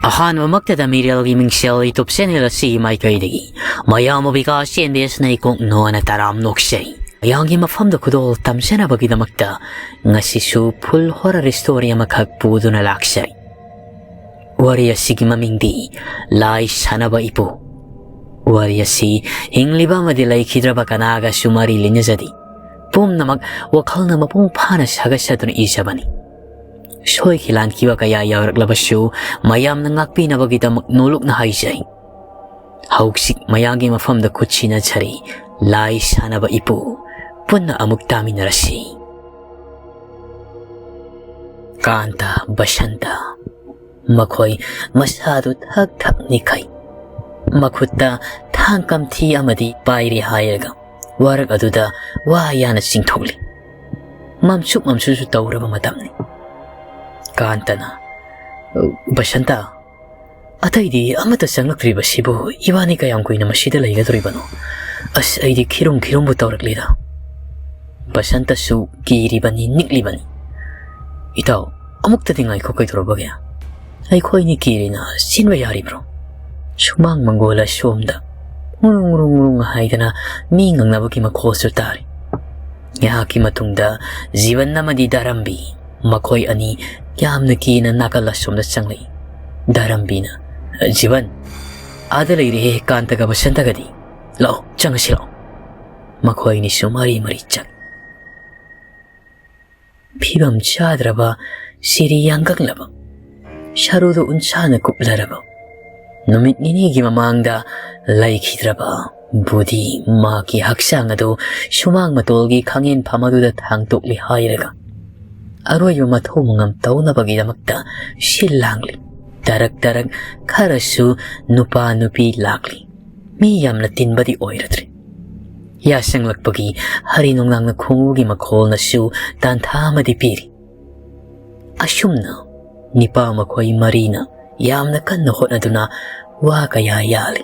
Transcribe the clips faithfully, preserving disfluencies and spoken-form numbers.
ꯑꯍꯥꯟꯕꯃꯛꯇꯗ ꯃꯤꯔꯦꯜꯒꯤ ꯃꯤꯡꯁꯦꯜ YouTube channel ꯑꯁꯤꯒꯤ ꯃꯥꯏꯀꯩꯗꯒꯤ ꯃꯌꯥꯝꯕꯨ ꯕꯤꯀꯥꯁ ꯆꯦꯟꯕꯦꯁꯅ ꯏꯀꯣꯛ ꯅꯣꯟꯅ ꯇꯔꯥꯝ ꯅꯣꯛꯆꯩ꯫ ꯃꯌꯥꯝꯒꯤ ꯃꯐꯝꯗ ꯈꯨꯗꯣꯜ ꯇꯝꯖꯅꯕꯒꯤꯗꯃꯛꯇ ꯉꯁꯤꯁꯨ full horror story ꯑꯃꯈꯛ ꯄꯨꯗꯨꯅ ꯂꯥꯛꯆꯩ꯫ ꯋꯥꯔꯤ ꯑꯁꯤꯒꯤ ꯃꯃꯤꯡꯗꯤ ꯂꯥꯏ ꯁꯥꯟꯅꯕ ꯏꯄꯨ꯫ ꯋꯥꯔꯤ ꯑꯁꯤ ꯍꯤꯡꯂꯤꯕ ꯑꯃꯗꯤ ꯂꯩꯈꯤꯗ꯭ꯔꯕ ꯀꯅꯥꯒꯁꯨ ꯃꯔꯤ ꯂꯩꯅꯖꯗꯦ꯫ ꯄꯨꯝꯅꯃꯛ ꯋꯥꯈꯜꯅ ꯃꯄꯨꯡ ꯐꯥꯅ ꯁꯥꯒꯠꯆꯗꯨꯅ ꯏꯖꯕꯅꯤ꯫ ꯁꯣꯏꯈꯤ ꯂꯥꯟꯈꯤꯕ ꯀꯌꯥ ꯌꯥꯎꯔꯛꯂꯕꯁꯨ ꯃꯌꯥꯝꯅ ꯉꯥꯛꯄꯤꯅꯕꯒꯤꯗꯃꯛ ꯅꯣꯂꯨꯛꯅ ꯍꯥꯏꯖꯩ꯫ ꯍꯧꯖꯤꯛ ꯃꯌꯥꯝꯒꯤ ꯃꯐꯝꯗ ꯈꯨꯠ ꯁꯤꯟꯅꯖꯔꯤ꯫ ꯂꯥꯏ ꯁꯥꯟꯅꯕ ꯏꯄꯨ, ꯄꯨꯟꯅ ꯑꯃꯨꯛ ꯇꯥꯃꯤꯟꯅꯔꯁꯤ꯫ ꯀꯥꯟꯇ, ꯕꯁꯟꯇ, ꯃꯈꯣꯏ ꯃꯁꯥꯗꯨ ꯊꯛ ꯊꯛ ꯅꯤꯛꯈꯩ꯫ ꯃꯈꯨꯠꯇ ꯊꯥꯡ ꯀꯝꯊꯤ ꯑꯃꯗꯤ ꯄꯥꯏꯔꯤ ꯍꯥꯏꯔꯒ ꯋꯥꯔꯛ ꯑꯗꯨꯗ ꯋꯥ ꯌꯥꯅ ꯆꯤꯡꯊꯣꯛꯂꯤ꯫ ꯃꯝꯁꯨꯛ ꯃꯝꯁꯨꯁꯨ ꯇꯧꯔꯕ ꯃꯇꯝꯅꯤ꯫ ꯀꯥꯟꯇꯅ, "ꯕꯁꯟꯇ, ꯑꯇꯩꯗꯤ ꯑꯃꯠꯇ ꯆꯪꯂꯛꯇ꯭ꯔꯤꯕꯁꯤꯕꯨ ꯏꯕꯥꯅꯤ ꯀꯌꯥꯝ ꯀꯨꯏꯅ ꯃꯁꯤꯗ ꯂꯩꯒꯗꯧꯔꯤꯕꯅꯣ? ꯑꯁ, ꯑꯩꯗꯤ ꯈꯤꯔꯨꯝ ꯈꯤꯔꯨꯝꯕꯨ ꯇꯧꯔꯛꯂꯤꯗ꯫" ꯕꯁꯟꯇꯁꯨ ꯀꯤꯔꯤꯕꯅꯤ, ꯅꯤꯛꯂꯤꯕꯅꯤ꯫ "ꯏꯇꯥꯎ, ꯑꯃꯨꯛꯇꯗꯤ ꯉꯥꯏꯈꯣ, ꯀꯩꯗꯧꯔꯕꯒꯦ? ꯑꯩꯈꯣꯏꯅꯤ ꯀꯤꯔꯤꯅ ꯆꯦꯟꯕ ꯌꯥꯔꯤꯕ꯭ꯔꯣ?" ꯁꯨꯃꯥꯡ ꯃꯪꯒꯣꯜ ꯑꯁꯣꯝꯗ ꯉꯨꯔꯨꯡ ꯉꯨꯔꯨꯡ ꯉꯨꯔꯨꯡ ꯍꯥꯏꯗꯅ ꯃꯤ ꯉꯪꯅꯕꯒꯤ ꯃꯈꯣꯜꯁꯨ ꯇꯥꯔꯤ꯫ ꯉꯥꯏꯍꯥꯛꯀꯤ ꯃꯇꯨꯡꯗ ꯖꯤꯕꯟ ꯑꯃꯗꯤ ꯗꯥꯔꯝꯕꯤ, ꯃꯈꯣꯏ ꯑꯅꯤ ꯌꯥꯝꯅ ꯀꯤꯅ ꯅꯥꯀꯜ ꯑꯁꯣꯝꯗ ꯆꯪꯂꯛꯏ꯫ ꯗꯥꯔꯝꯕꯤꯅ, "ꯖꯤꯕꯟ, ꯑꯥꯗ ꯂꯩꯔꯦꯍꯦ ꯀꯥꯟꯇꯒ ꯕꯁꯟꯇꯒꯗꯤ꯫ ꯂꯥꯛꯑꯣ, ꯆꯪꯉꯁꯤ ꯂꯥꯛꯑꯣ꯫" ꯃꯈꯣꯏ ꯑꯅꯤꯁꯨ ꯃꯔꯤ ꯃꯔꯤ ꯆꯪ ꯐꯤꯕꯝ ꯆꯥꯗ꯭ꯔꯕ, ꯁꯤꯔꯤ ꯌꯥꯡꯒꯪꯂꯕ, ꯁꯔꯨꯗꯨ ꯎꯟꯁꯥꯅ ꯀꯨꯞꯂꯔꯕ, ꯅꯨꯃꯤꯠ ꯅꯤꯅꯤꯒꯤ ꯃꯃꯥꯡꯗ ꯂꯩꯈꯤꯗ꯭ꯔꯕ ꯕꯨꯙꯤ ꯃꯍꯥꯛꯀꯤ ꯍꯛꯆꯥꯡ ꯑꯗꯨ ꯁꯨꯃꯥꯡ ꯃꯇꯣꯜꯒꯤ ꯈꯥꯡꯉꯦꯟꯐꯝ ꯑꯗꯨꯗ ꯊꯥꯡꯇꯣꯛꯂꯤ ꯍꯥꯏꯔꯒ ꯑꯔꯣꯏꯕ ꯃꯊꯧ ꯃꯉꯝ ꯇꯧꯅꯕꯒꯤꯗꯃꯛꯇ ꯁꯤꯜ ꯂꯥꯡꯂꯤ꯫ ꯇꯔꯛ ꯇꯔꯛ ꯈꯔꯁꯨ ꯅꯨꯄꯥ ꯅꯨꯄꯤ ꯂꯥꯛꯂꯤ꯫ ꯃꯤ ꯌꯥꯝꯅ ꯇꯤꯟꯕꯗꯤ ꯑꯣꯏꯔꯗ꯭ꯔꯤ꯫ ꯌꯥꯁꯪꯂꯛꯄꯒꯤ ꯍꯔꯤ ꯅꯣꯡꯅꯥꯡꯅ ꯈꯣꯡꯎꯒꯤ ꯃꯈꯣꯜꯅꯁꯨ ꯇꯥꯟꯊꯥ ꯑꯃꯗꯤ ꯄꯤꯔꯤ꯫ ꯑꯁꯨꯝꯅ ꯅꯤꯄꯥ ꯃꯈꯣꯏ ꯃꯔꯤꯅ ꯌꯥꯝꯅ ꯀꯟꯅ ꯍꯣꯠꯅꯗꯨꯅ ꯋꯥ ꯀꯌꯥ ꯌꯥꯜꯂꯤ꯫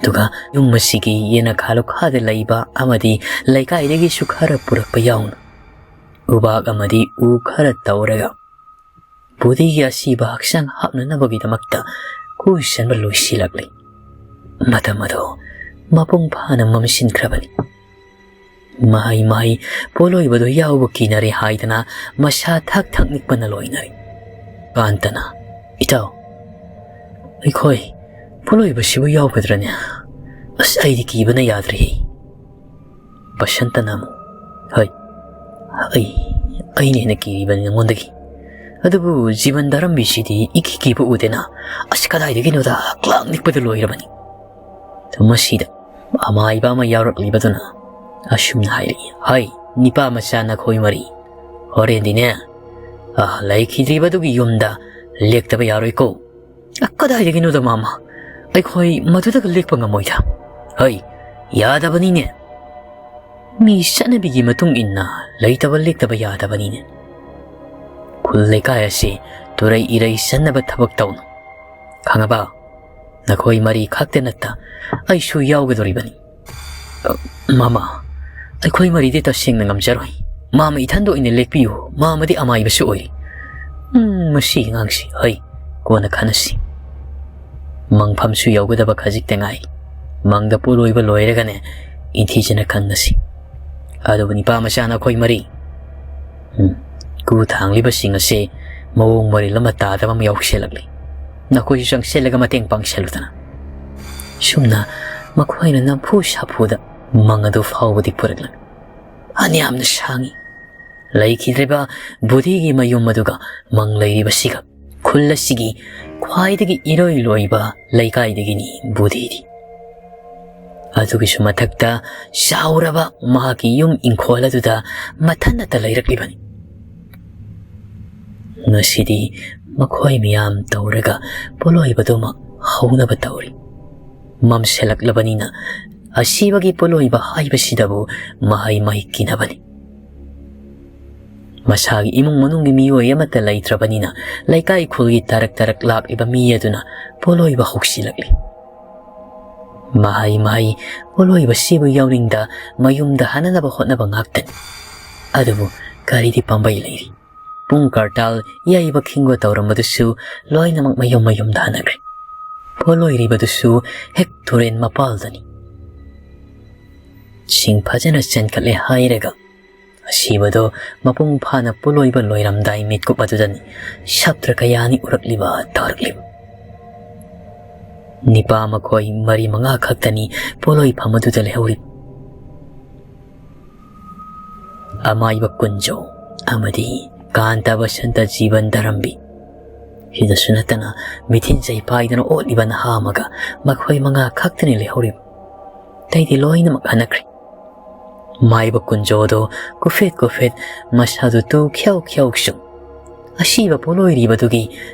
ꯑꯗꯨꯒ ꯌꯨꯝ ꯑꯁꯤꯒꯤ ꯌꯦꯅꯈꯥ ꯂꯨꯈꯥꯗ ꯂꯩꯕ ꯑꯃꯗꯤ ꯂꯩꯀꯥꯏꯗꯒꯤꯁꯨ ꯈꯔ ꯄꯨꯔꯛꯄ ꯌꯥꯎꯅ ꯎꯕꯥꯛ ꯑꯃꯗꯤ ꯎ ꯈꯔ ꯇꯧꯔꯒ ꯕꯨꯙꯤꯒꯤ ꯑꯁꯤꯕ ꯍꯛꯆꯥꯡ ꯍꯥꯞꯅꯅꯕꯒꯤꯗꯃꯛꯇ ꯀꯨꯏꯁꯟꯕ ꯂꯣꯏꯁꯤꯜꯂꯛꯂꯤ꯫ ꯃꯇꯝ ꯑꯗꯨ ꯃꯄꯨꯡ ꯐꯥꯅ ꯃꯝꯁꯤꯟꯈ꯭ꯔꯕꯅꯤ꯫ ꯃꯍꯩ ꯃꯍꯩ ꯄꯣꯠꯂꯣꯏꯕꯗꯨ ꯌꯥꯎꯕ ꯀꯤꯅꯔꯦ ꯍꯥꯏꯗꯅ ꯃꯁꯥ ꯊꯛ ꯊꯛ ꯅꯤꯛꯄꯅ ꯂꯣꯏꯅꯔꯦ꯫ ꯀꯥꯟꯇꯅ, "ꯏꯇꯥꯎ, ꯑꯩꯈꯣꯏ ꯄꯣꯠꯂꯣꯏꯕꯁꯤꯕꯨ ꯌꯥꯎꯒꯗ꯭ꯔꯅꯦ? ꯑꯁ, ꯑꯩꯗꯤ ꯀꯤꯕꯅ ꯌꯥꯗ꯭ꯔꯦꯍꯦ꯫" ꯕꯁꯟꯇꯅ ꯑꯃꯨꯛ, "ꯍꯣꯏ, ꯑꯩ, ꯑꯩꯅ ꯍꯦꯟꯅ ꯀꯤꯔꯤꯕꯅꯤ ꯅꯉꯣꯟꯗꯒꯤ꯫ ꯑꯗꯨꯕꯨ ꯖꯤꯕꯟ ꯗꯥꯔꯝꯕꯤꯁꯤꯗꯤ ꯏꯀꯤ ꯀꯤꯕ ꯎꯗꯦꯅ꯫ ꯑꯁ, ꯀꯗꯥꯏꯗꯒꯤꯅꯣꯗ, ꯍꯛꯂꯥꯡ ꯅꯤꯛꯄꯗ ꯂꯣꯏꯔꯕꯅꯤ꯫" ꯃꯁꯤꯗ ꯑꯃꯥꯏꯕ ꯑꯃ ꯌꯥꯎꯔꯛꯂꯤꯕꯗꯨꯅ ꯑꯁꯨꯝꯅ ꯍꯥꯏꯔꯛꯏ, "ꯍꯩ, ꯅꯤꯄꯥ ꯃꯆꯥ ꯅꯈꯣꯏ ꯃꯔꯤ, ꯍꯣꯔꯦꯟꯗꯤꯅꯦ, ꯑ, ꯂꯩꯈꯤꯗ꯭ꯔꯤꯕꯗꯨꯒꯤ ꯌꯨꯝꯗ ꯂꯦꯛꯇꯕ ꯌꯥꯔꯣꯏꯀꯣ꯫" "ꯑ, ꯀꯗꯥꯏꯗꯒꯤꯅꯣꯗ ꯃꯥꯃ, ꯑꯩꯈꯣꯏ ꯃꯗꯨꯗꯒ ꯂꯦꯛꯄ ꯉꯝꯃꯣꯏꯗ꯫" "ꯍꯩ, ꯌꯥꯗꯕꯅꯤꯅꯦ꯫ ꯃꯤ ꯆꯠꯅꯕꯤꯒꯤ ꯃꯇꯨꯡ ꯏꯟꯅ ꯂꯩꯇꯕ ꯂꯦꯛꯇꯕ ꯌꯥꯗꯕꯅꯤꯅꯦ꯫ ꯈꯨꯜ ꯂꯩꯀꯥꯏ ꯑꯁꯤ ꯇꯨꯔꯩ ꯏꯔꯩ ꯆꯟꯅꯕ ꯊꯕꯛ ꯇꯧꯅꯨ꯫ ꯈꯪꯉꯕ? ꯅꯈꯣꯏ ꯃꯔꯤ ꯈꯛꯇ ꯅꯠꯇ ꯑꯩꯁꯨ ꯌꯥꯎꯒꯗꯧꯔꯤꯕꯅꯤ꯫" "ꯑ, ꯃꯥꯃ, ꯑꯩꯈꯣꯏ ꯃꯔꯤꯗꯤ ꯇꯁꯦꯡꯅ ꯉꯝꯖꯔꯣꯏ꯫ ꯃꯥꯃ ꯏꯊꯟꯗ ꯑꯣꯏꯅ ꯂꯦꯛꯄꯤꯌꯨ꯫ ꯃꯥꯃꯗꯤ ꯑꯃꯥꯏꯕꯁꯨ ꯑꯣꯏꯔꯤ꯫" "ꯎꯝ, ꯃꯁꯤ ꯑꯉꯥꯡꯁꯤ, ꯍꯩ, ꯀꯣꯟꯅ ꯈꯟꯅꯁꯤ꯫ ꯃꯪꯐꯝꯁꯨ ꯌꯧꯒꯗꯕ ꯈꯖꯤꯛꯇ ꯉꯥꯏ꯫ ꯃꯪꯗ ꯄꯣꯠꯂꯣꯏꯕ ꯂꯣꯏꯔꯒꯅꯦ, ꯏꯟꯊꯤꯖꯅ ꯈꯪꯅꯁꯤ꯫ ꯑꯗꯨꯕꯨ ꯅꯤꯄꯥ ꯃꯆꯥ ꯅꯈꯣꯏ ꯃꯔꯤ, ꯎꯝ, ꯀꯨ ꯊꯥꯡꯂꯤꯕꯁꯤꯡ ꯑꯁꯤ ꯃꯑꯣꯡ ꯃꯔꯤꯜ ꯑꯃ ꯇꯥꯗꯕ ꯑꯃ ꯌꯥꯎꯁꯤꯜꯂꯛꯂꯤ꯫ ꯅꯈꯣꯏꯁꯨ ꯆꯪꯁꯤꯜꯂꯒ ꯃꯇꯦꯡ ꯄꯥꯡꯁꯤꯜꯂꯨꯗꯅ꯫" ꯁꯨꯝꯅ ꯃꯈꯣꯏꯅ ꯅꯝꯐꯨ ꯁꯥꯐꯨꯗ ꯃꯪ ꯑꯗꯨ ꯐꯥꯎꯕꯗꯤ ꯄꯨꯔꯛꯂꯝꯃꯤ꯫ ꯑꯅ ꯌꯥꯝꯅ ꯁꯥꯡꯉꯤ꯫ ꯂꯩꯈꯤꯗ꯭ꯔꯤꯕ ꯕꯨꯙꯤꯒꯤ ꯃꯌꯨꯝ ꯑꯗꯨꯒ ꯃꯪ ꯂꯩꯔꯤꯕꯁꯤꯒ ꯈꯨꯜ ꯑꯁꯤꯒꯤ ꯈ꯭ꯋꯥꯏꯗꯒꯤ ꯏꯔꯣꯏ ꯂꯣꯏꯕ ꯂꯩꯀꯥꯏꯗꯒꯤꯅꯤ ꯕꯨꯙꯤꯗꯤ꯫ ꯑꯗꯨꯒꯤꯁꯨ ꯃꯊꯛꯇ ꯆꯥꯎꯔꯕ ꯃꯍꯥꯛꯀꯤ ꯌꯨꯝ ꯏꯪꯈꯣꯜ ꯑꯗꯨꯗ ꯃꯊꯟꯅꯇ ꯂꯩꯔꯛꯂꯤꯕꯅꯤ꯫ ꯉꯁꯤꯗꯤ ꯃꯈꯣꯏ ꯃꯌꯥꯝ ꯇꯧꯔꯒ ꯄꯣꯠꯂꯣꯏꯕꯗꯨꯃꯛ ꯍꯧꯅꯕ ꯇꯧꯔꯤ꯫ ꯃꯝꯁꯤꯜꯂꯛꯂꯕꯅꯤꯅ ꯑꯁꯤꯕꯒꯤ ꯄꯣꯠꯂꯣꯏꯕ ꯍꯥꯏꯕꯁꯤꯗꯕꯨ ꯃꯍꯩ ꯃꯍꯩ ꯀꯤꯅꯕꯅꯤ꯫ ꯃꯁꯥꯒꯤ ꯏꯃꯨꯡ ꯃꯅꯨꯡꯒꯤ ꯃꯤꯑꯣꯏ ꯑꯃꯠꯇ ꯂꯩꯇ꯭ꯔꯕꯅꯤꯅ ꯂꯩꯀꯥꯏ ꯈꯨꯜꯒꯤ ꯇꯔꯛ ꯇꯔꯛ ꯂꯥꯛꯂꯤꯕ ꯃꯤ ꯑꯗꯨꯅ ꯄꯣꯠꯂꯣꯏꯕ ꯍꯧꯁꯤꯜꯂꯛꯂꯤ꯫ ꯃꯍꯩ ꯃꯍꯩ ꯄꯣꯠꯂꯣꯏꯕꯁꯤꯕꯨ ꯌꯥꯎꯅꯤꯡꯗ ꯃꯌꯨꯝꯗ ꯍꯟꯅꯅꯕ ꯍꯣꯠꯅꯕ ꯉꯥꯛꯇꯅꯤ꯫ ꯑꯗꯨꯕꯨ ꯀꯔꯤꯗꯤ ꯄꯥꯝꯕꯩ ꯂꯩꯔꯤ? ꯄꯨꯡ ꯀꯥꯔꯇꯥꯜ ꯌꯩꯕ ꯈꯤꯡꯕ ꯇꯧꯔꯝꯕꯗꯨꯁꯨ ꯂꯣꯏꯅꯃꯛ ꯃꯌꯨꯝ ꯃꯌꯨꯝꯗ ꯍꯟꯅꯈ꯭ꯔꯦ꯫ ꯄꯣꯠꯂꯣꯏꯔꯤꯕꯗꯨꯁꯨ ꯍꯦꯛ ꯇꯨꯔꯦꯟ ꯃꯄꯥꯜꯗꯅꯤ꯫ ꯁꯤꯡ ꯐꯖꯅ ꯆꯦꯟꯈꯠꯂꯦ ꯍꯥꯏꯔꯒ ꯑꯁꯤꯕꯗꯣ ꯃꯄꯨꯡ ꯐꯥꯅ ꯄꯣꯠꯂꯣꯏꯕ ꯂꯣꯏꯔꯝꯗꯥꯏ ꯃꯤꯠꯀꯨꯞ ꯑꯗꯨꯗꯅꯤ ꯁꯥꯇ꯭ꯔ ꯀꯌꯥꯅꯤ ꯎꯔꯛꯂꯤꯕ ꯇꯥꯔꯛꯂꯤꯕ꯫ ꯅꯤꯄꯥ ꯃꯈꯣꯏ ꯃꯔꯤ ꯃꯉꯥ ꯈꯛꯇꯅꯤ ꯄꯣꯠꯂꯣꯏꯐꯝ ꯑꯗꯨꯗ ꯂꯩꯍꯧꯔꯤꯕ꯫ ꯑꯃꯥꯏꯕ ꯀꯨꯟꯖꯣ ꯑꯃꯗꯤ ꯀꯥꯟꯇ ꯕꯁꯟꯇ ꯖꯤꯕꯟ ꯗꯔꯝꯕꯤ꯫ ꯁꯤꯗꯁꯨ ꯅꯠꯇꯅ ꯃꯤꯊꯤꯟ ꯆꯩ ꯄꯥꯏꯗꯨꯅ ꯑꯣꯠꯂꯤꯕ ꯅꯍꯥ ꯑꯃꯒ ꯃꯈꯣꯏ ꯃꯉꯥ ꯈꯛꯇꯅꯤ ꯂꯩꯍꯧꯔꯤꯕ꯫ ꯑꯇꯩꯗꯤ ꯂꯣꯏꯅꯃꯛ ꯍꯟꯅꯈ꯭ꯔꯦ꯫ ꯃꯥꯏꯕ ꯀꯨꯟꯖꯣꯗꯣ ꯀꯨꯐꯦꯠ ꯀꯨꯐꯦꯠ ꯃꯁꯥꯗꯨ ꯇꯨ ꯈ꯭ꯌꯧ ꯈ꯭ꯌꯧ ꯁꯨꯝ ꯑꯁꯤꯕ ꯄꯣꯠꯂꯣꯏꯔꯤꯕꯗꯨꯒꯤ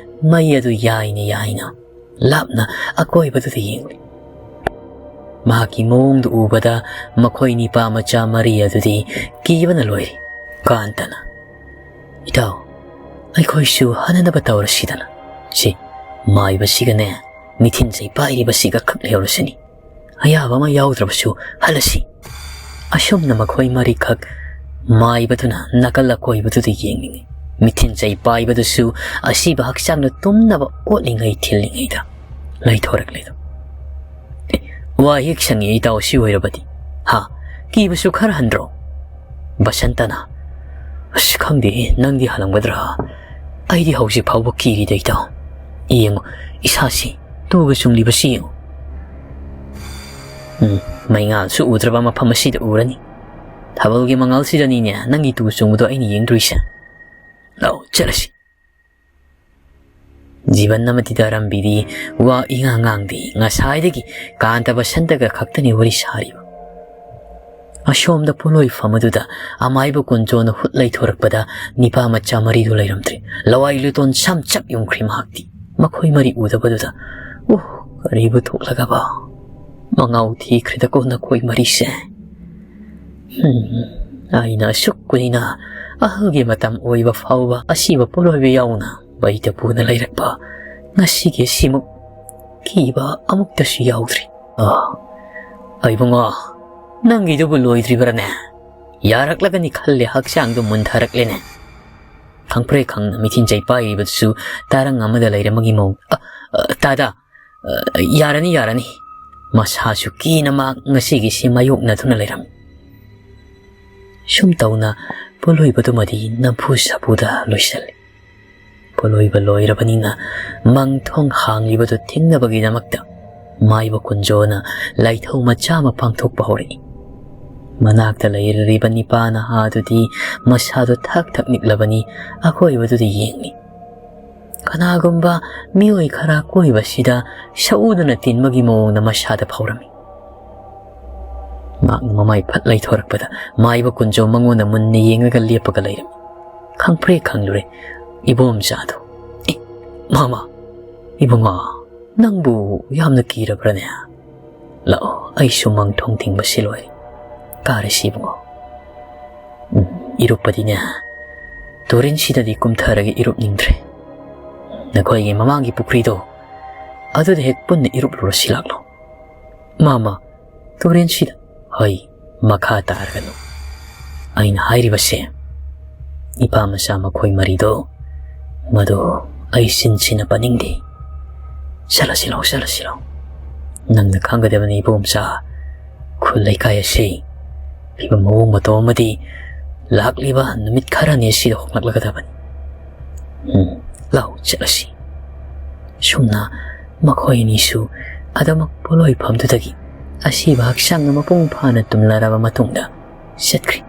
ꯃꯩ ꯑꯗꯨ ꯌꯥꯏꯅ ꯌꯥꯏꯅ ꯂꯥꯞꯅ ꯑꯀꯣꯏꯕꯗꯨꯗ ꯌꯦꯡꯂꯤ꯫ ꯃꯍꯥꯛꯀꯤ ꯃꯑꯣꯡꯗꯨ ꯎꯕꯗ ꯃꯈꯣꯏ ꯅꯤꯄꯥ ꯃꯆꯥ ꯃꯔꯤ ꯑꯗꯨꯗꯤ ꯀꯤꯕꯅ ꯂꯣꯏꯔꯤ꯫ ꯀꯥꯟꯇꯅ, "ꯏꯇꯥꯎ, ꯑꯩꯈꯣꯏꯁꯨ ꯍꯟꯅꯅꯕ ꯇꯧꯔꯁꯤꯗꯅ꯫ ꯁꯤ ꯃꯥꯏꯕꯁꯤꯒꯅꯦ ꯃꯤꯊꯤꯟ ꯆꯩ ꯄꯥꯏꯔꯤꯕꯁꯤꯒ ꯈꯛ ꯂꯩꯍꯧꯔꯁꯤꯅꯤ꯫ ꯑꯌꯥꯕ ꯑꯃ ꯌꯥꯎꯗ꯭ꯔꯕꯁꯨ ꯍꯜꯂꯁꯤ꯫" ꯑꯁꯨꯝꯅ ꯃꯈꯣꯏ ꯃꯔꯤꯈꯛ ꯃꯥꯏꯕꯗꯨꯅ ꯅꯥꯀꯜ ꯑꯀꯣꯏꯕꯗꯨꯗ ꯌꯦꯡꯂꯤꯉꯩ, ꯃꯤꯊꯤꯟ ꯆꯩ ꯄꯥꯏꯕꯗꯨꯁꯨ ꯑꯁꯤꯕ ꯍꯛꯆꯥꯡꯗ ꯇꯨꯝꯅꯕ ꯑꯣꯠꯂꯤꯉꯩ ꯊꯤꯜꯂꯤꯉꯩꯗ ꯂꯩꯊꯣꯔꯛꯂꯦꯗꯣ꯫ "ꯑꯦ, ꯋꯥ ꯍꯦꯛ ꯁꯪꯉꯤ ꯏꯇꯥꯎ, ꯑꯁꯤ ꯑꯣꯏꯔꯕꯗꯤ꯫ ꯍꯥ? ꯀꯤꯕꯁꯨ ꯈꯔ ꯍꯟꯗ꯭ꯔꯣ?" ꯕꯁꯟꯇꯅ, "ꯑꯁ, ꯈꯪꯗꯦꯍꯦ, ꯅꯪꯗꯤ ꯍꯜꯂꯝꯒꯗ꯭ꯔꯥ? ꯑꯩꯗꯤ ꯍꯧꯖꯤꯛ ꯐꯥꯎꯕ ꯀꯤꯔꯤꯗ ꯏꯇꯥꯎ꯫ ꯌꯦꯡꯉꯨ, ꯏꯁꯥꯁꯤ ꯇꯨꯒ ꯆꯨꯡꯂꯤꯕꯁꯤ ꯌꯦꯡꯉꯨ꯫ ꯎꯝ, ꯃꯩꯉꯥꯜꯁꯨ ꯎꯗ꯭ꯔꯕ ꯃꯐꯝ ꯑꯁꯤꯗ ꯎꯔꯅꯤ꯫ ꯊꯥꯕꯜꯒꯤ ꯃꯉꯥꯜꯁꯤꯗꯅꯤꯅꯦ ꯅꯪꯒꯤ ꯇꯨ ꯆꯨꯡꯕꯗꯣ ꯑꯩꯅ ꯌꯦꯡꯗꯣꯏꯁꯦ꯫ ꯂꯥꯛꯑꯣ, ꯆꯠꯂꯁꯤ꯫" ꯖꯤꯕꯟ ꯑꯃꯗꯤ ꯗꯥꯔꯝꯕꯤꯗꯤ ꯋꯥ ꯏꯉꯥꯡ ꯉꯥꯡꯗꯦ꯫ ꯉꯁꯥꯏꯗꯒꯤ ꯀꯥꯟꯇ ꯕꯁꯟꯇꯒ ꯈꯛꯇꯅꯤ ꯋꯥꯔꯤ ꯁꯥꯔꯤꯕ꯫ ꯑꯁꯣꯝꯗ ꯄꯣꯠꯂꯣꯏꯐꯝ ꯑꯗꯨꯗ ꯑꯃꯥꯏꯕ ꯀꯨꯟꯖꯣꯅ ꯍꯨꯠ ꯂꯩꯊꯣꯔꯛꯄꯗ ꯅꯤꯄꯥ ꯃꯆꯥ ꯃꯔꯤꯗꯨ ꯂꯩꯔꯝꯗ꯭ꯔꯦ꯫ ꯂꯋꯥꯏ ꯂꯨꯇꯣꯟ ꯁꯝ ꯆꯞ ꯌꯨꯡꯈ꯭ꯔꯦ ꯃꯍꯥꯛꯇꯤ꯫ ꯃꯈꯣꯏ ꯃꯔꯤ ꯎꯗꯕꯗꯨꯗ, "ꯑꯣ, ꯀꯔꯤꯕꯨ ꯊꯣꯛꯂꯒꯕ? ꯃꯉꯥꯎ ꯊꯤꯈ꯭ꯔꯦꯗꯀꯣ ꯅꯈꯣꯏ ꯃꯔꯤꯁꯦ꯫ ꯍꯝ, ꯑꯩꯅ ꯑꯁꯨꯛ ꯀꯨꯏꯅ ꯑꯍꯜꯒꯤ ꯃꯇꯝ ꯑꯣꯏꯕ ꯐꯥꯎꯕ ꯑꯁꯤꯕ ꯄꯣꯠꯂꯣꯏꯕ ꯌꯥꯎꯅ ꯃꯩꯗ ꯄꯨꯅ ꯂꯩꯔꯛꯄ, ꯉꯁꯤꯒꯤ ꯑꯁꯤꯃꯨꯛ ꯀꯤꯕ ꯑꯃꯨꯛꯇꯁꯨ ꯌꯥꯎꯗ꯭ꯔꯤ꯫ ꯑ, ꯏꯕꯨꯡꯉꯣ, ꯅꯪꯒꯤꯗꯨꯕꯨ ꯂꯣꯏꯗ꯭ꯔꯤꯕ꯭ꯔꯥꯅꯦ? ꯌꯥꯔꯛꯂꯒꯅꯤ ꯈꯜꯂꯦ, ꯍꯛꯆꯥꯡꯗꯣ ꯃꯨꯟꯊꯔꯛꯂꯦꯅꯦ꯫ ꯈꯪꯄ꯭ꯔꯦꯛ ꯈꯪꯅ ꯃꯤꯊꯤꯟ ꯆꯩ ꯄꯥꯏꯔꯤꯕꯗꯨꯁꯨ ꯇꯥꯔꯪ ꯑꯃꯗ ꯂꯩꯔꯝꯕꯒꯤ ꯃꯑꯣꯡ꯫ "ꯑ, ꯑ, ꯇꯥꯗꯥ, ꯑ, ꯌꯥꯔꯅꯤ, ꯌꯥꯔꯅꯤ"꯫ ꯃꯁꯥꯁꯨ ꯀꯤꯅ ꯃꯍꯥꯛ ꯉꯁꯤꯒꯤꯁꯤ ꯃꯥꯌꯣꯛꯅꯗꯨꯅ ꯂꯩꯔꯝꯃꯤ꯫ ꯁꯨꯝ ꯇꯧꯅ ꯄꯣꯠꯂꯣꯏꯕꯗꯨꯃꯗꯤ ꯅꯝꯐꯨ ꯁꯥꯐꯨꯗ ꯂꯣꯏꯁꯤꯜꯂꯤ꯫ ꯄꯣꯠꯂꯣꯏꯕ ꯂꯣꯏꯔꯕꯅꯤꯅ ꯃꯪ ꯊꯣꯡ ꯍꯥꯡꯂꯤꯕꯗꯨ ꯊꯤꯡꯅꯕꯒꯤꯗꯃꯛꯇ ꯃꯥꯏꯕ ꯀꯨꯟꯖꯣꯅ ꯂꯥꯏꯊꯧ ꯃꯆꯥ ꯑꯃ ꯄꯥꯡꯊꯣꯛꯄ ꯍꯧꯔꯛꯏ꯫ ꯃꯅꯥꯛꯇ ꯂꯩꯔꯤꯕ ꯅꯤꯄꯥ ꯅꯍꯥꯗꯨꯗꯤ ꯃꯁꯥꯗꯣ ꯊꯛ ꯊꯛ ꯅꯤꯛꯂꯕꯅꯤ꯫ ꯑꯀꯣꯏꯕꯗꯨꯗ ꯌꯦꯡꯂꯤ꯫ ꯀꯅꯥꯒꯨꯝꯕ ꯃꯤꯑꯣꯏ ꯈꯔ ꯀꯣꯏꯕꯁꯤꯗ ꯁꯛꯎꯗꯅ ꯇꯤꯟꯕꯒꯤ ꯃꯑꯣꯡꯗ ꯃꯁꯥꯗ ꯐꯥꯎꯔꯝꯃꯤ꯫ ꯃꯍꯥꯛꯅ ꯃꯃꯥꯏ ꯐꯠ ꯂꯩꯊꯣꯔꯛꯄꯗ ꯃꯥꯏꯕ ꯀꯨꯟꯖꯣ ꯃꯉꯣꯟꯗ ꯃꯨꯟꯅ ꯌꯦꯡꯂꯒ ꯂꯦꯞꯄꯒ ꯂꯩꯔꯝꯃꯤ꯫ ꯈꯪꯄ꯭ꯔꯦꯛ ꯈꯪꯂꯨꯔꯦ ꯏꯕꯣꯝꯆꯥꯗꯣ꯫ "ꯑꯦ, ꯃꯥꯃ, ꯏꯕꯨꯡꯉꯣ, ꯅꯪꯕꯨ ꯌꯥꯝꯅ ꯀꯤꯔꯕ꯭ꯔꯅꯦ? ꯂꯥꯛꯑꯣ, ꯑꯩꯁꯨ ꯃꯪ ꯊꯣꯡ ꯊꯤꯡꯕꯁꯤ ꯂꯣꯏꯔꯦ꯫ ꯀꯥꯔꯁꯤ ꯏꯕꯨꯡꯉꯣ꯫ ꯎꯝ, ꯏꯔꯨꯞꯄꯗꯤꯅꯦ, ꯇꯨꯔꯦꯟꯁꯤꯗꯗꯤ ꯀꯨꯝꯊꯔꯒ ꯏꯔꯨꯞꯅꯤꯡꯗ꯭ꯔꯦ꯫ ꯅꯈꯣꯏꯒꯤ ꯃꯃꯥꯡꯒꯤ ꯄꯨꯈ꯭ꯔꯤꯗꯣ, ꯑꯗꯨꯗ ꯍꯦꯛ ꯄꯨꯟꯅ ꯏꯔꯨꯞꯂꯨꯔꯁꯤ ꯂꯥꯛꯂꯣ"꯫ "ꯃꯥꯃ, ꯇꯨꯔꯦꯟꯁꯤꯗ?" "ꯍꯣꯏ, ꯃꯈꯥ ꯇꯥꯔꯒꯅꯨ꯫ ꯑꯩꯅ ꯍꯥꯏꯔꯤꯕꯁꯦ, ꯏꯄꯥ ꯃꯆꯥ ꯃꯈꯣꯏ ꯃꯔꯤꯗꯣ, ꯃꯗꯨ ꯑꯩ ꯁꯤꯟ ꯁꯤꯟꯅ ꯄꯥꯅꯤꯡꯗꯦ꯫ ꯆꯠꯂꯁꯤ ꯂꯥꯎ, ꯆꯠꯂꯁꯤ ꯂꯥꯎ꯫ ꯅꯪꯅ ꯈꯪꯒꯗꯕꯅꯤ ꯏꯕꯣꯝꯆꯥ, ꯈꯨꯜ ꯂꯩꯀꯥꯏ ꯑꯁꯤ ꯐꯤꯕꯝ ꯃꯑꯣꯡ ꯃꯇꯧ ꯑꯃꯗꯤ ꯂꯥꯛꯂꯤꯕ ꯅꯨꯃꯤꯠ ꯈꯔꯅꯤ ꯑꯁꯤꯗ ꯍꯣꯡꯂꯛꯂꯒꯗꯕꯅꯤ꯫ ꯎꯝ, ꯂꯥꯎ, ꯆꯠꯂꯁꯤ"꯫ ꯁꯨꯝꯅ ꯃꯈꯣꯏ ꯑꯅꯤꯁꯨ ꯑꯗꯨꯃꯛ ꯄꯣꯠꯂꯣꯏꯐꯝꯗꯨꯗꯒꯤ ꯑꯁꯤꯕ ꯍꯛꯆꯥꯡꯅ ꯃꯄꯨꯡ ꯐꯥꯅ ꯇꯨꯝꯂꯔꯕ ꯃꯇꯨꯡꯗ ꯆꯠꯈ꯭ꯔꯤ꯫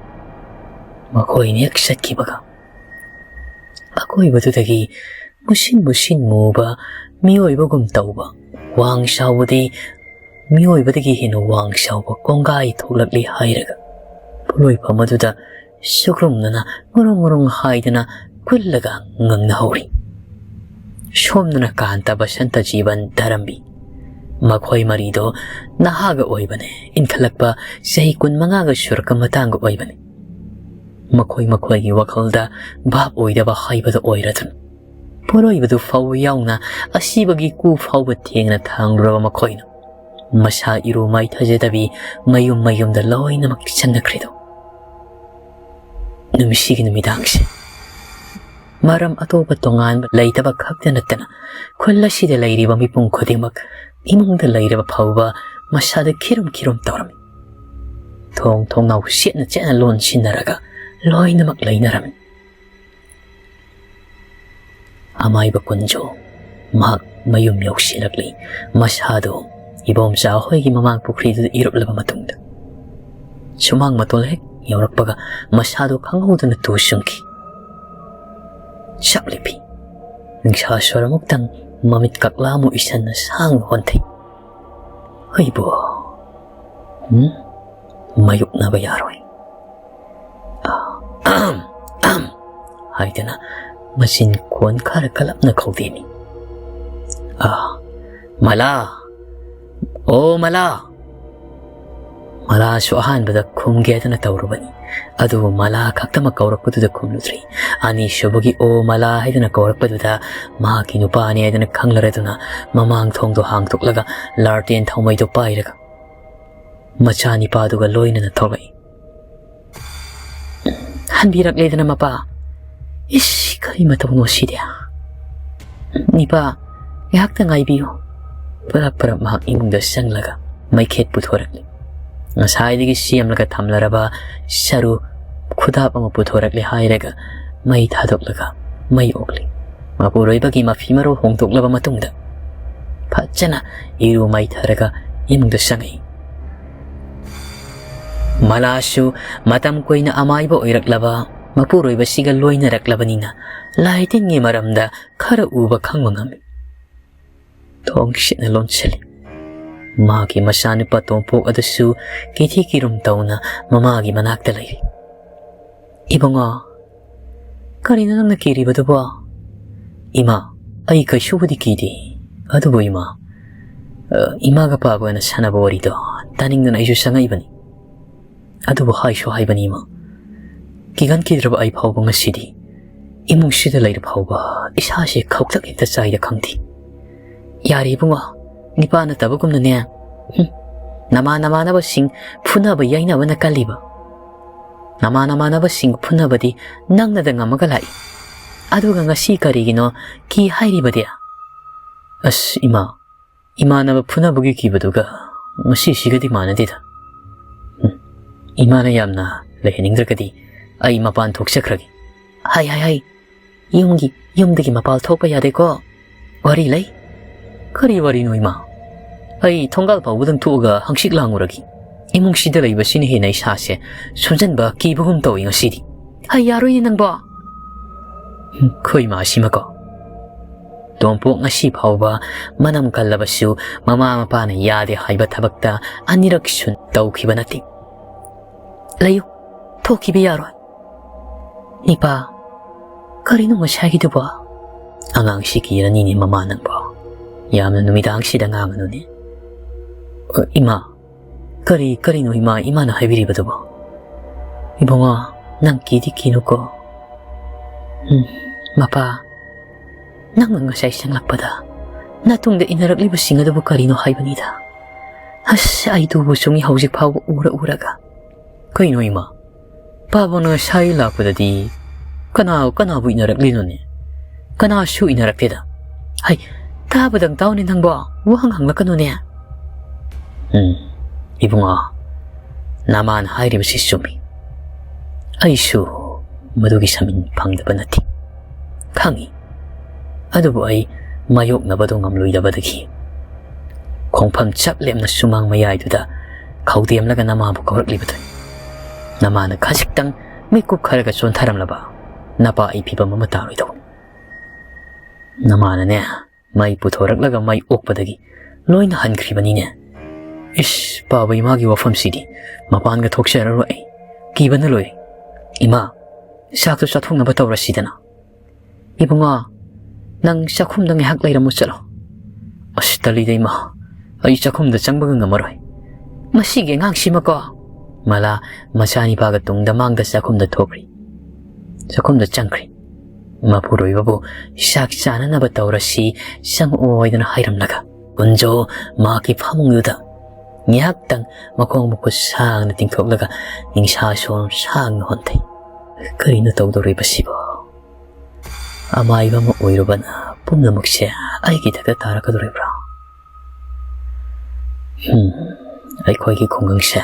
ꯃꯈꯣꯏꯅ ꯍꯦꯛ ꯆꯠꯈꯤꯕꯒ ꯑꯀꯣꯏꯕꯗꯨꯗꯒꯤ ꯃꯨꯁꯤꯟ ꯃꯨꯁꯤꯟ ꯃꯨꯕ ꯃꯤꯑꯣꯏꯕꯒꯨꯝ ꯇꯧꯕ, ꯋꯥꯡ ꯆꯥꯎꯕꯗꯤ ꯃꯤꯑꯣꯏꯕꯗꯒꯤ ꯍꯦꯟꯅ ꯋꯥꯡ ꯆꯥꯎꯕ ꯀꯣꯡꯒꯥꯏ ꯊꯣꯛꯂꯛꯂꯤ ꯍꯥꯏꯔꯒ ꯄꯣꯠꯂꯣꯏꯐꯝ ꯑꯗꯨꯗ ꯁꯨꯛꯔꯨꯝꯅꯅ ꯉꯨꯔꯨꯡ ꯉꯨꯔꯨꯡ ꯍꯥꯏꯗꯅ ꯀꯨꯜꯂꯒ ꯉꯪꯅꯍꯧꯔꯤ꯫ ꯁꯣꯝꯗꯅ ꯀꯥꯟꯇ, ꯕꯁꯟꯇ, ꯖꯤꯕꯟ, ꯙꯔꯝꯕꯤ꯫ ꯃꯈꯣꯏ ꯃꯔꯤꯗꯣ ꯅꯍꯥꯒ ꯑꯣꯏꯕꯅꯦ, ꯏꯟꯈꯠꯂꯛꯄ ꯆꯍꯤ ꯀꯨꯟꯃꯉꯥꯒ ꯁꯨꯔꯛꯄ ꯃꯇꯥꯡꯒ ꯑꯣꯏꯕꯅꯤ꯫ ꯃꯈꯣꯏ ꯃꯈꯣꯏꯒꯤ ꯋꯥꯈꯜꯗ ꯚꯥꯞ ꯑꯣꯏꯗꯕ ꯍꯥꯏꯕꯗꯨ ꯑꯣꯏꯔꯗꯨꯅ ꯄꯣꯠꯂꯣꯏꯕꯗꯨ ꯐꯥꯎꯕ ꯌꯥꯎꯅ ꯑꯁꯤꯕꯒꯤ ꯀꯨ ꯐꯥꯎꯕ ꯊꯦꯡꯅ ꯊꯥꯡꯂꯨꯔꯕ ꯃꯈꯣꯏꯅ ꯃꯁꯥ ꯏꯔꯨ ꯃꯥꯏꯊꯖꯗꯕꯤ ꯃꯌꯨꯝ ꯃꯌꯨꯝꯗ ꯂꯣꯏꯅꯃꯛ ꯆꯪꯅꯈ꯭ꯔꯤꯗꯣ꯫ ꯅꯨꯃꯤꯠꯁꯤꯒꯤ ꯅꯨꯃꯤꯗꯥꯡꯁꯦ ꯃꯔꯝ ꯑꯇꯣꯞꯄ ꯇꯣꯉꯥꯟꯕ ꯂꯩꯇꯕ ꯈꯛꯇ ꯅꯠꯇꯅ ꯈꯨꯜ ꯑꯁꯤꯗ ꯂꯩꯔꯤꯕ ꯃꯤꯄꯨꯝ ꯈꯨꯗꯤꯡꯃꯛ, ꯏꯃꯨꯡꯗ ꯂꯩꯔꯕ ꯐꯥꯎꯕ ꯃꯁꯥꯗ ꯈꯤꯔꯨꯝ ꯈꯤꯔꯨꯝ ꯇꯧꯔꯝꯃꯤ꯫ ꯊꯣꯡ ꯊꯣꯡꯅꯥꯎ ꯆꯦꯠꯅ ꯆꯦꯠꯅ ꯂꯣꯟꯁꯤꯟꯅꯔꯒ ꯂꯣꯏꯅꯃꯛ ꯂꯩꯅꯔꯝꯃꯤ꯫ ꯑꯃꯥꯏꯕ ꯀꯨꯟꯖꯣ ꯃꯍꯥꯛ ꯃꯌꯨꯝ ꯌꯧꯁꯤꯜꯂꯛꯂꯤ꯫ ꯃꯁꯥꯗꯨ ꯏꯕꯣꯝꯆꯥ ꯍꯣꯏꯒꯤ ꯃꯃꯥꯡ ꯄꯨꯈ꯭ꯔꯤꯗꯨꯗ ꯏꯔꯨꯞꯂꯕ ꯃꯇꯨꯡꯗ, ꯁꯨꯃꯥꯡ ꯃꯇꯣꯜ ꯍꯦꯛ ꯌꯧꯔꯛꯄꯒ ꯃꯁꯥꯗꯨ ꯈꯪꯍꯧꯗꯅ ꯇꯨ ꯆꯨꯡꯈꯤ꯫ ꯆꯞ ꯂꯦꯞꯄꯤ꯫ ꯅꯤꯡꯁꯥ ꯁꯣꯔ ꯑꯃꯨꯛꯇꯪ ꯃꯃꯤꯠ ꯀꯛꯂꯥ ꯑꯃꯨꯛ ꯏꯁꯟꯅ ꯁꯥꯡꯅ ꯍꯣꯟꯊꯩ꯫ "ꯑꯩꯕꯨ, ꯎꯝ, ꯃꯥꯌꯣꯛꯅꯕ ꯌꯥꯔꯣꯏ" ꯑꯍꯝ, ꯑꯍꯝ ꯍꯥꯏꯗꯅ ꯃꯆꯤꯟ ꯈꯣꯟ ꯈꯔ ꯀꯜꯂꯞꯅ ꯈꯧꯗꯦꯝꯃꯤ꯫ "ꯑꯥ, ꯃꯂꯥ! ꯑꯣ ꯃꯂꯥ!" ꯃꯂꯥꯁꯨ ꯑꯍꯥꯟꯕꯗ ꯈꯨꯝꯒꯦꯗꯅ ꯇꯧꯔꯨꯕꯅꯤ, ꯑꯗꯨꯕꯨ ꯃꯂꯥ ꯈꯛꯇꯃꯛ ꯀꯧꯔꯛꯄꯗꯨꯗ ꯈꯨꯝꯂꯨꯗ꯭ꯔꯤ꯫ ꯑꯅꯤꯁꯨꯕꯒꯤ "ꯑꯣ ꯃꯂꯥ" ꯍꯥꯏꯗꯅ ꯀꯧꯔꯛꯄꯗꯨꯗ ꯃꯍꯥꯛꯀꯤ ꯅꯨꯄꯥꯅꯤ ꯍꯥꯏꯗꯅ ꯈꯪꯂꯔꯗꯨꯅ ꯃꯃꯥꯡ ꯊꯣꯡꯗꯣ ꯍꯥꯡꯗꯣꯛꯂꯒ ꯂꯥꯔꯇꯦꯟ ꯊꯥꯎꯃꯩꯗꯣ ꯄꯥꯏꯔꯒ ꯃꯆꯥꯅꯤꯄꯥꯗꯨꯒ ꯂꯣꯏꯅꯅ ꯊꯣꯛꯂꯛꯏ꯫ "ꯍꯟꯕꯤꯔꯛꯂꯦꯗꯅ ꯃꯄꯥ꯫ ꯏꯁ, ꯀꯔꯤ ꯃꯇꯧꯅꯣ ꯁꯤꯗꯤ? ꯅꯤꯄꯥ, ꯉꯥꯏꯍꯥꯛꯇ ꯉꯥꯏꯕꯤꯌꯨ꯫" ꯄꯔꯞ ꯄꯔꯞ ꯃꯍꯥꯛ ꯏꯃꯨꯡꯗ ꯆꯪꯂꯒ ꯃꯩꯈꯦꯠ ꯄꯨꯊꯣꯔꯛꯂꯤ꯫ ꯉꯁꯥꯏꯗꯒꯤ ꯁꯦꯝꯂꯒ ꯊꯝꯂꯔꯕ ꯆꯔꯨ ꯈꯨꯗꯥꯞ ꯑꯃ ꯄꯨꯊꯣꯔꯛꯂꯦ ꯍꯥꯏꯔꯒ ꯃꯩ ꯊꯥꯗꯣꯛꯂꯒ ꯃꯩ ꯑꯣꯛꯂꯤ꯫ ꯃꯄꯨꯔꯣꯏꯕꯒꯤ ꯃꯐꯤ ꯃꯔꯣꯜ ꯍꯣꯡꯗꯣꯛꯂꯕ ꯃꯇꯨꯡꯗ ꯐꯖꯅ ꯏꯔꯨ ꯃꯥꯏꯊꯔꯒ ꯏꯃꯨꯡꯗ ꯆꯪꯉꯛꯏ꯫ ꯃꯂꯥꯁꯨ ꯃꯇꯝ ꯀꯨꯏꯅ ꯑꯃꯥꯏꯕ ꯑꯣꯏꯔꯛꯂꯕ ꯃꯄꯨꯔꯣꯏꯕꯁꯤꯒ ꯂꯣꯏꯅꯔꯛꯂꯕꯅꯤꯅ ꯂꯥꯏ ꯇꯤꯟꯒꯤ ꯃꯔꯝꯗ ꯈꯔ ꯎꯕ ꯈꯪꯕ ꯉꯝꯃꯤ꯫ ꯊꯣꯡ ꯁꯤꯠꯅ ꯂꯣꯟꯁꯤꯜꯂꯤ꯫ ꯃꯥꯒꯤ ꯃꯆꯥꯅꯨꯄꯥ ꯇꯣꯝꯄꯣꯛ ꯑꯗꯨꯁꯨ ꯀꯤꯊꯤ ꯀꯤꯔꯨꯝ ꯇꯧꯅ ꯃꯃꯥꯒꯤ ꯃꯅꯥꯛꯇ ꯂꯩꯔꯤ꯫ "ꯏꯕꯨꯡꯉꯣ, ꯀꯔꯤꯅꯣ ꯅꯪꯅ ꯀꯤꯔꯤꯕꯗꯨꯕꯣ?" "ꯏꯃꯥ, ꯑꯩ ꯀꯩꯁꯨꯕꯨꯗꯤ ꯀꯤꯗꯦ꯫ ꯑꯗꯨꯕꯨ ꯏꯃꯥ, ꯑ, ꯏꯃꯥꯒ ꯄꯥꯒ ꯑꯣꯏꯅ ꯁꯥꯟꯅꯕ ꯋꯥꯔꯤꯗꯣ ꯇꯥꯅꯤꯡꯗꯅ ꯑꯩꯁꯨ ꯆꯪꯉꯛꯏꯕꯅꯤ꯫ ꯑꯗꯨꯕꯨ ꯍꯥꯏꯁꯨ ꯍꯥꯏꯕꯅꯤ ꯏꯃꯥ, ꯀꯤꯒꯟꯈꯤꯗ꯭ꯔꯕ ꯑꯩ ꯐꯥꯎꯕ ꯉꯁꯤꯗꯤ ꯏꯃꯨꯡꯁꯤꯗ ꯂꯩꯔ ꯐꯥꯎꯕ ꯏꯁꯥꯁꯦ ꯈꯧꯇꯛ ꯍꯦꯛꯇ ꯆꯥꯏꯗ ꯈꯪꯗꯦ꯫" "ꯌꯥꯔꯦ ꯏꯕꯨꯡꯉꯣ, ꯅꯤꯄꯥ ꯅꯠꯇꯕꯒꯨꯝꯅꯅꯦ꯫ ꯍꯨꯝ, ꯅꯃꯥꯟ ꯅꯃꯥꯟꯅꯕꯁꯤꯡ ꯐꯨꯅꯕ ꯌꯩꯅꯕꯅ ꯀꯜꯂꯤꯕ꯫ ꯅꯃꯥꯟ ꯅꯃꯥꯟꯅꯕꯁꯤꯡ ꯐꯨꯅꯕꯗꯤ ꯅꯪꯅꯗ ꯉꯝꯃꯒ ꯂꯥꯛꯏ꯫ ꯑꯗꯨꯒ ꯉꯁꯤ ꯀꯔꯤꯒꯤꯅꯣ ꯀꯤ ꯍꯥꯏꯔꯤꯕꯗꯤ? ꯑꯁ, ꯏꯃꯥ, ꯏꯃꯥꯟꯅꯕ ꯐꯨꯅꯕꯒꯤ ꯀꯤꯕꯗꯨꯒ ꯉꯁꯤꯁꯤꯒꯗꯤ ꯃꯥꯟꯅꯗꯦꯗ꯫ ꯎꯝ, ꯏꯃꯥꯅ ꯌꯥꯝꯅ ꯂꯩꯍꯟꯅꯤꯡꯗ꯭ꯔꯒꯗꯤ ꯑꯩ ꯃꯄꯥꯟ ꯊꯣꯛꯆꯈ꯭ꯔꯒꯦ꯫ ꯍꯥꯏ, ꯍꯥꯏ, ꯍꯥꯏ, ꯌꯨꯝꯒꯤ, ꯌꯨꯝꯗꯒꯤ ꯃꯄꯥꯟ ꯊꯣꯛꯄ ꯌꯥꯗꯦꯀꯣ꯫ ꯋꯥꯔꯤ ꯂꯩ? ꯀꯔꯤ ꯋꯥꯔꯤꯅꯣ, ꯏꯃꯥ? ꯑꯩ ꯊꯣꯡꯒꯥꯜ ꯐꯥꯎꯕꯗꯪ ꯊꯣꯛꯑꯒ ꯍꯪꯆꯤꯠ ꯂꯥꯡꯉꯨꯔꯒꯦ꯫ ꯏꯃꯨꯡꯁꯤꯗ ꯂꯩꯕꯁꯤꯅ ꯍꯦꯟꯅ ꯏꯁꯥꯁꯦ ꯁꯣꯟꯖꯟꯕ ꯀꯤꯕꯒꯨꯝ ꯇꯧꯏ ꯉꯁꯤꯗꯤ꯫ ꯍꯩ, ꯌꯥꯔꯣꯏꯅꯦ ꯅꯪꯕꯣ꯫ ꯈꯣꯏ ꯃꯥꯁꯤꯃꯀꯣ꯫ ꯇꯣꯝꯄꯣꯛ ꯉꯁꯤ ꯐꯥꯎꯕ ꯃꯅꯝ ꯀꯜꯂꯕꯁꯨ ꯃꯃꯥ ꯃꯄꯥꯅ ꯌꯥꯗꯦ ꯍꯥꯏꯕ ꯊꯕꯛꯇ ꯑꯅꯤꯔꯛ ꯁꯨꯅ ꯇꯧꯈꯤꯕ ꯅꯠꯇꯦ꯫ ꯂꯩꯌꯨ, ꯊꯣꯛꯈꯤꯕ ꯌꯥꯔꯣꯏ꯫ ꯅꯤꯄꯥ, ꯀꯔꯤꯅꯣ ꯉꯁꯥꯏꯒꯤꯗꯨꯕꯣ? ꯑꯉꯥꯡꯁꯤ ꯀꯤꯔꯅꯤꯅꯦ ꯃꯃꯥ ꯅꯪꯕꯣ꯫ ꯌꯥꯝꯅ ꯅꯨꯃꯤꯗꯥꯡꯁꯤꯗ ꯉꯥꯡꯒꯅꯨꯅꯦ꯫ ꯑ, ꯏꯃꯥ, ꯀꯔꯤ, ꯀꯔꯤꯅꯣ ꯏꯃꯥ, ꯏꯃꯥꯅ ꯍꯥꯏꯕꯤꯔꯤꯕꯗꯨꯕꯣ? ꯏꯕꯨꯡꯉꯣ, ꯅꯪ ꯀꯤꯗꯤ ꯀꯤꯅꯨꯀꯣ꯫ ꯎꯝ, ꯃꯄꯥ, ꯅꯪꯅ ꯉꯁꯥꯏ ꯆꯪꯂꯛꯄꯗ ꯅꯇꯨꯡꯗ ꯏꯟꯅꯔꯛꯂꯤꯕꯁꯤꯡ ꯑꯗꯨꯕꯨ ꯀꯔꯤꯅꯣ ꯍꯥꯏꯕꯅꯤꯗ꯫ ꯑꯁ, ꯑꯩ ꯇꯨꯕꯨ ꯆꯨꯡꯉꯤ ꯍꯧꯖꯤꯛ ꯐꯥꯎꯕ ꯎꯔ ꯎꯔꯒ꯫ ꯀꯩꯅꯣ ꯏꯃꯥ? ꯄꯥꯕꯨꯡꯅ ꯉꯁꯥꯏ ꯂꯥꯛꯄꯗꯗꯤ ꯀꯅꯥ, ꯀꯅꯥꯕꯨ ꯏꯟꯅꯔꯛꯂꯤꯅꯣꯅꯦ? ꯀꯅꯥꯁꯨ ꯏꯟꯅꯔꯛꯇꯦꯗ꯫ ꯍꯩ, ꯇꯥꯕꯗꯪ ꯇꯥꯎꯅꯦ ꯅꯪꯕꯣ, ꯋꯥꯍꯪ ꯍꯪꯂꯛꯀꯅꯨꯅꯦ꯫ ꯎꯝ, ꯏꯕꯨꯡꯉꯣ, ꯅꯃꯥꯅ ꯍꯥꯏꯔꯤꯕꯁꯤ ꯆꯨꯝꯃꯤ꯫ ꯑꯩꯁꯨ ꯃꯗꯨꯒꯤ ꯁꯃꯤꯟ ꯐꯪꯗꯕ ꯅꯠꯇꯦ꯫ ꯈꯪꯏ꯫ ꯑꯗꯨꯕꯨ ꯑꯩ ꯃꯥꯌꯣꯛꯅꯕꯗꯨ ꯉꯝꯂꯣꯏꯗꯕꯗꯒꯤ ꯈꯣꯡꯐꯝ ꯆꯞ ꯂꯦꯞꯅ ꯁꯨꯃꯥꯡ ꯃꯌꯥꯏꯗꯨꯗ ꯈꯧꯗꯦꯝꯂꯒ ꯅꯃꯥꯕꯨ ꯀꯧꯔꯛꯂꯤꯕꯗꯨꯅꯤ꯫ ꯅꯃꯥꯅ ꯈꯖꯤꯛꯇꯪ ꯃꯤꯠ ꯀꯨꯞꯈꯔꯒ ꯆꯣꯟꯊꯔꯝꯂꯕ ꯅꯄꯥ ꯑꯩ ꯐꯤꯕꯝ ꯑꯃ ꯇꯥꯔꯣꯏꯗꯧꯕꯅꯤ꯫ ꯅꯃꯥꯅꯅꯦ, ꯃꯩ ꯄꯨꯊꯣꯔꯛꯂꯒ ꯃꯩ ꯑꯣꯛꯄꯗꯒꯤ ꯂꯣꯏꯅ ꯍꯟꯈ꯭ꯔꯤꯕꯅꯤꯅꯦ꯫ ꯏꯁ, ꯄꯥꯕ ꯏꯃꯥꯒꯤ ꯋꯥꯐꯝꯁꯤꯗꯤ ꯃꯄꯥꯟꯒ ꯊꯣꯛꯆꯔꯔꯣꯏ ꯑꯩ꯫ ꯀꯤꯕꯅ ꯂꯣꯏꯔꯦ꯫ ꯏꯃꯥ, ꯆꯥꯛꯇꯨ ꯆꯥꯊꯣꯛꯅꯕ ꯇꯧꯔꯁꯤꯗꯅ꯫ ꯏꯕꯨꯡꯉꯣ, ꯅꯪ ꯆꯥꯛꯈꯨꯝꯗ ꯉꯥꯏꯍꯥꯛ ꯂꯩꯔꯝꯃꯨ ꯆꯠꯂꯣ꯫ ꯑꯁ, ꯇꯜꯂꯤꯗ ꯏꯃꯥ, ꯑꯩ ꯆꯥꯛꯈꯨꯝꯗ ꯆꯪꯕꯒ ꯉꯝꯃꯔꯣꯏ꯫ ꯃꯁꯤꯒꯤ ꯑꯉꯥꯡꯁꯤꯃꯀꯣ꯫ ꯃꯂꯥ ꯃꯆꯥꯅꯤꯄꯥꯒ ꯇꯨꯡꯗ ꯃꯥꯡꯗ ꯆꯥꯛꯈꯨꯝꯗ ꯊꯣꯛꯈ꯭ꯔꯤ꯫ ꯆꯥꯛꯈꯨꯝꯗ ꯆꯪꯈ꯭ꯔꯤ꯫ ꯃꯄꯨꯔꯣꯏꯕꯕꯨ ꯆꯥꯛ ꯆꯥꯅꯅꯕ ꯇꯧꯔꯁꯤ, ꯆꯪꯉꯛꯑꯣ ꯍꯥꯏꯗꯅ ꯍꯥꯏꯔꯝꯂꯒ ꯀꯨꯟꯖꯣ ꯃꯍꯥꯛꯀꯤ ꯐꯃꯨꯡꯗꯨꯗ ꯉꯥꯏꯍꯥꯛꯇꯪ ꯃꯈꯣꯡ ꯃꯈꯨꯠ ꯁꯥꯡꯅ ꯇꯤꯡꯊꯣꯛꯂꯒ ꯅꯤꯡꯁꯥ ꯁꯣꯔ ꯁꯥꯡꯅ ꯍꯣꯟꯊꯩ꯫ ꯀꯔꯤꯅꯣ ꯇꯧꯗꯧꯔꯤꯕꯁꯤꯕꯣ? ꯑꯃꯥꯏꯕ ꯑꯃ ꯑꯣꯏꯔꯨꯕꯅ ꯄꯨꯝꯅꯃꯛꯁꯦ ꯑꯩꯒꯤ ꯏꯊꯛꯇ ꯇꯥꯔꯛꯀꯗꯧꯔꯤꯕ꯭ꯔꯥ? ꯍꯝ, ꯑꯩꯈꯣꯏꯒꯤ ꯈꯨꯡꯒꯪꯁꯦ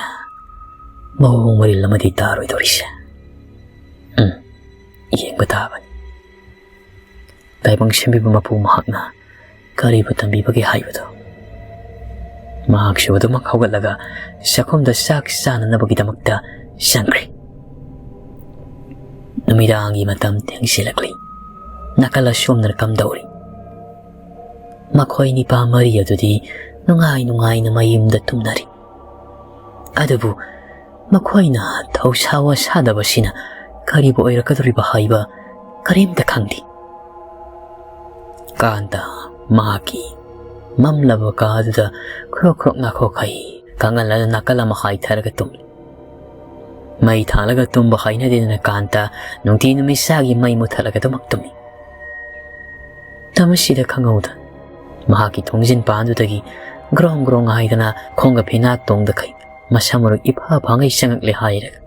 ꯃꯑꯣꯡ ꯃꯔꯤꯜ ꯑꯃꯗꯤ ꯇꯥꯔꯣꯏꯗꯧꯔꯤꯁꯦ꯫ ꯎꯝ, ꯌꯦꯡꯕ ꯇꯥꯕꯅꯤ꯫ ꯇꯥꯏꯕꯪ ꯁꯦꯝꯕꯤꯕ ꯃꯄꯨ ꯃꯍꯥꯛꯅ ꯀꯔꯤꯕꯨ ꯇꯝꯕꯤꯕꯒꯦ ꯍꯥꯏꯕꯗꯨ꯫ ꯃꯍꯥꯛꯁꯨ ꯑꯗꯨꯃꯛ ꯍꯧꯒꯠꯂꯒ ꯆꯥꯛꯈꯨꯝꯗ ꯆꯥꯛ ꯆꯥꯅꯅꯕꯒꯤꯗꯃꯛꯇ ꯆꯪꯈ꯭ꯔꯦ꯫ ꯅꯨꯃꯤꯗꯥꯡꯒꯤ ꯃꯇꯝ ꯊꯦꯡꯖꯤꯜꯂꯛꯂꯤ꯫ ꯅꯥꯀꯜ ꯑꯁꯣꯝꯗꯅ ꯀꯝꯗꯧꯔꯤ? ꯃꯈꯣꯏ ꯅꯤꯄꯥ ꯃꯔꯤ ꯑꯗꯨꯗꯤ ꯅꯨꯡꯉꯥꯏ ꯅꯨꯡꯉꯥꯏꯅ ꯃꯌꯨꯝꯗ ꯇꯨꯝꯅꯔꯤ꯫ ꯑꯗꯨꯕꯨ ꯃꯈꯣꯏꯅ ꯊꯧꯁꯥ ꯋꯥꯁꯥꯗꯕꯁꯤꯅ ꯀꯔꯤꯕꯨ ꯑꯣꯏꯔꯛꯀꯗꯧꯔꯤꯕ ꯍꯥꯏꯕ ꯀꯔꯤꯝꯇ ꯈꯪꯗꯦ꯫ ꯀꯥꯟꯇ ꯃꯍꯥꯛꯀꯤ ꯃꯝꯂꯕ ꯀꯥꯗꯨꯗ ꯈ꯭ꯔꯣꯛ ꯈ꯭ꯔꯣꯛ ꯅꯥꯈꯣꯛꯈꯩ ꯀꯥꯡꯒꯜ ꯑꯗꯨ ꯅꯥꯀꯜ ꯑꯃ ꯍꯥꯏꯊꯔꯒ ꯇꯨꯝꯂꯤ꯫ ꯃꯩ ꯊꯥꯜꯂꯒ ꯇꯨꯝꯕ ꯍꯩꯅꯗꯦꯗꯅ ꯀꯥꯟꯇ ꯅꯨꯡꯇꯤ ꯅꯨꯃꯤꯠ ꯆꯥꯒꯤ ꯃꯩ ꯃꯨꯠꯊꯠꯂꯒ ꯑꯗꯨꯃꯛ ꯇꯨꯝꯃꯤ꯫ ꯃꯇꯝ ꯑꯁꯤꯗ ꯈꯪꯍꯧꯗ ꯃꯍꯥꯛꯀꯤ ꯊꯣꯡꯖꯤꯟ ꯄꯥꯟꯗꯨꯗꯒꯤ ꯒ꯭ꯔꯣꯡ ꯒ꯭ꯔꯣꯡ ꯍꯥꯏꯗꯅ ꯈꯣꯡꯒ ꯐꯤꯅꯥ ꯇꯣꯡꯗꯈꯩ ꯃꯁꯝ ꯃꯔꯨ ꯏꯐꯥ ꯐꯥꯉꯩ ꯆꯪꯉꯛꯂꯦ ꯍꯥꯏꯔꯒ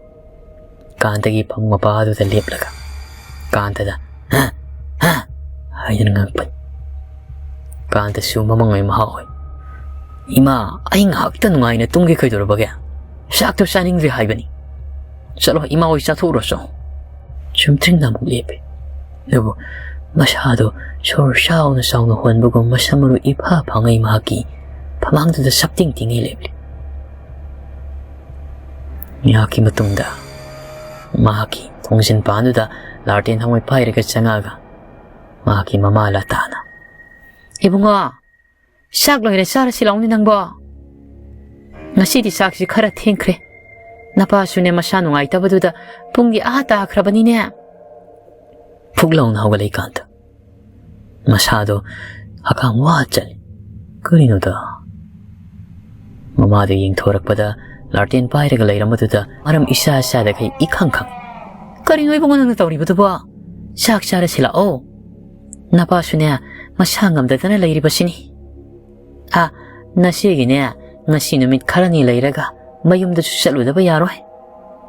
ꯀꯥꯟꯇꯒꯤ ꯐꯃꯨꯡ ꯃꯄꯥꯗꯨꯗ ꯂꯦꯞꯂꯒ ꯀꯥꯟꯇꯗ "ꯍꯥ? ꯍꯥ?" ꯍꯥꯏꯗꯨꯅ ꯉꯥꯡꯄꯅꯤ꯫ ꯀꯥꯟꯇꯁꯨ ꯃꯃꯪꯉꯩ ꯃꯍꯥꯎ ꯑꯣꯏ꯫ "ꯏꯃꯥ, ꯑꯩ ꯉꯥꯏꯍꯥꯛꯇ ꯅꯨꯡꯉꯥꯏꯅ ꯇꯨꯝꯒꯦ ꯀꯩꯗꯧꯔꯕꯒꯦ? ꯆꯥꯛꯇꯣ ꯆꯥꯅꯤꯡꯗ꯭ꯔꯦ ꯍꯥꯏꯕꯅꯤ꯫ ꯆꯠꯂꯣ, ꯏꯃꯥ ꯍꯣꯏ ꯆꯥꯊꯣꯛꯎꯔꯣ ꯆꯣ꯫" ꯆꯨꯝꯗ꯭ꯔꯤꯡꯅ ꯑꯃꯨꯛ ꯂꯦꯞꯄꯤ꯫ ꯑꯗꯨꯕꯨ ꯃꯁꯥꯗꯣ ꯁꯣꯔ ꯆꯥꯎꯅ ꯆꯥꯎꯅ ꯍꯣꯟꯕꯒꯨꯝ ꯃꯁꯝ ꯃꯔꯨ ꯏꯐꯥ ꯐꯥꯉꯩ ꯃꯍꯥꯛꯀꯤ ꯐꯃꯥꯡꯗꯨꯗ ꯁꯞꯇꯤꯡ ꯇꯤꯡꯉꯩ ꯂꯦꯞꯂꯤ꯫ ꯉꯥꯏꯍꯥꯛꯀꯤ ꯃꯇꯨꯡꯗ ꯃꯍꯥꯛꯀꯤ ꯊꯣꯡꯖꯤꯟ ꯄꯥꯟꯗꯨꯗ ꯂꯥꯔꯇꯦꯟ ꯊꯥꯎꯃꯩ ꯄꯥꯏꯔꯒ ꯆꯪꯉꯛꯑꯒ ꯃꯍꯥꯛꯀꯤ ꯃꯃꯥ ꯂꯇꯥꯅ, "ꯏꯕꯨꯡꯉꯣ, ꯆꯥꯛ ꯂꯣꯏꯔꯦ, ꯆꯥꯔꯁꯤ ꯂꯥꯎꯅꯦ ꯅꯪꯕꯣ꯫ ꯉꯁꯤꯗꯤ ꯆꯥꯛꯁꯤ ꯈꯔ ꯊꯦꯡꯈ꯭ꯔꯦ꯫ ꯅꯄꯥꯁꯨꯅꯦ ꯃꯁꯥ ꯅꯨꯡꯉꯥꯏꯇꯕꯗꯨꯗ ꯄꯨꯡꯗꯤ ꯑꯥ ꯇꯥꯈ꯭ꯔꯕꯅꯤꯅꯦ꯫" ꯐꯨꯛ ꯂꯥꯎꯅ ꯍꯧꯒꯠꯂꯛꯏ ꯀꯥꯟꯗ ꯃꯁꯥꯗꯣ ꯍꯀꯥꯝ ꯋꯥ ꯆꯜꯂꯤ꯫ ꯀꯔꯤꯅꯣꯗ? ꯃꯃꯥꯗ ꯌꯦꯡꯊꯣꯔꯛꯄꯗ ꯂꯥꯔꯇꯦꯟ ꯄꯥꯏꯔꯒ ꯂꯩꯔꯝꯕꯗꯨꯗ ꯃꯔꯝ ꯏꯆꯥ ꯆꯥꯗꯈꯩ ꯏꯈꯪ ꯈꯪ꯫ "ꯀꯔꯤꯅꯣ ꯏꯕꯨꯡꯉꯣ ꯅꯪꯅ ꯇꯧꯔꯤꯕꯗꯨꯕꯣ? ꯆꯥꯛ ꯆꯥꯔꯁꯤ ꯂꯥꯛꯑꯣ꯫ ꯅꯄꯥꯁꯨꯅꯦ ꯃꯁꯥ ꯉꯝꯗꯗꯅ ꯂꯩꯔꯤꯕꯁꯤꯅꯤ꯫ ꯑ, ꯅꯆꯦꯒꯤꯅꯦ ꯉꯁꯤ ꯅꯨꯃꯤꯠ ꯈꯔꯅꯤ ꯂꯩꯔꯒ ꯃꯌꯨꯝꯗꯁꯨ ꯆꯠꯂꯨꯗꯕ ꯌꯥꯔꯣꯏ꯫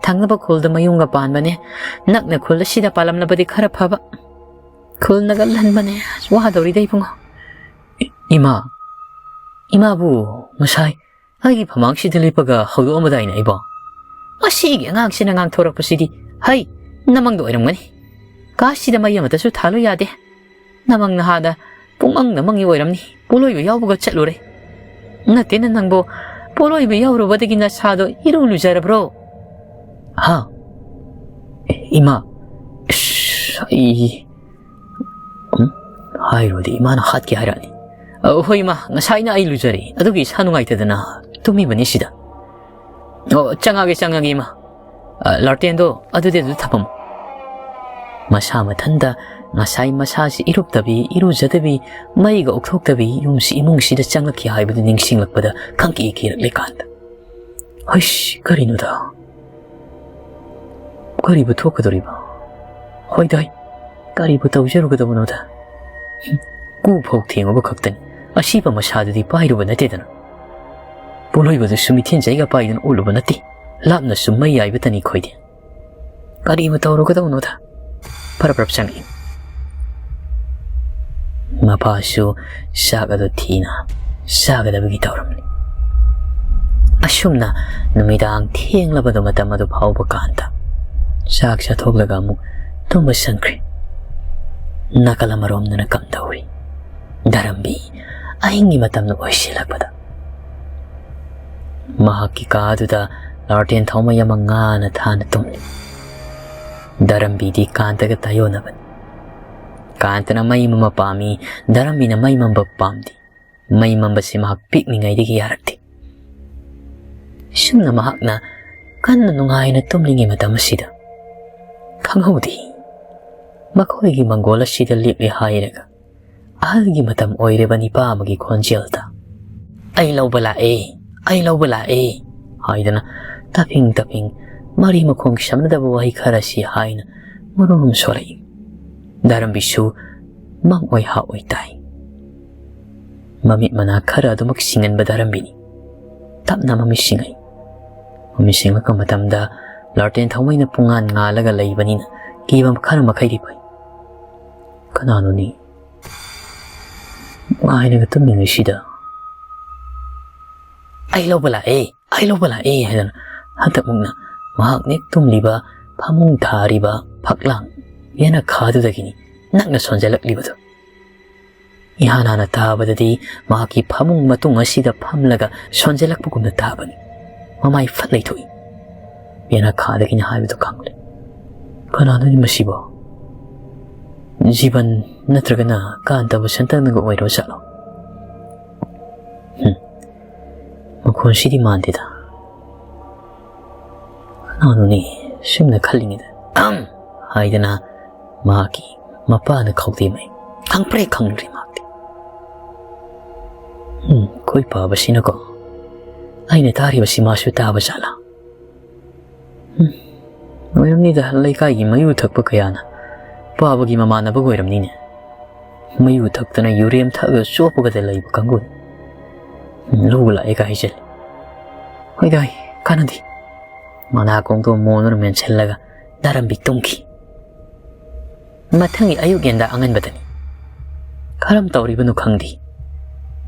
ꯊꯪꯅꯕ ꯈꯨꯜꯗ ꯃꯌꯨꯝꯒ ꯄꯥꯟꯕꯅꯦ꯫ ꯅꯛꯅ ꯈꯨꯜ ꯑꯁꯤꯗ ꯄꯥꯜꯂꯝꯂꯕꯗꯤ ꯈꯔ ꯐꯕ꯫ ꯈꯨꯜꯅꯒ ꯂꯟꯕꯅꯦ, ꯋꯥꯗꯧꯔꯤꯗ ꯏꯕꯨꯡꯉꯣ꯫ ꯏ-, ꯏꯃꯥ, ꯏꯃꯥꯕꯨ ꯉꯁꯥꯏ ꯑꯩꯒꯤ ꯐꯃꯥꯡꯁꯤꯗ ꯂꯦꯞꯄꯒ ꯍꯧꯗꯣꯛꯑꯝꯕꯗꯥꯏꯅꯦ ꯑꯩꯕꯣ? ꯃꯁꯤꯒꯤ ꯑꯉꯥꯡꯁꯤꯅ ꯉꯥꯡꯊꯣꯔꯛꯄꯁꯤꯗꯤ꯫ ꯍꯩ, ꯅꯃꯪꯗ ꯑꯣꯏꯔꯝꯒꯅꯤ꯫ ꯀꯥꯁꯤꯗ ꯃꯩ ꯑꯃꯠꯇꯁꯨ ꯊꯥꯜꯂꯨ ꯌꯥꯗꯦ꯫ ꯅꯃꯪ ꯅꯍꯥꯗ ꯄꯨꯡꯃꯪꯗ ꯃꯪꯉꯤ ꯑꯣꯏꯔꯝꯅꯤ꯫ ꯄꯣꯠꯂꯣꯏꯕ ꯌꯥꯎꯕꯒ ꯆꯠꯂꯨꯔꯦ꯫ ꯅꯠꯇꯦꯅ ꯅꯪꯕꯨ, ꯄꯣꯠꯂꯣꯏꯕ ꯌꯥꯎꯔꯨꯕꯗꯒꯤ ꯅꯁꯥꯗꯣ ꯏꯔꯨ ꯂꯨꯖꯔꯕ꯭ꯔꯣ? ꯍꯥ? ꯏꯃꯥ, ꯏꯁ, ꯑꯩ, ꯎꯝ? ꯍꯥꯏꯔꯨꯔꯗꯤ ꯏꯃꯥꯅ ꯍꯥꯠꯀꯦ ꯍꯥꯏꯔꯛꯑꯅꯤ꯫ ꯑ, ꯍꯣꯏ ꯏꯃꯥ, ꯉꯁꯥꯏꯅ ꯑꯩ ꯂꯨꯖꯔꯦ, ꯑꯗꯨꯒꯤ ꯏꯁꯥ ꯅꯨꯡꯉꯥꯏꯇꯗꯅ ꯇꯨꯝꯃꯤꯕꯅꯤ ꯁꯤꯗ꯫ ꯑꯣ, ꯆꯪꯉꯒꯦ, ꯆꯪꯉꯒꯦ ꯏꯃꯥ꯫ ꯑ, ꯂꯥꯔꯇꯦꯟꯗꯣ ꯑꯗꯨꯗꯤ ꯑꯗꯨꯗ ꯊꯝꯃꯝꯃꯣ꯫ ꯃꯁꯥ ꯃꯊꯟꯇ ꯉꯁꯥꯏ ꯃꯁꯥꯁꯤ ꯏꯔꯨꯞꯇꯕꯤ, ꯏꯔꯨꯖꯗꯕꯤ, ꯃꯩꯒ ꯑꯣꯛꯊꯣꯛꯇꯕꯤ ꯌꯨꯝꯁꯤ, ꯏꯃꯨꯡꯁꯤꯗ ꯆꯪꯂꯛꯈꯤ ꯍꯥꯏꯕꯗꯨ ꯅꯤꯡꯁꯤꯡꯂꯛꯄꯗ ꯈꯪꯀꯤ ꯀꯤꯔꯛꯂꯤꯀꯥꯟꯗ꯫ ꯍꯩꯁ, ꯀꯔꯤꯅꯣꯗ? ꯀꯔꯤꯕꯨ ꯊꯣꯛꯀꯗꯧꯔꯤꯕ? ꯍꯣꯏꯗ, ꯍꯣꯏ, ꯀꯔꯤꯕꯨ ꯇꯧꯖꯔꯨꯒꯗꯕꯅꯣꯗ? ꯍꯨꯝ, ꯀꯨ ꯐꯥꯎ ꯊꯦꯡꯉꯨꯕ ꯈꯛꯇꯅꯤ꯫ ꯑꯁꯤꯕ ꯃꯁꯥꯗꯨꯗꯤ ꯄꯥꯏꯔꯨꯕ ꯅꯠꯇꯦꯗꯅ꯫ ꯄꯣꯠꯂꯣꯏꯕꯗꯨꯁꯨ ꯃꯤꯊꯦꯟ ꯆꯩꯒ ꯄꯥꯏꯗꯨꯅ ꯑꯣꯠꯂꯨꯕ ꯅꯠꯇꯦ꯫ ꯂꯥꯞꯅꯁꯨ ꯃꯩ ꯌꯥꯏꯕꯇꯅꯤ ꯑꯩꯈꯣꯏꯗꯤ꯫ ꯀꯔꯤꯕꯨ ꯇꯧꯔꯨꯒꯗꯧꯅꯣꯗ? ꯐꯔꯞ ꯐꯔꯞ ꯆꯪꯉꯛꯏ꯫ ꯃꯄꯥꯁꯨ ꯆꯥꯛ ꯑꯗꯨ ꯊꯤꯅ ꯆꯥꯒꯗꯕꯒꯤ ꯇꯧꯔꯝꯂꯤ꯫ ꯑꯁꯨꯝꯅ ꯅꯨꯃꯤꯗꯥꯡ ꯊꯦꯡꯂꯕꯗꯨ ꯃꯇꯝ ꯑꯗꯨ ꯐꯥꯎꯕ ꯀꯥꯟꯗ ꯆꯥꯛ ꯆꯥꯊꯣꯛꯂꯒ ꯑꯃꯨꯛ ꯇꯨꯝꯕ ꯆꯪꯈ꯭ꯔꯦ꯫ ꯅꯥꯀꯜ ꯑꯃꯔꯣꯝꯗꯅ ꯀꯝꯗꯧꯔꯤ? ꯗꯔꯝꯕꯤ ꯑꯍꯤꯡꯒꯤ ꯃꯇꯝꯗ ꯑꯣꯏꯁꯤꯜꯂꯛꯄꯗ ꯃꯍꯥꯛꯀꯤ ꯀꯥ ꯑꯗꯨꯗ ꯂꯥꯔꯇꯦꯟ ꯊꯥꯎꯃꯩ ꯑꯃ ꯉꯥꯅ ꯊꯥꯅ ꯇꯨꯝꯂꯤ꯫ ꯗꯔꯝꯕꯤꯗꯤ ꯀꯥꯟꯇꯒ ꯇꯥꯏꯌꯣꯟꯅꯕꯅꯤ꯫ ꯀꯥꯟꯇꯅ ꯃꯩ ꯃꯝꯕ ꯄꯥꯝꯃꯤ, ꯗꯔꯝꯕꯤꯅ ꯃꯩ ꯃꯝꯕ ꯄꯥꯝꯗꯦ꯫ ꯃꯩ ꯃꯝꯕꯁꯤ ꯃꯍꯥꯛ ꯄꯤꯛꯂꯤꯉꯩꯗꯒꯤ ꯌꯥꯔꯛꯇꯦ꯫ ꯑꯁꯨꯝꯅ ꯃꯍꯥꯛꯅ ꯀꯟꯅ ꯅꯨꯡꯉꯥꯏꯅ ꯇꯨꯝꯂꯤꯉꯩ ꯃꯇꯝ ꯑꯁꯤꯗ ꯈꯪꯍꯧꯗꯦ, ꯃꯈꯣꯏꯒꯤ ꯃꯪꯒꯣꯜ ꯑꯁꯤꯗ ꯂꯦꯞꯂꯦ ꯍꯥꯏꯔꯒ ꯑꯍꯜꯒꯤ ꯃꯇꯝ ꯑꯣꯏꯔꯕ ꯅꯤꯄꯥ ꯑꯃꯒꯤ ꯈꯣꯟꯖꯦꯜꯗ, "ꯑꯩ ꯂꯧꯕ ꯂꯥꯛꯑꯦ, ꯑꯩ ꯂꯧꯕ ꯂꯥꯛꯑꯦ" ꯍꯥꯏꯗꯅ ꯇꯞꯐꯤꯡ ꯇꯞꯐꯤꯡ ꯃꯔꯤ ꯃꯈꯣꯡ ꯁꯝꯅꯗꯕ ꯋꯥꯍꯩ ꯈꯔꯁꯤ ꯍꯥꯏꯅ ꯃꯔꯨꯝ ꯁꯣꯜꯂꯛꯏ꯫ ꯗꯥꯔꯝꯕꯤꯁꯨ ꯃꯪ ꯑꯣꯏ ꯍꯥ ꯑꯣꯏ ꯇꯥꯏ꯫ ꯃꯃꯤꯠ ꯃꯅꯥ ꯈꯔ ꯑꯗꯨꯃꯛ ꯁꯤꯡꯍꯟꯕ ꯗꯥꯔꯝꯕꯤꯅꯤ꯫ ꯇꯞꯅ ꯃꯃꯤꯠ ꯁꯤꯡꯉꯛꯏ꯫ ꯃꯃꯤꯠ ꯁꯤꯡꯂꯛꯄ ꯃꯇꯝꯗ ꯂꯥꯔꯇꯦꯟ ꯊꯥꯎꯃꯩꯅ ꯄꯨꯡꯉꯥꯟ ꯉꯥꯜꯂꯒ ꯂꯩꯕꯅꯤꯅ ꯀꯤꯕ ꯈꯔ ꯃꯈꯩꯗꯤ ꯐꯩ꯫ "ꯀꯅꯥꯅꯣꯅꯦ ꯉꯥꯏꯅꯒ ꯇꯨꯝꯃꯤꯉꯩꯁꯤꯗ?" "ꯑꯩ ꯂꯧꯕ ꯂꯥꯛꯑꯦ, ꯑꯩ ꯂꯧꯕ ꯂꯥꯛꯑꯦ" ꯍꯥꯏꯗꯅ ꯍꯟꯗꯛꯃꯨꯛꯅ ꯃꯍꯥꯛ ꯅꯦꯛ ꯇꯨꯝꯂꯤꯕ ꯐꯃꯨꯡ ꯊꯥꯔꯤꯕ ꯐꯛꯂꯥꯡ ꯌꯦꯅꯈꯥꯗꯨꯗꯒꯤꯅꯤ ꯅꯛꯅ ꯁꯣꯟꯖꯜꯂꯛꯂꯤꯕꯗꯨ꯫ ꯏꯍꯥꯟ ꯍꯥꯟꯅ ꯇꯥꯕꯗꯗꯤ ꯃꯍꯥꯛꯀꯤ ꯐꯃꯨꯡ ꯃꯇꯨꯡ ꯑꯁꯤꯗ ꯐꯝꯂꯒ ꯁꯣꯟꯖꯜꯂꯛꯄꯒꯨꯝꯅ ꯇꯥꯕꯅꯤ꯫ ꯃꯃꯥꯏ ꯐꯠ ꯂꯩꯊꯣꯛꯏ꯫ ꯌꯦꯅꯈꯥꯗꯒꯤꯅ ꯍꯥꯏꯕꯗꯨ ꯈꯪꯂꯦ꯫ "ꯀꯅꯥꯅꯣꯅꯦ ꯃꯁꯤꯕꯣ? ꯖꯤꯕꯟ ꯅꯠꯇ꯭ꯔꯒꯅ ꯀꯥꯟꯇ ꯕꯁꯟꯇꯅꯒ ꯑꯣꯏꯔꯕ ꯖꯥꯠꯂꯣ? ꯍꯨꯝ, ꯃꯈꯣꯟꯁꯤꯗꯤ ꯃꯥꯟꯗꯦꯗ꯫ ꯀꯅꯥꯅꯣꯅꯦ?" ꯁꯨꯝꯅ ꯈꯜꯂꯤꯉꯩꯗ "ꯑꯝ" ꯍꯥꯏꯗꯅ ꯃꯍꯥꯛꯀꯤ ꯃꯄꯥꯅ ꯈꯧꯗꯦꯝꯃꯦ꯫ ꯈꯪꯄ꯭ꯔꯦꯛ ꯈꯪꯂꯨꯔꯦ ꯃꯍꯥꯛꯇꯤ꯫ "ꯎꯝ, ꯑꯩꯈꯣꯏ ꯄꯥꯕꯁꯤꯅꯀꯣ, ꯑꯩꯅ ꯇꯥꯔꯤꯕꯁꯤ ꯃꯥꯁꯨ ꯇꯥꯕ ꯖꯥꯠꯂꯥ? ꯎꯝ, ꯑꯣꯏꯔꯝꯅꯤꯗ, ꯂꯩꯀꯥꯏꯒꯤ ꯃꯌꯨ ꯊꯛꯄ ꯀꯌꯥꯅ ꯄꯥꯕꯒꯤ ꯃꯃꯥꯟꯅꯕꯒ ꯑꯣꯏꯔꯝꯅꯤꯅꯦ꯫ ꯃꯌꯨ ꯊꯛꯇꯅ ꯌꯨꯔꯦꯝ ꯊꯛꯑꯒ ꯆꯣꯞꯄꯒꯗ ꯂꯩꯕ ꯀꯥꯡꯕꯨꯅꯤ꯫ ꯎꯝ, ꯂꯧꯕ ꯂꯥꯛꯑꯦ ꯀꯥꯏ ꯍꯥꯏꯖꯜꯂꯦ꯫ ꯍꯣꯏꯗ, ꯍꯣꯏ, ꯀꯥꯟꯅꯗꯦ꯫ ꯃꯅꯥꯀꯣꯡꯗꯣ ꯃꯣꯟꯗꯨꯅ ꯃꯦꯟꯁꯤꯜꯂꯒ ꯗꯥꯔꯝꯕꯤ ꯇꯨꯝꯈꯤ꯫ ꯃꯊꯪꯒꯤ ꯑꯌꯨꯛ ꯌꯦꯟꯗꯥ ꯑꯉꯟꯕꯗꯅꯤ꯫ ꯀꯔꯝ ꯇꯧꯔꯤꯕꯅꯣ ꯈꯪꯗꯦ꯫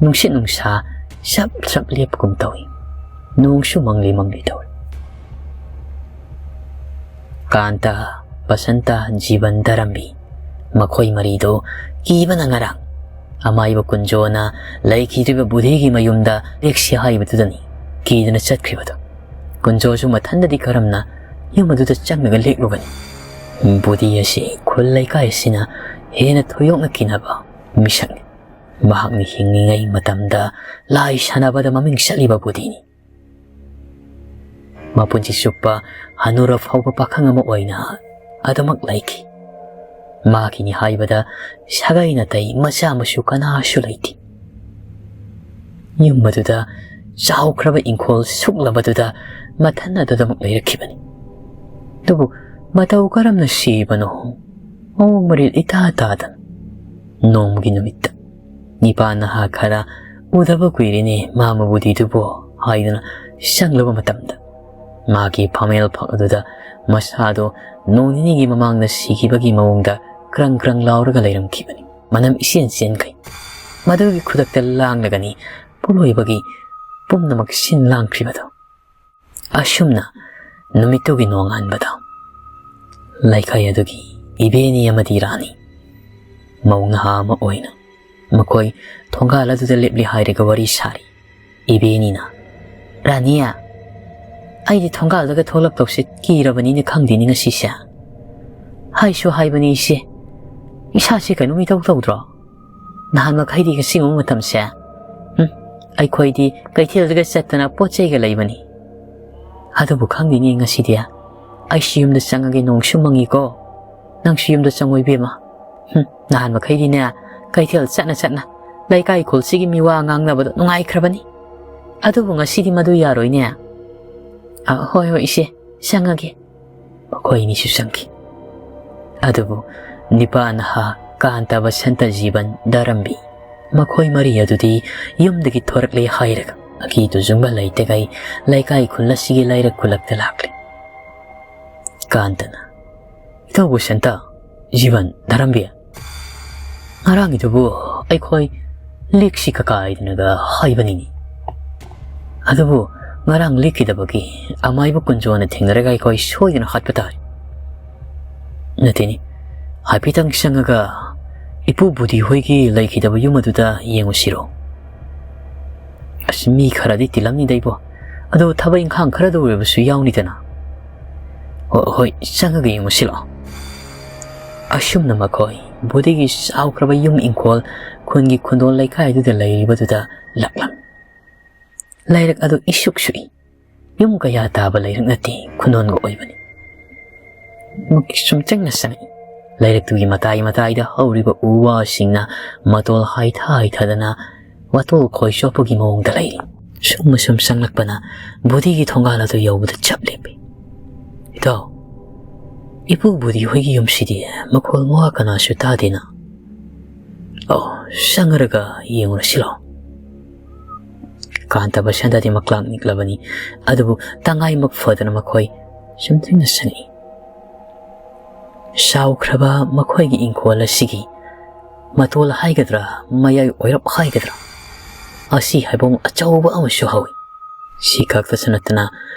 ꯅꯨꯡꯁꯤꯠ ꯅꯨꯡꯁꯥ ꯆꯞ ꯆꯞ ꯂꯦꯞꯄꯒꯨꯝ ꯇꯧꯏ꯫ ꯅꯣꯡꯁꯨ ꯃꯪꯂꯤ ꯃꯪꯂꯤ ꯇꯧꯔꯤ꯫ ꯀꯥꯟꯇ, ꯕꯁꯟꯇ, ꯖꯤꯕꯟ, ꯗꯥꯔꯝꯕꯤ, ꯃꯈꯣꯏ ꯃꯔꯤꯗꯨ ꯀꯤꯕꯅ ꯉꯔꯥꯡ ꯑꯃꯥꯏꯕ ꯀꯨꯟꯖꯣꯅ ꯂꯩꯈꯤꯗ꯭ꯔꯤꯕ ꯕꯨꯙꯤꯒꯤ ꯃꯌꯨꯝꯗ ꯂꯦꯛꯁꯤ ꯍꯥꯏꯕꯗꯨꯗꯅꯤ ꯀꯤꯗꯅ ꯆꯠꯈ꯭ꯔꯤꯕꯗꯨ꯫ ꯀꯨꯟꯖꯣꯁꯨ ꯃꯊꯟꯗꯗꯤ ꯀꯔꯝꯅ ꯌꯨꯝ ꯑꯗꯨꯗ ꯆꯪꯂꯒ ꯂꯦꯛꯂꯨꯒꯅꯤ? ꯕꯨꯙꯤ ꯑꯁꯤ ꯈꯨꯜ ꯂꯩꯀꯥꯏ ꯑꯁꯤꯅ ꯍꯦꯟꯅ ꯊꯣꯏꯗꯣꯛꯅ ꯀꯤꯅꯕ ꯃꯤꯁꯛꯅꯤ꯫ ꯃꯍꯥꯛꯅ ꯍꯤꯡꯂꯤꯉꯩ ꯃꯇꯝꯗ ꯂꯥꯏ ꯁꯥꯟꯅꯕꯗ ꯃꯃꯤꯡ ꯆꯠꯂꯤꯕ ꯕꯨꯙꯤꯅꯤ꯫ ꯃꯄꯨꯟꯁꯤ ꯆꯨꯞꯄ ꯍꯅꯨꯔ ꯐꯥꯎꯕ ꯄꯥꯈꯪ ꯑꯃ ꯑꯣꯏꯅ ꯑꯗꯨꯃꯛ ꯂꯩꯈꯤ꯫ ꯃꯍꯥꯛꯀꯤꯅꯤ ꯍꯥꯏꯕꯗ ꯁꯥꯒꯩ ꯅꯥꯇꯩ ꯃꯆꯥ ꯃꯁꯨ ꯀꯅꯥꯁꯨ ꯂꯩꯇꯦ꯫ ꯌꯨꯝ ꯑꯗꯨꯗ ꯆꯥꯎꯈ꯭ꯔꯕ ꯏꯪꯈꯣꯜ ꯁꯨꯛꯂꯕꯗꯨꯗ ꯃꯊꯟ ꯑꯗꯨꯗꯃꯛ ꯂꯩꯔꯛꯈꯤꯕꯅꯤ꯫ ꯑꯗꯨꯕꯨ ꯃꯇꯧ ꯀꯔꯝꯅ ꯁꯤꯕꯅꯣ? ꯃꯑꯣꯡ ꯃꯔꯤꯜ ꯏꯇꯥ ꯇꯥꯗꯅ ꯅꯣꯡꯃꯒꯤ ꯅꯨꯃꯤꯠꯇ, "ꯅꯤꯄꯥ ꯅꯍꯥ ꯈꯔ ꯎꯗꯕ ꯀꯨꯏꯔꯦꯅꯦ, ꯃꯥ ꯃꯕꯨꯗꯤꯗꯨꯕꯨ" ꯍꯥꯏꯗꯨꯅ ꯆꯪꯂꯕ ꯃꯇꯝꯗ, ꯃꯥꯒꯤ ꯐꯝꯃꯦꯜ ꯐꯛ ꯑꯗꯨꯗ ꯃꯁꯥꯗꯣ ꯅꯣꯡ ꯅꯤꯅꯤꯒꯤ ꯃꯃꯥꯡꯗ ꯁꯤꯈꯤꯕꯒꯤ ꯃꯑꯣꯡꯗ ꯀ꯭ꯔꯪ ꯀ꯭ꯔꯪ ꯂꯥꯎꯔꯒ ꯂꯩꯔꯝꯈꯤꯕꯅꯤ꯫ ꯃꯅꯝ ꯏꯆꯦꯟ ꯆꯦꯟꯈꯩ꯫ ꯃꯗꯨꯒꯤ ꯈꯨꯗꯛꯇ ꯂꯥꯡꯂꯒꯅꯤ ꯄꯣꯂꯣꯏꯕꯒꯤ ꯄꯨꯝꯅꯃꯛ ꯁꯤꯟ ꯂꯥꯡꯈ꯭ꯔꯤꯕꯗꯣ꯫ ꯑꯁꯨꯝꯅ ꯅꯨꯃꯤꯠꯇꯨꯒꯤ ꯅꯣꯡꯉꯥꯟꯕꯗ ꯂꯩꯀꯥꯏ ꯑꯗꯨꯒꯤ ꯏꯕꯦꯅꯤ ꯑꯃꯗꯤ ꯔꯥꯅꯤ, ꯃꯧ ꯅꯍꯥ ꯑꯃ ꯑꯣꯏꯅ ꯃꯈꯣꯏ ꯊꯣꯡꯒꯥꯜ ꯑꯗꯨꯗ ꯂꯦꯞꯂꯤ ꯍꯥꯏꯔꯒ ꯋꯥꯔꯤ ꯁꯥꯔꯤ꯫ ꯏꯕꯦꯅꯤꯅ, "ꯔꯥꯅꯤ, ꯑꯩꯗꯤ ꯊꯣꯡꯒꯥꯜꯗꯒ ꯊꯣꯛꯂꯛꯇꯧꯁꯦ ꯀꯤꯔꯕꯅꯤꯅ ꯈꯪꯗꯦꯅꯤ ꯉꯁꯤꯁꯦ꯫ ꯍꯥꯏꯁꯨ ꯍꯥꯏꯕꯅꯤ ꯏꯆꯦ, ꯏꯁꯥꯁꯦ ꯀꯩꯅꯣꯝ ꯏꯇꯧ ꯇꯧꯗ꯭ꯔꯣ? ꯅꯍꯥꯟ ꯃꯈꯩꯗꯤ ꯑꯁꯤꯒꯨꯝꯕ ꯃꯇꯝꯁꯦ, ꯎꯝ, ꯑꯩꯈꯣꯏꯗꯤ ꯀꯩꯊꯦꯜꯗꯒ ꯆꯠꯇꯅ ꯄꯣꯠ ꯆꯩꯒ ꯂꯩꯕꯅꯤ꯫ ꯑꯗꯨꯕꯨ ꯈꯪꯗꯦꯅꯦ ꯉꯁꯤꯗꯤ꯫ ꯑꯩꯁꯨ ꯌꯨꯝꯗ ꯆꯪꯉꯒꯦ, ꯅꯣꯡꯁꯨ ꯃꯪꯉꯤꯀꯣ꯫ ꯅꯪꯁꯨ ꯌꯨꯝꯗ ꯆꯪꯉꯣ ꯏꯕꯦꯝꯃ꯫ ꯍꯨꯝ, ꯅꯍꯥꯟ ꯃꯈꯩꯗꯤꯅꯦ ꯀꯩꯊꯦꯜ ꯆꯠꯅ ꯆꯠꯅ ꯂꯩꯀꯥꯏ ꯈꯨꯜꯁꯤꯒꯤ ꯃꯤꯋꯥ ꯉꯥꯡꯅꯕꯗꯣ ꯅꯨꯡꯉꯥꯏꯈ꯭ꯔꯕꯅꯤ꯫ ꯑꯗꯨꯕꯨ ꯉꯁꯤꯗꯤ ꯃꯗꯨ ꯌꯥꯔꯣꯏꯅꯦ꯫ ꯑ, ꯍꯣꯏ, ꯍꯣꯏ, ꯏꯆꯦ, ꯆꯪꯉꯒꯦ꯫" ꯃꯈꯣꯏ ꯑꯅꯤꯁꯨ ꯆꯪꯈꯤ꯫ ꯑꯗꯨꯕꯨ ꯅꯤꯄꯥ ꯅꯍꯥ ꯀꯥꯟꯇ, ꯕꯁꯟꯇ, ꯖꯤꯕꯟ, ꯗꯥꯔꯝꯕꯤ, ꯃꯈꯣꯏ ꯃꯔꯤ ꯑꯗꯨꯗꯤ ꯌꯨꯝꯗꯒꯤ ꯊꯣꯔꯛꯂꯦ ꯍꯥꯏꯔꯒ ꯑꯀꯤ ꯇꯨꯖꯨꯡꯕ ꯂꯩꯇꯈꯩ ꯂꯩꯀꯥꯏ ꯈꯨꯜ ꯑꯁꯤꯒꯤ ꯂꯩꯔꯛ ꯈꯨꯜꯂꯛꯇ ꯂꯥꯛꯂꯦ꯫ ꯀꯥꯟꯇꯅ, "ꯏꯇꯥꯎ ꯕꯁꯟꯇ, ꯖꯤꯕꯟ, ꯗꯥꯔꯝꯕꯤ, ꯉꯔꯥꯡꯒꯤꯗꯨꯕꯨ ꯑꯩꯈꯣꯏ ꯂꯤꯛꯁꯤ ꯀꯀꯥꯏꯗꯅꯒ ꯍꯥꯏꯕꯅꯤꯅꯦ꯫ ꯑꯗꯨꯕꯨ ꯉꯔꯥꯡ ꯂꯤꯛꯈꯤꯗꯕꯒꯤ ꯑꯃꯥꯏꯕ ꯀꯨꯟꯖꯣꯅ ꯊꯦꯡꯅꯔꯒ ꯑꯩꯈꯣꯏ ꯁꯣꯏꯗꯅ ꯍꯥꯠꯄ ꯇꯥꯔꯦ꯫ ꯅꯠꯇꯦꯅꯦ, ꯍꯥꯏꯐꯦꯠꯇꯪ ꯆꯪꯉꯒ ꯏꯄꯨ ꯕꯨꯙꯤ ꯍꯣꯏꯒꯤ ꯂꯩꯈꯤꯗꯕ ꯌꯨꯝ ꯑꯗꯨꯗ ꯌꯦꯡꯉꯨꯁꯤꯔꯣ? ꯑꯁ, ꯃꯤ ꯈꯔꯗꯤ ꯇꯤꯜꯂꯝꯅꯤꯗ ꯏꯕꯣ, ꯑꯗꯣ ꯊꯕꯛ ꯏꯪꯈꯥꯡ ꯈꯔꯗ ꯑꯣꯏꯔꯕꯁꯨ ꯌꯥꯎꯅꯤꯗꯅ꯫ ꯍꯣ-, ꯍꯣꯏ, ꯆꯪꯉꯒ ꯌꯦꯡꯉꯨꯁꯤ ꯂꯥꯛꯑꯣ꯫" ꯑꯁꯨꯝꯅ ꯃꯈꯣꯏ ꯕꯨꯙꯤꯒꯤ ꯆꯥꯎꯈ꯭ꯔꯕ ꯌꯨꯝ ꯏꯪꯈꯣꯜ, ꯈꯨꯟꯒꯤ ꯈꯨꯟꯗꯣꯜ ꯂꯩꯀꯥꯏꯗꯨꯗ ꯂꯩꯔꯤꯕꯗꯨꯗ ꯂꯥꯛꯂꯝꯃꯤ꯫ ꯂꯩꯔꯛ ꯑꯗꯨ ꯏꯁꯨꯛ ꯁꯨꯛꯏ꯫ ꯌꯨꯝ ꯀꯌꯥ ꯇꯥꯕ ꯂꯩꯔꯛ ꯅꯠꯇꯦ, ꯈꯨꯟꯗꯣꯟꯒ ꯑꯣꯏꯕꯅꯤ꯫ ꯃꯈꯣꯏ ꯁꯨꯝ ꯆꯪꯅ ꯆꯪꯉꯛꯏ꯫ ꯂꯩꯔꯛꯇꯨꯒꯤ ꯃꯇꯥꯏ ꯃꯇꯥꯏꯗ ꯍꯧꯔꯤꯕ ꯎ ꯋꯥꯁꯤꯡꯅ ꯃꯇꯣꯜ ꯍꯥꯏꯊ ꯍꯥꯏꯊꯗꯅ ꯋꯥꯇꯣꯜ ꯈꯣꯏ ꯆꯣꯞꯄꯒꯤ ꯃꯑꯣꯡꯗ ꯂꯩꯔꯤ꯫ ꯁꯨꯝ ꯁꯨꯝ ꯆꯪꯂꯛꯄꯅ ꯕꯨꯙꯤꯒꯤ ꯊꯣꯡꯒꯥꯜ ꯑꯗꯨ ꯌꯧꯕꯗ ꯆꯞ ꯂꯦꯞꯄꯤ꯫ "ꯏꯇꯥꯎ, ꯏꯄꯨ ꯕꯨꯙꯤ ꯍꯣꯏꯒꯤ ꯌꯨꯝꯁꯤꯗꯤ ꯃꯈꯣꯜ ꯃꯋꯥ ꯀꯅꯥꯁꯨ ꯇꯥꯗꯦꯅ꯫ ꯑꯣ, ꯆꯪꯉꯔꯒ ꯌꯦꯡꯉꯨꯔꯁꯤ ꯂꯥꯎ꯫" ꯀꯥꯟꯇ ꯕꯁꯟꯇꯗꯤ ꯃꯛꯂꯥꯡ ꯅꯤꯛꯂꯕꯅꯤ, ꯑꯗꯨꯕꯨ ꯇꯉꯥꯏꯃꯛ ꯐꯗꯅ ꯃꯈꯣꯏ ꯁꯨꯝ ꯆꯪꯅ ꯆꯪꯉꯛꯏ꯫ ꯆꯥꯎꯈ꯭ꯔꯕ ꯃꯈꯣꯏꯒꯤ ꯏꯪꯈꯣꯜ ꯑꯁꯤꯒꯤ ꯃꯇꯣꯜ ꯍꯥꯏꯒꯗ꯭ꯔꯥ, ꯃꯌꯥꯏ ꯑꯣꯏꯔꯞ ꯍꯥꯏꯒꯗ꯭ꯔꯥ, ꯑꯁꯤ ꯍꯥꯏꯕꯨꯡ ꯑꯆꯧꯕ ꯑꯃꯁꯨ ꯍꯧꯏ꯫ ꯁꯤ ꯈꯛꯇꯁꯨ ꯅꯠꯇꯅ,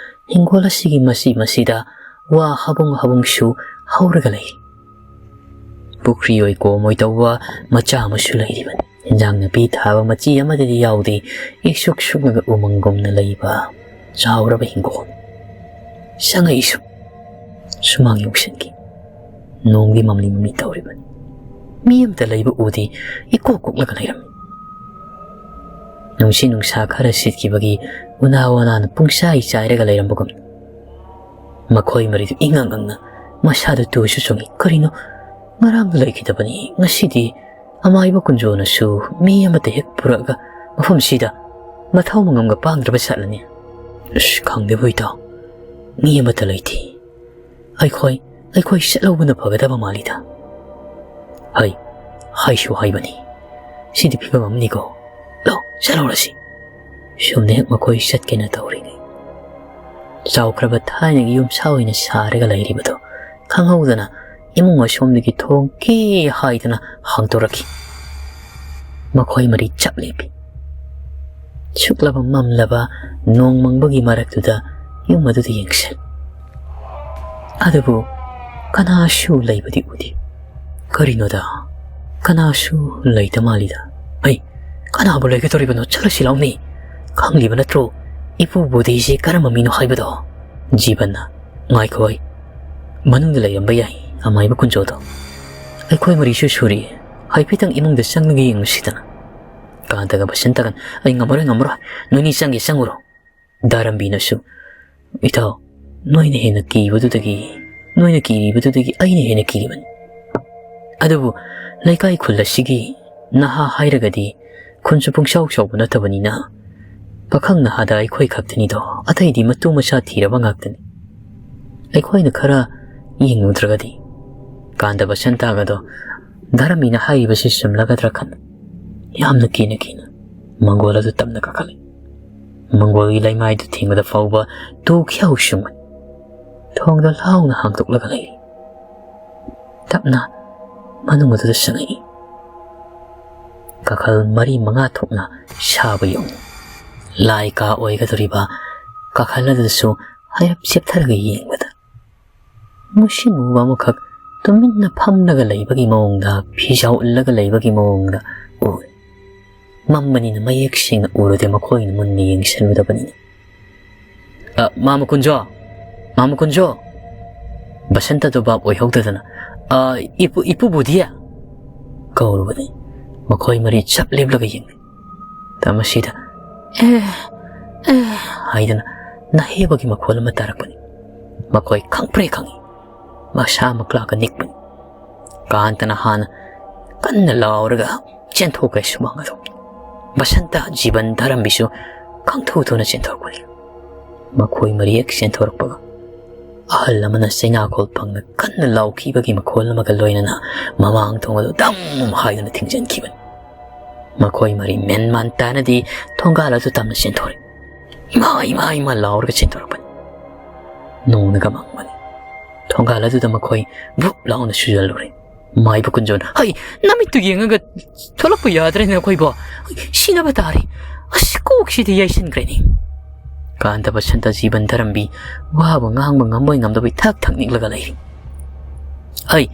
ꯏꯪꯈꯣꯜ ꯑꯁꯤꯒꯤ ꯃꯁꯤ ꯃꯁꯤꯗ ꯋꯥ ꯍꯥꯕꯨꯡ ꯍꯥꯕꯨꯡꯁꯨ ꯍꯧꯔꯒ ꯂꯩ꯫ ꯄꯨꯈ꯭ꯔꯤ ꯑꯣꯏ ꯀꯣꯝ ꯑꯣꯏ ꯇꯧꯕ ꯃꯆꯥ ꯑꯃꯁꯨ ꯂꯩꯔꯤꯕꯅꯤ꯫ ꯏꯟꯖꯥꯡ ꯅꯥꯄꯤ ꯊꯥꯕ ꯃꯆꯤ ꯑꯃꯗꯗꯤ ꯌꯥꯎꯗꯦ, ꯏꯁꯨꯛ ꯁꯨꯛꯂꯒ ꯎꯃꯪꯒꯨꯝꯅ ꯂꯩꯕ ꯆꯥꯎꯔꯕ ꯍꯤꯡꯒꯣꯜ꯫ ꯆꯪꯉꯛꯏꯁꯨ ꯁꯨꯃꯥꯡ ꯌꯧꯁꯤꯟꯈꯤ꯫ ꯅꯣꯡꯗꯤ ꯃꯝꯂꯤ ꯃꯝꯂꯤ ꯇꯧꯔꯤꯕꯅꯤ꯫ ꯃꯤ ꯑꯃꯇ ꯂꯩꯕ ꯎꯗꯦ, ꯏꯀꯣꯛ ꯀꯣꯛꯂꯒ ꯂꯩꯔꯝꯃꯤ꯫ ꯅꯨꯡꯁꯤꯠ ꯅꯨꯡꯁꯥ ꯈꯔ ꯁꯤꯠꯈꯤꯕꯒꯤ ꯎꯅꯥ ꯋꯥꯅꯥꯅ ꯄꯨꯡꯆꯥꯏ ꯆꯥꯏꯔꯒ ꯂꯩꯔꯝꯕꯒꯨꯝ꯫ ꯃꯈꯣꯏ ꯃꯔꯤꯗꯨ ꯏꯉꯛ ꯉꯛꯅ ꯃꯁꯥꯗ ꯇꯨꯁꯨ ꯆꯨꯡꯏ꯫ ꯀꯔꯤꯅꯣ? ꯉꯔꯥꯡ ꯂꯩꯈꯤꯗꯕꯅꯤ, ꯉꯁꯤꯗꯤ ꯑꯃꯥꯏꯕ ꯀꯨꯟꯖꯣꯅꯁꯨ ꯃꯤ ꯑꯃꯠꯇ ꯍꯦꯛ ꯄꯨꯔꯛꯑꯒ ꯃꯐꯝꯁꯤꯗ ꯃꯊꯧ ꯃꯉꯝꯒ ꯄꯥꯡꯗ꯭ꯔꯕ ꯁꯥꯠꯂꯅꯤ꯫ ꯑꯁ, ꯈꯪꯗꯦꯕꯨ ꯏꯇꯥꯎ, ꯃꯤ ꯑꯃꯠꯇ ꯂꯩꯇꯦ꯫ ꯑꯩꯈꯣꯏ, ꯑꯩꯈꯣꯏ ꯆꯠꯍꯧꯕꯅ ꯐꯒꯗꯕ ꯃꯥꯜꯂꯤꯗ꯫ ꯍꯩ, ꯍꯩꯁꯨ ꯍꯩꯕꯅꯤ꯫ ꯁꯤꯗꯤ ꯐꯤꯕꯝ ꯑꯃꯅꯤꯀꯣ꯫ ꯂꯥꯎ, ꯆꯠꯍꯧꯔꯁꯤ꯫ ꯁꯨꯝꯅ ꯍꯦꯛ ꯃꯈꯣꯏ ꯆꯠꯀꯦꯅ ꯇꯧꯔꯤꯉꯩ, ꯆꯥꯎꯈ꯭ꯔꯕ ꯊꯥꯏꯅꯒꯤ ꯌꯨꯝꯁꯥ ꯑꯣꯏꯅ ꯁꯥꯔꯒ ꯂꯩꯔꯤꯕꯗꯨ ꯈꯪꯍꯧꯗꯅ ꯏꯃꯨꯡ ꯑꯁꯣꯝꯗꯒꯤ ꯊꯣꯡ ꯀꯦ ꯍꯥꯏꯗꯅ ꯍꯥꯡꯗꯣꯔꯛꯈꯤ꯫ ꯃꯈꯣꯏ ꯃꯔꯤ ꯆꯞ ꯂꯦꯞꯄꯤ꯫ ꯁꯨꯛꯂꯕ ꯃꯝꯂꯕ ꯅꯣꯡ ꯃꯪꯕꯒꯤ ꯃꯔꯛꯇꯨꯗ ꯌꯨꯝ ꯑꯗꯨꯗ ꯌꯦꯡꯁꯤꯜ꯫ ꯑꯗꯨꯕꯨ ꯀꯅꯥꯁꯨ ꯂꯩꯕꯗꯤ ꯎꯗꯦ꯫ ꯀꯔꯤꯅꯣꯗ? ꯀꯅꯥꯁꯨ ꯂꯩꯇ ꯃꯥꯜꯂꯤꯗ꯫ ꯑꯩ, ꯀꯅꯥꯕꯨ ꯂꯩꯒꯗꯧꯔꯤꯕꯅꯣ? ꯆꯠꯂꯁꯤ ꯂꯥꯎꯅꯦ꯫ ꯈꯪꯂꯤꯕ ꯅꯠꯇ꯭ꯔꯣ ꯏꯄꯨ ꯕꯣꯙꯤꯁꯤ ꯀꯔꯝꯕ ꯃꯤꯅꯣ ꯍꯥꯏꯕꯗꯣ? ꯖꯤꯕꯟꯅ, ꯉꯥꯏꯈꯣ, ꯑꯩ ꯃꯅꯨꯡꯗ ꯂꯩꯔꯝꯕ ꯌꯥꯏ, ꯑꯃꯥꯏꯕ ꯀꯨꯟꯖꯣꯗꯣ꯫ ꯑꯩꯈꯣꯏ ꯃꯔꯤꯁꯨ ꯁꯨꯔꯤ꯫ ꯍꯥꯏꯐꯦꯠꯇꯪ ꯏꯃꯨꯡꯗ ꯆꯪꯂꯒ ꯌꯦꯡꯉꯨꯁꯤꯗꯅ꯫ ꯀꯥꯟꯇꯒ ꯕꯁꯟꯇꯒ, ꯑꯩ ꯉꯝꯃꯔꯣꯏ, ꯉꯝꯃꯔꯣꯏ꯫ ꯅꯣꯏꯅꯤ ꯆꯪꯒꯦ ꯆꯪꯉꯨꯔꯣ꯫ ꯗꯥꯔꯝꯕꯤꯅꯁꯨ, ꯏꯇꯥꯎ, ꯅꯣꯏꯅ ꯍꯦꯟꯅ ꯀꯤꯕꯗꯨꯗꯒꯤ, ꯅꯣꯏꯅ ꯀꯤꯔꯤꯕꯗꯨꯗꯒꯤ ꯑꯩꯅ ꯍꯦꯟꯅ ꯀꯤꯔꯤꯕꯅꯤ꯫ ꯑꯗꯨꯕꯨ ꯂꯩꯀꯥꯏ ꯈꯨꯜ ꯑꯁꯤꯒꯤ ꯅꯍꯥ ꯍꯥꯏꯔꯒꯗꯤ ꯈꯨꯟꯁꯨ ꯄꯨꯡꯆꯥꯎ ꯆꯥꯎꯕ ꯅꯠꯇꯕꯅꯤꯅ, ꯄꯥꯈꯪ ꯅꯍꯥꯗ ꯑꯩꯈꯣꯏ ꯈꯛꯇꯅꯤꯗꯣ, ꯑꯇꯩꯗꯤ ꯃꯇꯨ ꯃꯆꯥ ꯊꯤꯔꯕ ꯉꯥꯛꯇꯅꯤ꯫ ꯑꯩꯈꯣꯏꯅ ꯈꯔ ꯌꯦꯡꯂꯨꯗ꯭ꯔꯒꯗꯤ꯫ ꯀꯥꯟꯗ ꯕꯁꯟꯇꯒꯗꯣ ꯗꯥꯔꯝꯕꯤꯅ ꯍꯥꯏꯔꯤꯕꯁꯤ ꯆꯨꯝꯂꯒꯗ꯭ꯔꯥ ꯈꯟ ꯌꯥꯝꯅ ꯀꯤꯅ ꯀꯤꯅ ꯃꯪꯒꯣꯜ ꯑꯗꯨ ꯇꯞꯅ ꯀꯥꯈꯠꯂꯤ꯫ ꯃꯪꯒꯣꯜꯒꯤ ꯂꯩꯃꯥꯏꯗꯨ ꯊꯦꯡꯕꯗ ꯐꯥꯎꯕ ꯇꯨ ꯈ꯭ꯌꯥꯎ ꯆꯨꯡꯕꯅꯤ꯫ ꯊꯣꯡꯗꯣ ꯂꯥꯎꯅ ꯍꯥꯡꯗꯣꯛꯂꯒ ꯂꯩꯔꯤ꯫ ꯇꯞꯅ ꯃꯅꯨꯡ ꯑꯗꯨꯗ ꯆꯪꯉꯛꯏ꯫ ꯀꯥꯈꯜ ꯃꯔꯤ ꯃꯉꯥ ꯊꯣꯛꯅ ꯁꯥꯕ ꯌꯨꯝ꯫ ꯂꯥꯏ ꯀꯥ ꯑꯣꯏꯒꯗꯧꯔꯤꯕ ꯀꯥꯈꯜ ꯑꯗꯨꯗꯁꯨ ꯍꯥꯏꯔꯞ ꯆꯦꯞꯊꯔꯒ ꯌꯦꯡꯕꯗ, ꯃꯨꯁꯤꯟ ꯃꯨꯕ ꯑꯃꯈꯛ ꯇꯨꯃꯤꯟꯅ ꯐꯝꯂꯒ ꯂꯩꯕꯒꯤ ꯃꯑꯣꯡꯗ, ꯐꯤꯖꯥꯎ ꯎꯠꯂꯒ ꯂꯩꯕꯒꯤ ꯃꯑꯣꯡꯗ ꯎꯏ꯫ ꯃꯝꯕꯅꯤꯅ ꯃꯌꯦꯛ ꯁꯦꯡꯅ ꯎꯔꯨꯗꯦ, ꯃꯈꯣꯏꯅ ꯃꯨꯟꯅ ꯌꯦꯡꯁꯤꯜꯂꯨꯗꯕꯅꯤꯅ꯫ "ꯑ, ꯃꯥꯃ ꯀꯨꯟꯖꯣ! ꯃꯥꯃ ꯀꯨꯟꯖꯣ!" ꯕꯁꯟꯇꯗꯨ ꯚꯥꯞ ꯑꯣꯏꯍꯧꯗꯗꯅ, "ꯑ, ꯏꯄꯨ, ꯏꯄꯨ ꯕꯨꯙꯤ!" ꯀꯧꯔꯨꯕꯅꯤ꯫ ꯃꯈꯣꯏ ꯃꯔꯤ ꯆꯞ ꯂꯦꯞꯂꯒ ꯌꯦꯡꯂꯤ꯫ ꯇꯃꯁꯤꯗ "ꯑꯦ, ꯑꯦ" ꯍꯥꯏꯗꯅ ꯅꯍꯦꯕꯒꯤ ꯃꯈꯣꯜ ꯑꯃ ꯇꯥꯔꯛꯄꯅꯤ꯫ ꯃꯈꯣꯏ ꯈꯪꯄ꯭ꯔꯦ ꯈꯪꯏ꯫ ꯃꯁꯥ ꯃꯛꯂꯥꯛꯀ ꯅꯤꯛꯄꯅꯤ꯫ ꯀꯥꯟꯇꯅ ꯍꯥꯟꯅ ꯀꯟꯅ ꯂꯥꯎꯔꯒ ꯆꯦꯟꯊꯣꯛꯈ꯭ꯔꯦ ꯁꯨꯃꯥꯡ ꯑꯗꯨ꯫ ꯕꯁꯟꯇ, ꯖꯤꯕꯟ, ꯙꯔꯝꯕꯤꯁꯨ ꯈꯪꯊꯨ ꯊꯨꯅ ꯆꯦꯟꯊꯣꯔꯛꯄꯅꯤ꯫ ꯃꯈꯣꯏ ꯃꯔꯤ ꯍꯦꯛ ꯆꯦꯟꯊꯣꯔꯛꯄꯒ, ꯑꯍꯜ ꯑꯃꯅ ꯆꯩꯅꯥꯈꯣꯜ ꯐꯪꯅ ꯀꯟꯅ ꯂꯥꯎꯈꯤꯕꯒꯤ ꯃꯈꯣꯜ ꯑꯃꯒ ꯂꯣꯏꯅꯅ ꯃꯃꯥꯡ ꯊꯣꯡ ꯑꯗꯨ ꯗꯝ ꯍꯥꯏꯗꯨꯅ ꯊꯤꯡꯖꯤꯟꯈꯤꯕꯅꯤ꯫ ꯃꯈꯣꯏ ꯃꯔꯤ ꯃꯦꯟ ꯃꯥꯟ ꯇꯥꯅꯗꯤ ꯊꯣꯡꯒꯥꯜ ꯑꯗꯨ ꯇꯝꯅ ꯆꯦꯟꯊꯣꯔꯛꯏ꯫ "ꯏꯃꯥ, ꯏꯃꯥ, ꯏꯃꯥ!" ꯂꯥꯎꯔꯒ ꯆꯦꯟꯊꯣꯔꯛꯄꯅꯤ꯫ ꯅꯣꯡꯅꯒ ꯃꯪꯕꯅꯤ꯫ ꯊꯣꯡꯒꯥꯜ ꯑꯗꯨꯗ ꯃꯈꯣꯏ ꯕꯨꯞ ꯂꯥꯎꯅ ꯁꯨꯖꯜꯂꯨꯔꯦ꯫ ꯃꯥꯏꯕ ꯀꯨꯟꯖꯣꯟ, "ꯍꯩ, ꯅꯃꯤꯠꯇꯨ ꯌꯦꯡꯉꯒ ꯊꯣꯛꯂꯛꯄ ꯌꯥꯗ꯭ꯔꯦꯅꯦ ꯑꯩꯈꯣꯏꯕꯣ꯫ ꯁꯤꯅꯕ ꯇꯥꯔꯦ꯫ ꯑꯁ, ꯀꯣꯛꯁꯤꯗꯤ ꯌꯩꯁꯤꯟꯈ꯭ꯔꯦꯅꯦ꯫" ꯀꯥꯟꯇ, ꯕꯁꯟꯇ, ꯖꯤꯕꯟ, ꯙꯔꯝꯕꯤ ꯋꯥꯕ ꯉꯥꯡꯕ ꯉꯝꯕꯣꯏ ꯉꯝꯗꯕꯣꯏ ꯊꯛ ꯊꯛ ꯅꯤꯛꯂꯒ ꯂꯩꯔꯤ꯫ "ꯍꯩ,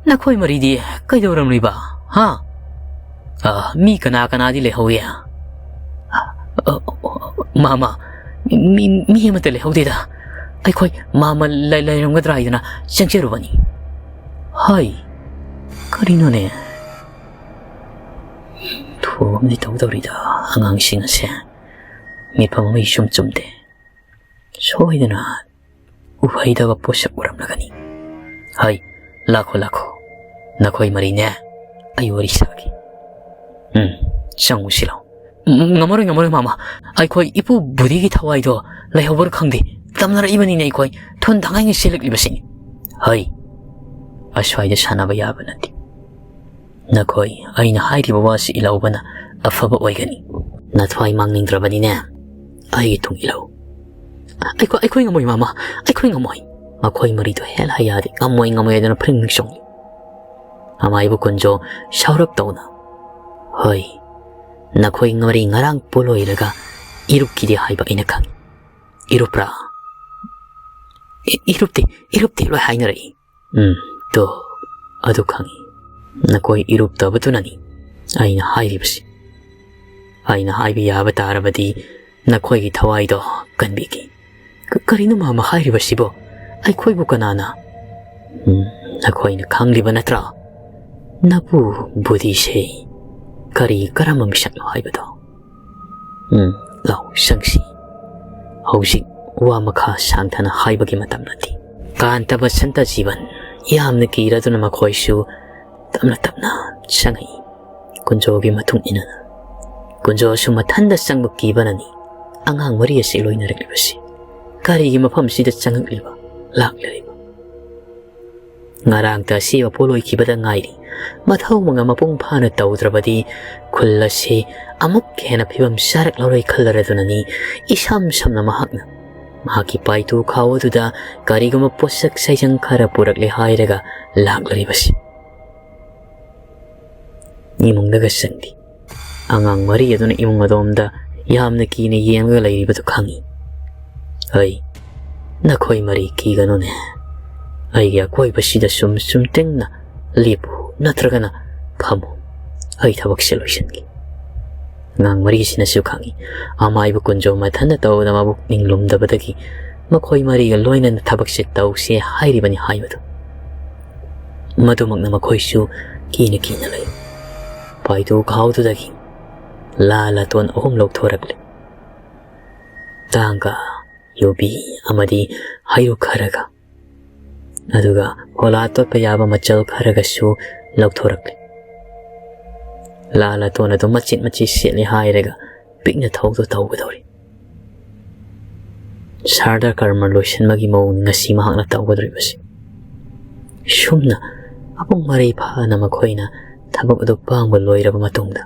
ꯅꯈꯣꯏ ꯃꯔꯤꯗꯤ ꯀꯩꯗꯧꯔꯝꯂꯤꯕ, ꯍꯥ? ꯑ, ꯃꯤ ꯀꯅꯥ ꯀꯅꯥꯗꯤ ꯂꯩꯍꯧꯏ?" "ꯑ, ꯑ, ꯃꯥꯃ, ꯃꯤ, ꯃꯤ ꯑꯃꯠꯇ ꯂꯩꯍꯧꯗꯦꯗ꯫ ꯑꯩꯈꯣꯏ ꯃꯥꯃ ꯂꯩ-, ꯂꯩꯔꯝꯒꯗ꯭ꯔꯥ ꯍꯥꯏꯗꯨꯅ ꯆꯪꯖꯔꯨꯕꯅꯤ꯫" "ꯍꯩ, ꯀꯔꯤꯅꯣꯅꯦ? ꯊꯣꯛꯑꯝꯗꯤ ꯇꯧꯗꯧꯔꯤꯗ ꯑꯉꯥꯡꯁꯤꯡ ꯑꯁꯦ꯫ ꯃꯤꯠꯐꯝ ꯑꯃ ꯏꯆꯨꯝ ꯆꯨꯝꯗꯦ꯫ ꯁꯣꯏꯗꯅ ꯎꯍꯩꯗꯕ ꯄꯣꯠꯁꯛ ꯎꯔꯝꯂꯒꯅꯤ꯫ ꯍꯩ, ꯂꯥꯛꯈꯣ, ꯂꯥꯛꯈꯣ꯫ ꯅꯈꯣꯏ ꯃꯔꯤꯅꯦ, ꯑꯩ ꯋꯥꯔꯤ ꯁꯥꯒꯦ꯫ ꯎꯝ, ꯆꯪꯉꯨꯁꯤ ꯂꯥꯎ꯫" "ꯎꯝ, ꯉꯝꯃꯔꯣꯏ, ꯉꯝꯃꯔꯣꯏ, ꯃꯥꯃ꯫ ꯑꯩꯈꯣꯏ ꯏꯄꯨ ꯕꯨꯙꯤꯒꯤ ꯊꯋꯥꯏꯗꯣ ꯂꯩꯍꯧꯕ꯭ꯔꯥ ꯈꯪꯗꯦ꯫ ꯇꯝꯅꯔꯛꯏꯕꯅꯤꯅꯦ ꯑꯩꯈꯣꯏ꯫ ꯊꯨꯟ ꯊꯥꯡꯉꯩ ꯆꯦꯜꯂꯛꯂꯤꯕꯁꯤꯅꯤ꯫" "ꯍꯩ, ꯑꯁ꯭ꯋꯥꯏꯗ ꯁꯥꯟꯅꯕ ꯌꯥꯕ ꯅꯠꯇꯦ꯫ ꯅꯈꯣꯏ, ꯑꯩꯅ ꯍꯥꯏꯔꯤꯕ ꯋꯥꯁꯤ ꯏꯜꯍꯧꯕꯅ ꯑꯐꯕ ꯑꯣꯏꯒꯅꯤ꯫ ꯅꯊ꯭ꯋꯥꯏ ꯃꯥꯡꯅꯤꯡꯗ꯭ꯔꯕꯅꯤꯅꯦ, ꯑꯩꯒꯤ ꯇꯨꯡ ꯏꯜꯍꯧ꯫" "ꯑꯩꯈꯣꯏ, ꯑꯩꯈꯣꯏ ꯉꯝꯃꯣꯏ, ꯃꯥꯃ, ꯑꯩꯈꯣꯏ ꯉꯝꯃꯣꯏ꯫" ꯃꯈꯣꯏ ꯃꯔꯤꯗꯣ ꯍꯦꯜ ꯍꯥꯏ ꯌꯥꯗꯦ, "ꯉꯝꯃꯣꯏ, ꯉꯝꯃꯣꯏ" ꯍꯥꯏꯗꯨꯅ ꯐ꯭ꯔꯤꯡ ꯐ꯭ꯔꯤꯡ ꯆꯣꯡꯏ꯫ ꯑꯃꯥꯏꯕ ꯀꯨꯟꯖꯣ ꯁꯥꯎꯔꯞ ꯇꯧꯅ, "ꯍꯣꯏ, ꯅꯈꯣꯏ ꯃꯔꯤ ꯉꯔꯥꯡ ꯄꯣꯂꯣꯏꯔꯒ ꯏꯔꯨꯞꯈꯤꯗꯦ ꯍꯥꯏꯕ ꯑꯩꯅ ꯈꯪꯏ꯫ ꯏꯔꯨꯞꯄ꯭ꯔꯥ?" "ꯏ-, ꯏꯔꯨꯞꯇꯦ, ꯏꯔꯨꯞꯇꯦ ꯂꯣꯏ ꯍꯥꯏꯅꯔꯛꯏ꯫" "ꯎꯝ, ꯇꯣ, ꯑꯗꯨ ꯈꯪꯏ꯫ ꯅꯈꯣꯏ ꯏꯔꯨꯞꯇꯕꯗꯨꯅꯅꯤ ꯑꯩꯅ ꯍꯥꯏꯔꯤꯕꯁꯤ꯫ ꯑꯩꯅ ꯍꯥꯏꯕ ꯌꯥꯕ ꯇꯥꯔꯕꯗꯤ ꯅꯈꯣꯏꯒꯤ ꯊꯋꯥꯏꯗꯣ ꯀꯟꯕꯤꯒꯦ꯫" "ꯀ-, ꯀꯔꯤꯅꯣ ꯃꯥꯃ ꯍꯥꯏꯔꯤꯕꯁꯤꯕꯣ? ꯑꯩꯈꯣꯏꯕꯨ ꯀꯅꯥꯅ?" "ꯎꯝ, ꯅꯈꯣꯏꯅ ꯈꯪꯂꯤꯕ ꯅꯠꯇ꯭ꯔꯥ? ꯅꯄꯨ ꯕꯨꯙꯤꯁꯦ ꯀꯔꯤ ꯀꯔꯝꯕ ꯃꯤꯁꯛꯅꯣ ꯍꯥꯏꯕꯗꯣ꯫ ꯎꯝ, ꯂꯥꯎ, ꯁꯪꯁꯤ꯫ ꯍꯧꯖꯤꯛ ꯋꯥ ꯃꯈꯥ ꯁꯥꯡꯊꯅ ꯍꯥꯏꯕꯒꯤ ꯃꯇꯝ ꯅꯠꯇꯦ꯫" ꯀꯥꯟꯇ ꯕꯁꯟꯇ ꯖꯤꯕꯟ ꯌꯥꯝꯅ ꯀꯤꯔꯗꯨꯅ ꯃꯈꯣꯏꯁꯨ ꯇꯞꯅ ꯇꯞꯅ ꯆꯪꯉꯛꯏ꯫ ꯀꯨꯟꯖꯣꯒꯤ ꯃꯇꯨꯡ ꯏꯟꯅ ꯀꯨꯟꯖꯣꯁꯨ ꯃꯊꯟꯗ ꯆꯪꯕ ꯀꯤꯕꯅꯅꯤ ꯑꯉꯥꯡ ꯃꯔꯤ ꯑꯁꯤ ꯂꯣꯏꯅꯔꯛꯂꯤꯕꯁꯤ꯫ ꯀꯔꯤꯒꯤ ꯃꯐꯝꯁꯤꯗ ꯆꯪꯉꯛꯂꯤꯕ, ꯂꯥꯛꯂꯤꯕ? ꯉꯔꯥꯡꯇ ꯑꯁꯤ ꯄꯣꯠꯂꯣꯏꯈꯤꯕꯗ ꯉꯥꯏꯔꯤ꯫ ꯃꯊꯧ ꯃꯉꯝ ꯃꯄꯨꯡ ꯐꯥꯅ ꯇꯧꯗ꯭ꯔꯕꯗꯤ ꯈꯨꯜ ꯑꯁꯤ ꯑꯃꯨꯛ ꯍꯦꯟꯅ ꯐꯤꯕꯝ ꯆꯥꯔꯛꯂꯔꯣꯏ ꯈꯜꯂꯔꯗꯨꯅꯅꯤ ꯏꯁꯝ ꯁꯝꯅ ꯃꯍꯥꯛꯅ ꯃꯍꯥꯛꯀꯤ ꯄꯥꯏꯇꯨ ꯈꯥꯎ ꯑꯗꯨꯗ ꯀꯔꯤꯒꯨꯝꯕ ꯄꯣꯠꯁꯛ ꯁꯩꯖꯪ ꯈꯔ ꯄꯨꯔꯛꯂꯦ ꯍꯥꯏꯔꯒ ꯂꯥꯛꯂꯔꯤꯕꯁꯤ꯫ ꯏꯃꯨꯡꯗꯒ ꯆꯪꯗꯦ꯫ ꯑꯉꯥꯡ ꯃꯔꯤ ꯑꯗꯨꯅ ꯏꯃꯨꯡ ꯑꯗꯣꯝꯗ ꯌꯥꯝꯅ ꯀꯤꯅ ꯌꯦꯡꯂꯒ ꯂꯩꯔꯤꯕꯗꯨ ꯈꯪꯏ꯫ "ꯑꯩ, ꯅꯈꯣꯏ ꯃꯔꯤ ꯀꯤꯒꯅꯨꯅꯦ꯫ ꯑꯩꯒꯤ ꯑꯀꯣꯏꯕꯁꯤꯗ ꯁꯨꯝ ꯆꯨꯝꯇ꯭ꯔꯤꯡꯅ ꯂꯦꯞꯄꯨ, ꯅꯠꯇ꯭ꯔꯒꯅ ꯐꯝꯃꯨ꯫ ꯑꯩ ꯊꯕꯛꯁꯦ ꯂꯣꯏꯁꯤꯟꯒꯦ꯫" ꯑꯉꯥꯡ ꯃꯔꯤꯁꯤꯅꯁꯨ ꯈꯪꯏ, ꯑꯃꯥꯏꯕ ꯀꯨꯟꯖꯣ ꯃꯊꯟꯇ ꯇꯧꯕꯗ ꯃꯕꯨꯛ ꯅꯤꯡꯂꯨꯝꯗꯕꯗꯒꯤ ꯃꯈꯣꯏ ꯃꯔꯤꯒ ꯂꯣꯏꯅꯅ ꯊꯕꯛꯁꯦ ꯇꯧꯁꯦ ꯍꯥꯏꯔꯤꯕꯅꯤ ꯍꯥꯏꯕꯗꯨ꯫ ꯃꯗꯨꯃꯛꯅ ꯃꯈꯣꯏꯁꯨ ꯀꯤꯅ ꯀꯤꯅ ꯂꯩ꯫ ꯄꯥꯏꯗꯨ ꯈꯥꯎꯗꯨꯗꯒꯤ ꯂꯥ ꯂꯥꯇꯣꯟ ꯑꯍꯨꯝ ꯂꯧꯊꯣꯔꯛꯂꯦ꯫ ꯇꯥꯡꯒ, ꯌꯨꯕꯤ ꯑꯃꯗꯤ ꯍꯩꯔꯨꯛ ꯈꯔꯒ, ꯑꯗꯨꯒ ꯍꯣꯂꯥ ꯇꯣꯠꯄ ꯌꯥꯕ ꯃꯆꯜ ꯈꯔꯒꯁꯨ ꯂꯧꯊꯣꯔꯛꯂꯦ꯫ ꯂꯥ ꯂꯥꯇꯣꯟ ꯑꯗꯨ ꯃꯆꯤꯠ ꯃꯆꯤꯠ ꯁꯦꯠꯂꯦ ꯍꯥꯏꯔꯒ ꯄꯤꯛꯅ ꯊꯧꯗꯨ ꯇꯧꯒꯗꯧꯔꯤ꯫ ꯁꯥꯔꯗ ꯀꯔꯃ ꯂꯣꯏꯁꯤꯟꯕꯒꯤ ꯃꯑꯣꯡ ꯉꯁꯤ ꯃꯍꯥꯛꯅ ꯇꯧꯒꯗꯧꯔꯤꯕꯁꯤ꯫ ꯁꯨꯝꯅ ꯃꯄꯨꯡ ꯃꯔꯩ ꯐꯥꯅ ꯃꯈꯣꯏꯅ ꯊꯕꯛ ꯑꯗꯨ ꯄꯥꯡꯕ ꯂꯣꯏꯔꯕ ꯃꯇꯨꯡꯗ,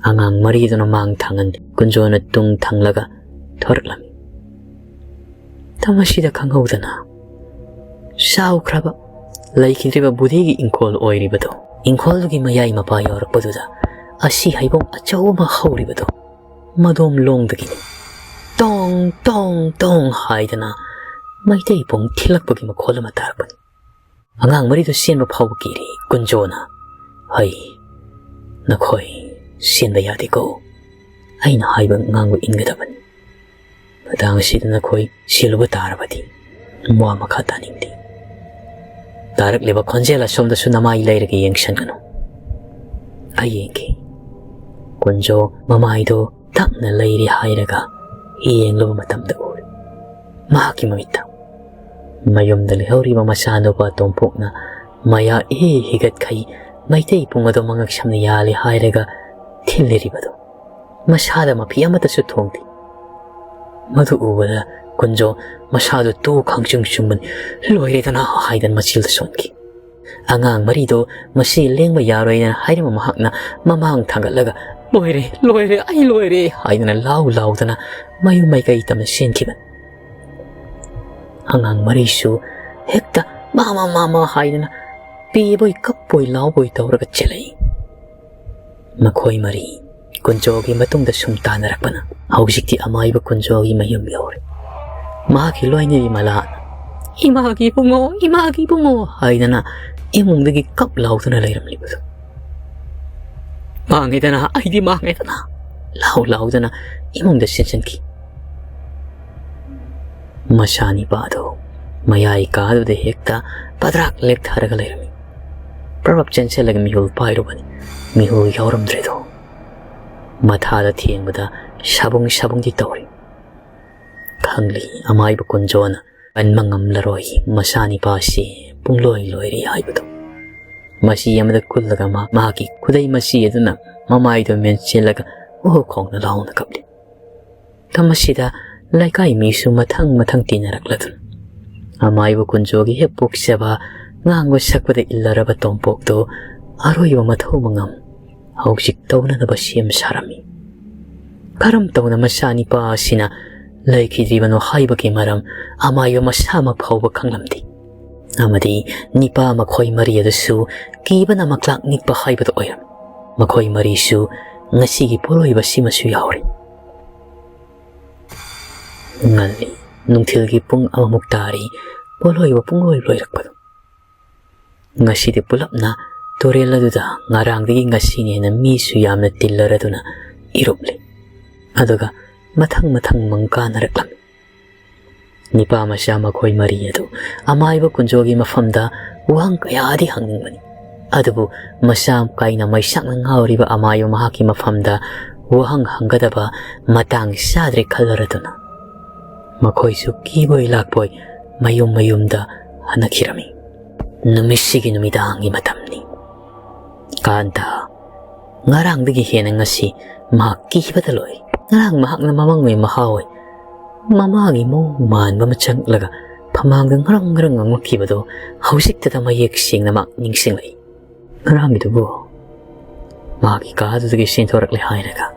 ꯑꯉꯥꯡ ꯃꯔꯤꯗꯨꯅ ꯃꯥꯡ ꯊꯥꯡꯍꯟ ꯀꯨꯟꯖꯣꯅ ꯇꯨꯡ ꯊꯪꯂꯒ ꯊꯣꯔꯛꯂꯝꯃꯤ꯫ ꯃꯇꯝ ꯑꯁꯤꯗ ꯈꯪꯍꯧꯗꯅ ꯆꯥꯎꯈ꯭ꯔꯕ ꯂꯩꯈꯤꯗ꯭ꯔꯤꯕ ꯕꯨꯙꯤꯒꯤ ꯏꯪꯈꯣꯜ ꯑꯣꯏꯔꯤꯕꯗꯣ, ꯏꯪꯈꯣꯜꯗꯨꯒꯤ ꯃꯌꯥꯏ ꯃꯄꯥ ꯌꯧꯔꯛꯄꯗꯨꯗ ꯑꯁꯤ ꯍꯩꯕꯣꯡ ꯑꯆꯧꯕ ꯑꯃ ꯍꯧꯔꯤꯕꯗꯣ ꯃꯗꯣꯝ ꯂꯣꯡꯗꯒꯤꯅꯤ꯫ ꯇꯣꯡ ꯇꯣꯡ ꯇꯣꯡ ꯍꯥꯏꯗꯅ ꯃꯩꯇꯩ ꯄꯨꯡ ꯊꯤꯜꯂꯛꯄꯒꯤ ꯃꯈꯣꯜ ꯑꯃ ꯇꯥꯔꯛꯄꯅꯤ꯫ ꯑꯉꯥꯡ ꯃꯔꯤꯗꯨ ꯆꯦꯟꯕ ꯐꯥꯎꯕ ꯀꯤꯔꯤ꯫ ꯀꯨꯟꯖꯣꯅ, "ꯍꯩ, ꯅꯈꯣꯏ ꯆꯦꯟꯕ ꯌꯥꯗꯦꯀꯣ꯫ ꯑꯩꯅ ꯍꯥꯏꯕ ꯉꯥꯡꯕ ꯏꯟꯒꯗꯕꯅꯤ꯫ ꯃꯇꯥꯡ ꯑꯁꯤꯗ ꯅꯈꯣꯏ ꯁꯤꯜꯂꯨꯕ ꯇꯥꯔꯕꯗꯤ ꯋꯥ ꯃꯈꯥ ꯇꯥꯅꯤꯡꯗꯦ꯫ ꯇꯥꯔꯛꯂꯤꯕ ꯈꯣꯟꯖꯦꯜ ꯑꯁꯣꯝꯗꯁꯨ ꯅꯃꯥꯏ ꯂꯩꯔꯒ ꯌꯦꯡꯁꯟꯒꯅꯨ꯫" ꯑꯩ ꯌꯦꯡꯈꯤ꯫ ꯀꯨꯟꯖꯣ ꯃꯃꯥꯏꯗꯣ ꯇꯞꯅ ꯂꯩꯔꯤ ꯍꯥꯏꯔꯒ ꯌꯦꯡꯂꯨꯕ ꯃꯇꯝꯗ ꯎꯔꯦ꯫ ꯃꯍꯥꯛꯀꯤ ꯃꯃꯤꯠꯇ ꯃꯌꯨꯝꯗ ꯂꯩꯍꯧꯔꯤꯕ ꯃꯆꯥꯅꯨꯄꯥ ꯇꯣꯝꯄꯣꯛꯅ ꯃꯌꯥ ꯏꯍꯦ ꯍꯤꯒꯠꯈꯩ ꯃꯩꯇꯩ ꯄꯨꯡ ꯑꯗꯨ ꯃꯉꯛ ꯁꯝꯅ ꯌꯥꯜꯂꯤ ꯍꯥꯏꯔꯒ ꯊꯤꯜꯂꯤꯔꯤꯕꯗꯨ ꯃꯁꯥꯗ ꯃꯐꯤ ꯑꯃꯠꯇꯁꯨ ꯊꯣꯡꯗꯦ꯫ ꯃꯗꯨ ꯎꯕꯗ ꯀꯨꯟꯖꯣ ꯃꯁꯥꯗꯨ ꯇꯨ ꯈꯪꯆꯨꯡ ꯆꯨꯡꯕꯅꯤ꯫ "ꯂꯣꯏꯔꯦꯗꯅ" ꯍꯥꯏꯗꯅ ꯃꯆꯤꯜꯗ ꯁꯣꯟꯈꯤ꯫ ꯑꯉꯥꯡ ꯃꯔꯤꯗꯨ ꯃꯁꯤ ꯂꯦꯡꯕ ꯌꯥꯔꯣꯏꯅ ꯍꯥꯏꯔꯝꯕ ꯃꯍꯥꯛꯅ ꯃꯃꯥꯡ ꯊꯥꯡꯒꯠꯂꯒ, "ꯂꯣꯏꯔꯦ, ꯂꯣꯏꯔꯦ, ꯑꯩ ꯂꯣꯏꯔꯦ" ꯍꯥꯏꯗꯅ ꯂꯥꯎ ꯂꯥꯎꯗꯅ ꯃꯌꯨꯝ ꯃꯥꯏꯀꯩ ꯇꯝꯅ ꯆꯦꯟꯈꯤꯕꯅꯤ꯫ ꯑꯉꯥꯡ ꯃꯔꯤꯁꯨ ꯍꯦꯛꯇ "ꯃꯥ, ꯃꯥ, ꯃꯥ, ꯃꯥ" ꯍꯥꯏꯗꯅ ꯄꯦꯕꯣꯏ ꯀꯞꯄꯣꯏ ꯂꯥꯎꯕꯣꯏ ꯇꯧꯔꯒ ꯆꯦꯜꯂꯛꯏ꯫ ꯃꯈꯣꯏ ꯃꯔꯤ ꯀꯨꯟꯖꯣꯒꯤ ꯃꯇꯨꯡꯗ ꯁꯨꯝ ꯇꯥꯟꯅꯔꯛꯄꯅ ꯍꯧꯖꯤꯛꯇꯤ ꯑꯃꯥꯏꯕ ꯀꯨꯟꯖꯣꯒꯤ ꯃꯌꯨꯝ ꯌꯧꯔꯦ꯫ ꯃꯍꯥꯛꯀꯤ ꯂꯣꯏꯅꯕꯤ ꯃꯂꯥꯅ, "ꯏꯃꯥꯒꯤ ꯏꯕꯨꯡꯉꯣ, ꯏꯃꯥꯒꯤ ꯏꯕꯨꯡꯉꯣ" ꯍꯥꯏꯗꯅ ꯏꯃꯨꯡꯗꯒꯤ ꯀꯞ ꯂꯥꯎꯗꯨꯅ ꯂꯩꯔꯝꯂꯤꯕꯗꯨ꯫ "ꯃꯥꯡꯉꯦꯗꯅ, ꯑꯩꯗꯤ ꯃꯥꯡꯉꯦꯗꯅ" ꯂꯥꯎ ꯂꯥꯎꯗꯅ ꯏꯃꯨꯡꯗ ꯆꯦꯟꯁꯤꯟꯈꯤ꯫ ꯃꯆꯥꯅꯤꯄꯥꯗꯨ ꯃꯌꯥꯏ ꯀꯥꯗꯨꯗ ꯍꯦꯛꯇ ꯄꯗ꯭ꯔꯥꯛ ꯂꯦꯛꯊꯔꯒ ꯂꯩꯔꯝꯃꯤ꯫ ꯄ꯭ꯔꯚꯞ ꯆꯦꯟꯁꯤꯜꯂꯒ ꯃꯤꯍꯨꯜ ꯄꯥꯏꯔꯨꯕꯅꯤ꯫ ꯃꯤꯍꯨꯜ ꯌꯥꯎꯔꯝꯗ꯭ꯔꯦꯗꯣ꯫ ꯃꯊꯥꯗ ꯊꯦꯡꯕꯗ ꯁꯥꯕꯨꯡ ꯁꯥꯕꯨꯡꯗꯤ ꯇꯧꯔꯤ꯫ ꯈꯪꯂꯤ ꯑꯃꯥꯏꯕ ꯀꯨꯟꯖꯣꯅ ꯀꯟꯕ ꯉꯝꯂꯔꯣꯏ, ꯃꯆꯥꯅꯤꯄꯥꯁꯤ ꯄꯨꯡꯂꯣꯏ ꯂꯣꯏꯔꯦ ꯍꯥꯏꯕꯗꯨ꯫ ꯃꯆꯤ ꯑꯃꯗ ꯀꯨꯜꯂꯒ ꯃꯥ-, ꯃꯍꯥꯛꯀꯤ ꯈꯨꯗꯩ ꯃꯆꯤ ꯑꯗꯨꯅ ꯃꯃꯥꯏꯗꯨ ꯃꯦꯟꯁꯤꯜꯂꯒ ꯎꯍꯨ ꯈꯣꯡꯅ ꯂꯥꯎꯅ ꯀꯞꯂꯤ꯫ ꯃꯇꯝ ꯑꯁꯤꯗ ꯂꯩꯀꯥꯏ ꯃꯤꯁꯨ ꯃꯊꯪ ꯃꯊꯪ ꯇꯤꯟꯅꯔꯛꯂꯗꯨꯅ ꯑꯃꯥꯏꯕ ꯀꯨꯟꯖꯣꯒꯤ ꯍꯦꯛ ꯄꯣꯛꯆꯕ ꯉꯥꯡꯕ ꯁꯛꯄꯗ ꯏꯜꯂꯔꯕ ꯇꯣꯝꯄꯣꯛꯇꯨ ꯑꯔꯣꯏꯕ ꯃꯊꯧ ꯃꯉꯝ ꯍꯧꯖꯤꯛ ꯇꯧꯅꯅꯕ ꯁꯦꯝ ꯁꯥꯔꯝꯃꯤ꯫ ꯀꯔꯝ ꯇꯧꯅ ꯃꯆꯥꯅꯤꯄꯥ ꯑꯁꯤꯅ ꯂꯩꯈꯤꯗ꯭ꯔꯤꯕꯅꯣ ꯍꯥꯏꯕꯒꯤ ꯃꯔꯝ ꯑꯃꯥꯏꯕ ꯃꯁꯥꯃꯛ ꯐꯥꯎꯕ ꯈꯪꯂꯝꯗꯦ꯫ ꯑꯃꯗꯤ ꯅꯤꯄꯥ ꯃꯈꯣꯏ ꯃꯔꯤ ꯑꯗꯨꯁꯨ ꯀꯤꯕꯅ ꯃꯀ꯭ꯂꯥꯛ ꯅꯤꯛꯄ ꯍꯥꯏꯕꯗꯨ ꯑꯣꯏꯔꯝꯃꯤ꯫ ꯃꯈꯣꯏ ꯃꯔꯤꯁꯨ ꯉꯁꯤꯒꯤ ꯄꯣꯠꯂꯣꯏꯕꯁꯤꯃꯁꯨ ꯌꯥꯎꯔꯤ꯫ ꯉꯜꯂꯤ꯫ ꯅꯨꯡꯊꯤꯜꯒꯤ ꯄꯨꯡ ꯑꯃꯃꯨꯛ ꯇꯥꯔꯤ꯫ ꯄꯣꯠꯂꯣꯏꯕ ꯄꯨꯡꯂꯣꯏ ꯂꯣꯏꯔꯛꯄꯗꯨ꯫ ꯉꯁꯤꯗꯤ ꯄꯨꯂꯞꯅ ꯇꯨꯔꯦꯜ ꯑꯗꯨꯗ ꯉꯔꯥꯡꯗꯒꯤ ꯉꯁꯤꯅꯦꯅ ꯃꯤꯁꯨ ꯌꯥꯝꯅ ꯇꯤꯜꯂꯔꯗꯨꯅ ꯏꯔꯨꯞꯂꯤ꯫ ꯑꯗꯨꯒ ꯃꯊꯪ ꯃꯊꯪ ꯃꯪ ꯀꯥꯅꯔꯛꯂꯝꯃꯤ꯫ ꯅꯤꯄꯥ ꯃꯆꯥ ꯃꯈꯣꯏ ꯃꯔꯤ ꯑꯗꯨ ꯑꯃꯥꯏꯕ ꯀꯨꯟꯖꯣꯒꯤ ꯃꯐꯝꯗ ꯋꯥꯍꯪ ꯀꯌꯥꯗꯤ ꯍꯪꯅꯤꯡꯕꯅꯤ꯫ ꯑꯗꯨꯕꯨ ꯃꯁꯥ ꯀꯥꯏꯅ ꯃꯩꯁꯥꯛꯅ ꯉꯥꯎꯔꯤꯕ ꯑꯃꯥꯏꯕ ꯃꯍꯥꯛꯀꯤ ꯃꯐꯝꯗ ꯋꯥꯍꯪ ꯍꯪꯒꯗꯕ ꯃꯇꯥꯡ ꯆꯥꯗ꯭ꯔꯦ ꯈꯜꯂꯔꯗꯨꯅ ꯃꯈꯣꯏꯁꯨ ꯀꯤꯕꯣꯏ ꯂꯥꯛꯄꯣꯏ ꯃꯌꯨꯝ ꯃꯌꯨꯝꯗ ꯍꯟꯅꯈꯤꯔꯝꯃꯤ꯫ ꯅꯨꯃꯤꯠꯁꯤꯒꯤ ꯅꯨꯃꯤꯗꯥꯡꯒꯤ ꯃꯇꯝꯅꯤ꯫ ꯀꯥꯟꯇ, ꯉꯔꯥꯡꯗꯒꯤ ꯍꯦꯟꯅ ꯉꯁꯤ ꯃꯍꯥꯛ ꯀꯤꯕꯗ ꯂꯣꯏ꯫ ꯉꯔꯥꯡ ꯃꯍꯥꯛꯅ ꯃꯃꯪꯉꯩ ꯃꯍꯥꯎ ꯑꯣꯏ ꯃꯃꯥꯒꯤ ꯃꯑꯣꯡ ꯃꯥꯟꯕ ꯑꯃ ꯆꯪꯂꯒ ꯐꯃꯥꯡꯗ ꯉꯔꯪ ꯉꯔꯪ ꯉꯥꯡꯂꯛꯈꯤꯕꯗꯣ ꯍꯧꯖꯤꯛꯇꯗ ꯃꯌꯦꯛ ꯁꯦꯡꯅ ꯃꯍꯥꯛ ꯅꯤꯡꯁꯤꯡꯂꯛꯏ꯫ ꯉꯔꯥꯡꯒꯤꯗꯨꯕꯨ ꯃꯥꯒꯤ ꯀꯥꯗꯨꯗꯒꯤ ꯆꯦꯟꯊꯣꯔꯛꯂꯦ ꯍꯥꯏꯔꯒ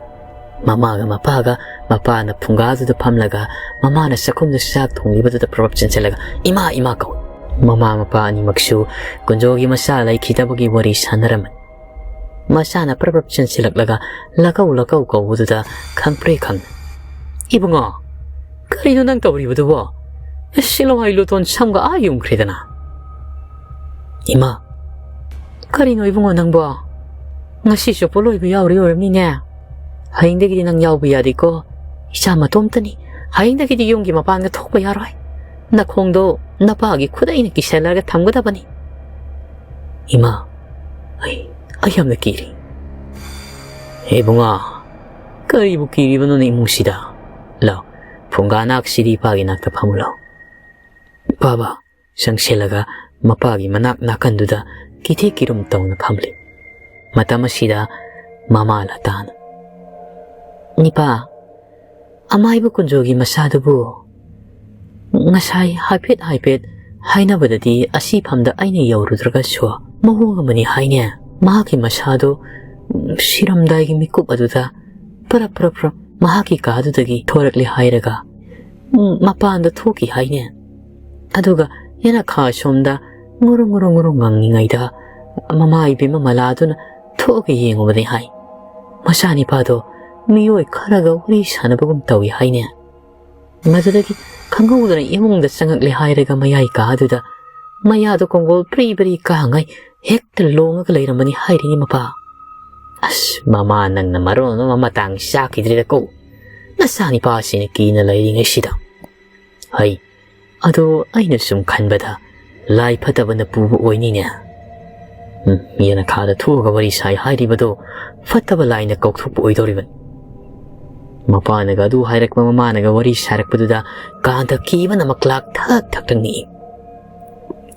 ꯃꯃꯥꯒ ꯃꯄꯥꯒ, ꯃꯄꯥꯅ ꯐꯨꯡꯒꯥꯗꯨꯗ ꯐꯝꯂꯒ ꯃꯃꯥꯅ ꯆꯥꯛꯈꯨꯝꯗ ꯆꯥꯛ ꯊꯣꯡꯂꯤꯕꯗꯨꯗ ꯄ꯭ꯔꯞ ꯆꯦꯟꯁꯤꯜꯂꯒ "ꯏꯃꯥ, ꯏꯃꯥ" ꯀꯧꯏ꯫ ꯃꯃꯥ ꯃꯄꯥ ꯑꯅꯤꯃꯛꯁꯨ ꯀꯨꯟꯖꯣꯒꯤ ꯃꯆꯥ ꯂꯩꯈꯤꯗꯕꯒꯤ ꯋꯥꯔꯤ ꯁꯥꯟꯅꯔꯝꯃꯤ꯫ ꯃꯆꯥꯅ ꯄ꯭ꯔꯞ ꯄ꯭ꯔꯞ ꯆꯦꯟꯁꯤꯜꯂꯛꯂꯒ ꯂꯀꯧ ꯂꯀꯧ ꯀꯧꯕꯗꯨꯗ ꯈꯪꯄ꯭ꯔꯦ ꯈꯪ "ꯏꯕꯨꯡꯉꯣ, ꯀꯔꯤꯅꯣ ꯅꯪ ꯇꯧꯔꯤꯕꯗꯨꯕꯣ? ꯁꯤꯂꯋꯥꯏ ꯂꯨꯇꯣꯟ ꯁꯝꯒ ꯑꯥ ꯌꯨꯝꯈ꯭ꯔꯦꯗꯅ?" "ꯏꯃꯥ, ꯀꯔꯤꯅꯣ ꯏꯕꯨꯡꯉꯣ ꯅꯪꯕꯣ? ꯉꯁꯤꯁꯨ ꯄꯣꯠꯂꯣꯏꯕ ꯌꯥꯎꯔꯤ ꯑꯣꯏꯔꯝꯅꯤꯅꯦ꯫ ꯍꯌꯦꯡꯗꯒꯤꯗꯤ ꯅꯪ ꯌꯥꯎꯕ ꯌꯥꯗꯦꯀꯣ꯫ ꯏꯆꯥ ꯃꯇꯣꯝꯇꯅꯤ꯫ ꯍꯌꯦꯡꯗꯒꯤꯗꯤ ꯌꯨꯝꯒꯤ ꯃꯄꯥꯟꯒ ꯊꯣꯛꯄ ꯌꯥꯔꯣꯏ꯫ ꯅꯈꯣꯡꯗꯣ ꯅꯄꯥꯒꯤ ꯈꯨꯗꯩꯅ ꯀꯤꯁꯜꯂꯒ ꯊꯝꯒꯗꯕꯅꯤ꯫" "ꯏꯃꯥ, ꯑꯩ, ꯑꯩ ꯌꯥꯝꯅ ꯀꯤꯔꯤ꯫" "ꯏꯕꯨꯡꯉꯣ, ꯀꯔꯤꯕꯨ ꯀꯤꯔꯤꯕꯅꯣꯅꯦ ꯏꯃꯨꯡꯁꯤꯗ? ꯂꯥꯎ, ꯐꯨꯡꯒꯥ ꯅꯥꯛꯁꯤꯗꯤ ꯏꯄꯥꯒꯤ ꯅꯥꯛꯇ ꯐꯝꯃꯨ ꯂꯥꯎ꯫" ꯄꯥꯕ ꯆꯪꯁꯤꯜꯂꯒ ꯃꯄꯥꯒꯤ ꯃꯅꯥꯛ ꯅꯥꯀꯟꯗꯨꯗ ꯀꯤꯊꯤ ꯀꯤꯔꯨꯝ ꯇꯧꯅ ꯐꯝꯂꯤ꯫ ꯃꯇꯝ ꯑꯁꯤꯗ ꯃꯃꯥ ꯂꯇꯥꯅ, "ꯅꯤꯄꯥ, ꯑꯃꯥꯏꯕ ꯀꯨꯟꯖꯣꯒꯤ ꯃꯆꯥꯗꯨꯕꯨ ꯉꯁꯥꯏ ꯍꯥꯏꯐꯦꯠ ꯍꯥꯏꯐꯦꯠ ꯍꯥꯏꯅꯕꯗꯗꯤ ꯑꯁꯤ ꯐꯝꯗ ꯑꯩꯅ ꯌꯧꯔꯨꯗ꯭ꯔꯒꯁꯨ ꯃꯑꯣꯡ ꯑꯃꯅꯤ ꯍꯥꯏꯅꯦ꯫ ꯃꯍꯥꯛꯀꯤ ꯃꯁꯥꯗꯨ ꯁꯤꯔꯝꯗꯥꯏꯒꯤ ꯃꯤꯀꯨꯞ ꯑꯗꯨꯗ ꯄꯔꯞ ꯄꯔꯞ ꯄꯔꯞ ꯃꯍꯥꯛꯀꯤ ꯀꯥꯗꯨꯗꯒꯤ ꯊꯣꯔꯛꯂꯦ ꯍꯥꯏꯔꯒ ꯃꯄꯥꯟꯗ ꯊꯣꯛꯈꯤ ꯍꯥꯏꯅꯦ꯫ ꯑꯗꯨꯒ ꯌꯦꯅꯈꯥ ꯁꯣꯝꯗ ꯉꯨꯔꯨ ꯉꯨꯔꯨ ꯉꯨꯔꯨ ꯉꯪꯉꯤꯉꯩꯗ ꯃꯃꯥ ꯏꯕꯦꯝꯃ ꯃꯂꯥꯗꯨꯅ ꯊꯣꯛꯑꯒ ꯌꯦꯡꯉꯨꯕꯅꯤ ꯍꯥꯏ꯫ ꯃꯆꯥꯅꯤꯄꯥꯗꯣ ꯃꯤꯑꯣꯏ ꯈꯔꯒ ꯋꯥꯔꯤ ꯁꯥꯟꯅꯕꯒꯨꯝ ꯇꯧꯏ ꯍꯥꯏꯅꯦ꯫ ꯃꯗꯨꯗꯒꯤ ꯈꯪꯍꯧꯗꯅ ꯏꯃꯨꯡꯗ ꯆꯪꯉꯛꯂꯦ ꯍꯥꯏꯔꯒ ꯃꯌꯥꯏ ꯀꯥꯗꯨꯗ ꯃꯌꯥꯗꯣ ꯀꯣꯡꯒꯣꯜ ꯄ꯭ꯔꯤ ꯄ꯭ꯔꯤ ꯀꯥꯉꯩ ꯍꯦꯛꯇ ꯂꯣꯡꯉꯒ ꯂꯩꯔꯝꯕꯅꯤ ꯍꯥꯏꯔꯤꯅꯤ ꯃꯄꯥ꯫ "ꯑꯁ ꯃꯃꯥ, ꯅꯪꯅ ꯃꯔꯣꯟ ꯑꯃ ꯃꯇꯥꯡ ꯆꯥꯈꯤꯗ꯭ꯔꯦꯗꯀꯣ, ꯅꯆꯥꯅꯤꯄꯥꯁꯤꯅ ꯀꯤꯅ ꯂꯩꯔꯤꯉꯩꯁꯤꯗ꯫ ꯍꯩ, ꯑꯗꯣ ꯑꯩꯅ ꯁꯨꯝ ꯈꯟꯕꯗ ꯂꯥꯏ ꯐꯠꯇꯕꯅ ꯄꯨꯕ ꯑꯣꯏꯅꯤꯅꯦ꯫ ꯎꯝ, ꯌꯦꯅꯈꯥꯗ ꯊꯣꯛꯑꯒ ꯋꯥꯔꯤ ꯁꯥꯏ ꯍꯥꯏꯔꯤꯕꯗꯣ ꯐꯠꯇꯕ ꯂꯥꯏꯅ ꯀꯧꯊꯣꯛꯄ ꯑꯣꯏꯗꯧꯔꯤꯕꯅꯤ꯫" ꯃꯄꯥꯅꯒ ꯑꯗꯨ ꯍꯥꯏꯔꯛꯄ, ꯃꯃꯥꯅꯒ ꯋꯥꯔꯤ ꯁꯥꯔꯛꯄꯗꯨꯗ ꯀꯥꯟꯗ ꯀꯤꯕꯅ ꯃꯀ꯭ꯂꯥꯛ ꯊꯛ ꯊꯛꯇ ꯅꯤꯛꯏ꯫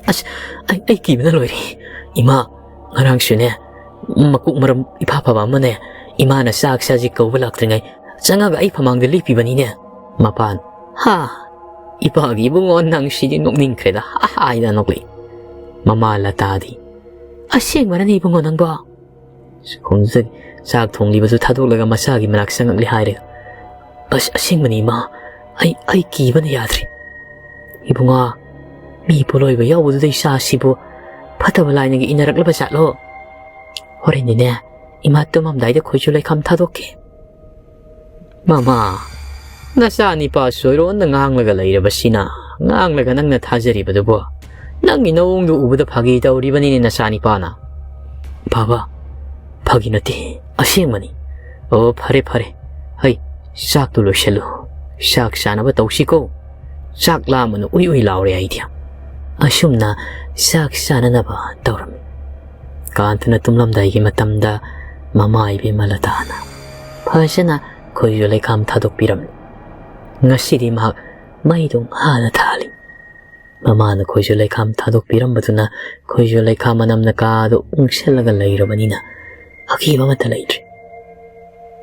"ꯑꯁ, ꯑꯩ, ꯑꯩ ꯀꯤꯕꯅ ꯂꯣꯏꯔꯦ꯫ ꯏꯃꯥ, ꯉꯔꯥꯡꯁꯨꯅꯦ, ꯃꯀꯣꯛ ꯃꯔꯝ ꯏꯐꯥ ꯐꯕ ꯑꯃꯅꯦ, ꯏꯃꯥꯅ ꯆꯥꯛ ꯆꯥꯁꯤ ꯀꯧꯕ ꯂꯥꯛꯇ꯭ꯔꯤꯉꯩ ꯆꯪꯉꯒ ꯑꯩ ꯐꯃꯥꯡꯗ ꯂꯦꯞꯄꯤꯕꯅꯤꯅꯦ꯫" ꯃꯄꯥꯟ, "ꯍꯥ? ꯏꯄꯥꯒꯤ ꯏꯕꯨꯡꯉꯣ, ꯅꯪ ꯁꯤꯗꯤ ꯅꯣꯛꯅꯤꯡꯈ꯭ꯔꯦꯗ, ꯍꯥ ꯍꯥ" ꯍꯥꯏꯅ ꯅꯣꯛꯂꯛꯏ꯫ ꯃꯃꯥ ꯂꯇꯥꯗꯤ, "ꯑꯁꯦꯡꯕꯅꯅꯦ ꯏꯕꯨꯡꯉꯣ ꯅꯪꯕꯣ?" ꯁꯤꯈꯨꯝꯗꯨꯗꯒꯤ ꯆꯥꯛ ꯊꯣꯡꯂꯤꯕꯁꯨ ꯊꯥꯗꯣꯛꯂꯒ ꯃꯆꯥꯒꯤ ꯃꯅꯥꯛ ꯆꯪꯉꯛꯂꯦ ꯍꯥꯏꯔꯦ꯫ "ꯑꯁ, ꯑꯁꯦꯡꯕꯅꯤ ꯏꯃꯥ, ꯑꯩ, ꯑꯩ ꯀꯤꯕꯅ ꯌꯥꯗ꯭ꯔꯦ꯫ ꯏꯕꯨꯡꯉꯣ, ꯃꯤ ꯄꯣꯂꯣꯏꯕ ꯌꯥꯎꯕꯗꯨꯗ ꯏꯆꯥꯁꯤꯕꯨ ꯐꯠꯇꯕ ꯂꯥꯏꯅꯒ ꯏꯟꯅꯔꯛꯂꯕ ꯖꯥꯠꯂꯣ? ꯍꯣꯔꯦꯟꯗꯤꯅꯦ, ꯏꯃꯥ ꯇꯨꯝꯃꯝꯗꯥꯏꯗ ꯈꯣꯏꯆꯨ ꯂꯩꯈꯥꯝ ꯊꯥꯗꯣꯛꯀꯦ꯫" "ꯃꯃꯥ, ꯅꯆꯥ ꯅꯤꯄꯥ ꯆꯣꯏꯔꯣꯟꯗ ꯉꯥꯡꯂꯒ ꯂꯩꯔꯕꯁꯤꯅ, ꯉꯥꯡꯂꯒ ꯅꯪꯅ ꯊꯥꯖꯔꯤꯕꯗꯨꯕꯨ? ꯅꯪꯒꯤ ꯅꯑꯣꯡꯗꯨ ꯎꯕꯗ ꯐꯥꯒꯤ ꯇꯧꯔꯤꯕꯅꯤꯅꯦ ꯅꯆꯥ ꯅꯤꯄꯥꯅ꯫" "ꯕꯥꯕꯥ, ꯐꯥꯒꯤ ꯅꯠꯇꯦ, ꯑꯁꯦꯡꯕꯅꯤ꯫ ꯑꯣ, ꯐꯔꯦ, ꯐꯔꯦ꯫ ꯍꯩ, ꯆꯥꯛꯇꯨ ꯂꯣꯏꯁꯜꯂꯨ꯫ ꯆꯥꯛ ꯆꯥꯅꯕ ꯇꯧꯁꯤꯀꯣ꯫ ꯆꯥꯛ ꯂꯥꯝꯕꯅ ꯎꯏ ꯎꯏ ꯂꯥꯎꯔꯦ ꯑꯩꯗꯤ꯫" ꯑꯁꯨꯝꯅ ꯆꯥꯛ ꯆꯥꯅꯅꯕ ꯇꯧꯔꯝꯃꯤ꯫ ꯀꯥꯟꯇꯅ ꯇꯨꯝꯂꯝꯗꯥꯏꯒꯤ ꯃꯇꯝꯗ ꯃꯃꯥ ꯏꯕꯦꯝꯃ ꯂꯇꯥꯅ ꯐꯖꯅ ꯈꯣꯏꯖꯨ ꯂꯩꯈꯥꯝ ꯊꯥꯗꯣꯛꯄꯤꯔꯝꯃꯤ꯫ ꯉꯁꯤꯗꯤ ꯃꯍꯥꯛ ꯃꯩꯗꯨ ꯉꯥꯅ ꯊꯥꯜꯂꯤ꯫ ꯃꯃꯥꯅ ꯈꯣꯏꯖꯨ ꯂꯩꯈꯥꯝ ꯊꯥꯗꯣꯛꯄꯤꯔꯝꯕꯗꯨꯅ ꯈꯣꯏꯖꯨ ꯂꯩꯈꯥꯝ ꯃꯅꯝꯅ ꯀꯥꯗꯨ ꯎꯪꯁꯤꯜꯂꯒ ꯂꯩꯔꯕꯅꯤꯅ ꯑꯀꯤꯕ ꯑꯃꯠꯇ ꯂꯩꯇ꯭ꯔꯦ꯫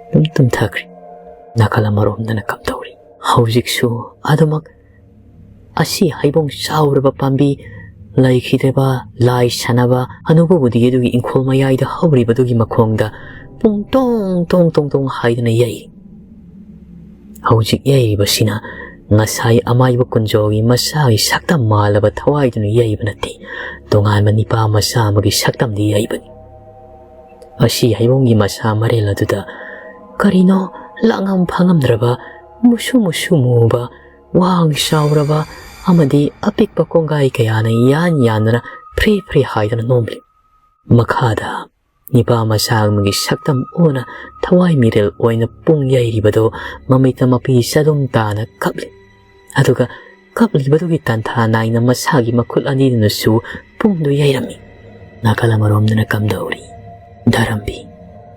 ꯑꯗꯨꯝ ꯇꯨꯝꯊꯈ꯭ꯔꯦ꯫ ꯅꯥꯀꯜ ꯑꯃꯔꯣꯝꯗꯅ ꯀꯝꯗꯧꯔꯤ? ꯍꯧꯖꯤꯛꯁꯨ ꯑꯗꯨꯃꯛ ꯑꯁꯤ ꯍꯩꯕꯣꯡ ꯆꯥꯎꯔꯕ ꯄꯥꯝꯕꯤ ꯂꯩꯈꯤꯗ꯭ꯔꯕ ꯂꯥꯏ ꯁꯥꯟꯅꯕ ꯍꯅꯨꯕ ꯕꯨꯙꯤ ꯑꯗꯨꯒꯤ ꯏꯪꯈꯣꯜ ꯃꯌꯥꯏꯗ ꯍꯧꯔꯤꯕꯗꯨꯒꯤ ꯃꯈꯣꯡꯗ ꯄꯨꯡ ꯇꯣꯡ ꯇꯣꯡ ꯇꯣꯡ ꯇꯣꯡ ꯍꯥꯏꯗꯨꯅ ꯌꯩ꯫ ꯍꯧꯖꯤꯛ ꯌꯩꯔꯤꯕꯁꯤꯅ ꯉꯁꯥꯏ ꯑꯃꯥꯏꯕ ꯀꯨꯟꯖꯣꯒꯤ ꯃꯁꯥꯒꯤ ꯁꯛꯇꯝ ꯃꯥꯜꯂꯕ ꯊꯋꯥꯏꯗꯨꯅ ꯌꯩꯕ ꯅꯠꯇꯦ, ꯇꯣꯉꯥꯟꯕ ꯅꯤꯄꯥ ꯃꯆꯥ ꯑꯃꯒꯤ ꯁꯛꯇꯝꯗꯤ ꯌꯩꯕꯅꯤ꯫ ꯑꯁꯤ ꯍꯩꯕꯣꯡꯒꯤ ꯃꯁꯥ ꯃꯔꯦꯜ ꯑꯗꯨꯗ ꯀꯔꯤꯅꯣ ꯂꯥꯛꯉꯝ ꯐꯪꯉꯝꯗ꯭ꯔꯕ, ꯃꯨꯁꯨ ꯃꯨꯁꯨ ꯃꯨꯕ, ꯋꯥꯡ ꯆꯥꯎꯔꯕ ꯑꯃꯗꯤ ꯑꯄꯤꯛꯄ ꯀꯣꯡꯒꯥꯏ ꯀꯌꯥꯅ ꯌꯥꯟ ꯌꯥꯟꯗꯨꯅ ꯐ꯭ꯔꯤ ꯐ꯭ꯔꯤ ꯍꯥꯏꯗꯨꯅ ꯅꯣꯝꯂꯤ꯫ ꯃꯈꯥꯗ ꯅꯤꯄꯥ ꯃꯆꯥ ꯑꯃꯒꯤ ꯁꯛꯇꯝ ꯑꯣꯟꯅ ꯊꯋꯥꯏ ꯃꯤꯔꯦꯜ ꯑꯣꯏꯅ ꯄꯨꯡ ꯌꯩꯔꯤꯕꯗꯨ ꯃꯃꯤꯠꯇ ꯃꯄꯤ ꯆꯗꯨꯝ ꯇꯥꯅ ꯀꯞꯂꯤ꯫ ꯑꯗꯨꯒ ꯀꯞꯂꯤꯕꯗꯨꯒꯤ ꯇꯥꯟꯊꯥ ꯅꯥꯏꯅ ꯃꯁꯥꯒꯤ ꯃꯈꯨꯠ ꯑꯅꯤꯗꯨꯅꯁꯨ ꯄꯨꯡꯗꯨ ꯌꯩꯔꯝꯃꯤ꯫ ꯅꯥꯀꯜ ꯑꯃꯔꯣꯝꯗꯅ ꯀꯝꯗꯧꯔꯤ? ꯗꯥꯔꯝꯕꯤ꯫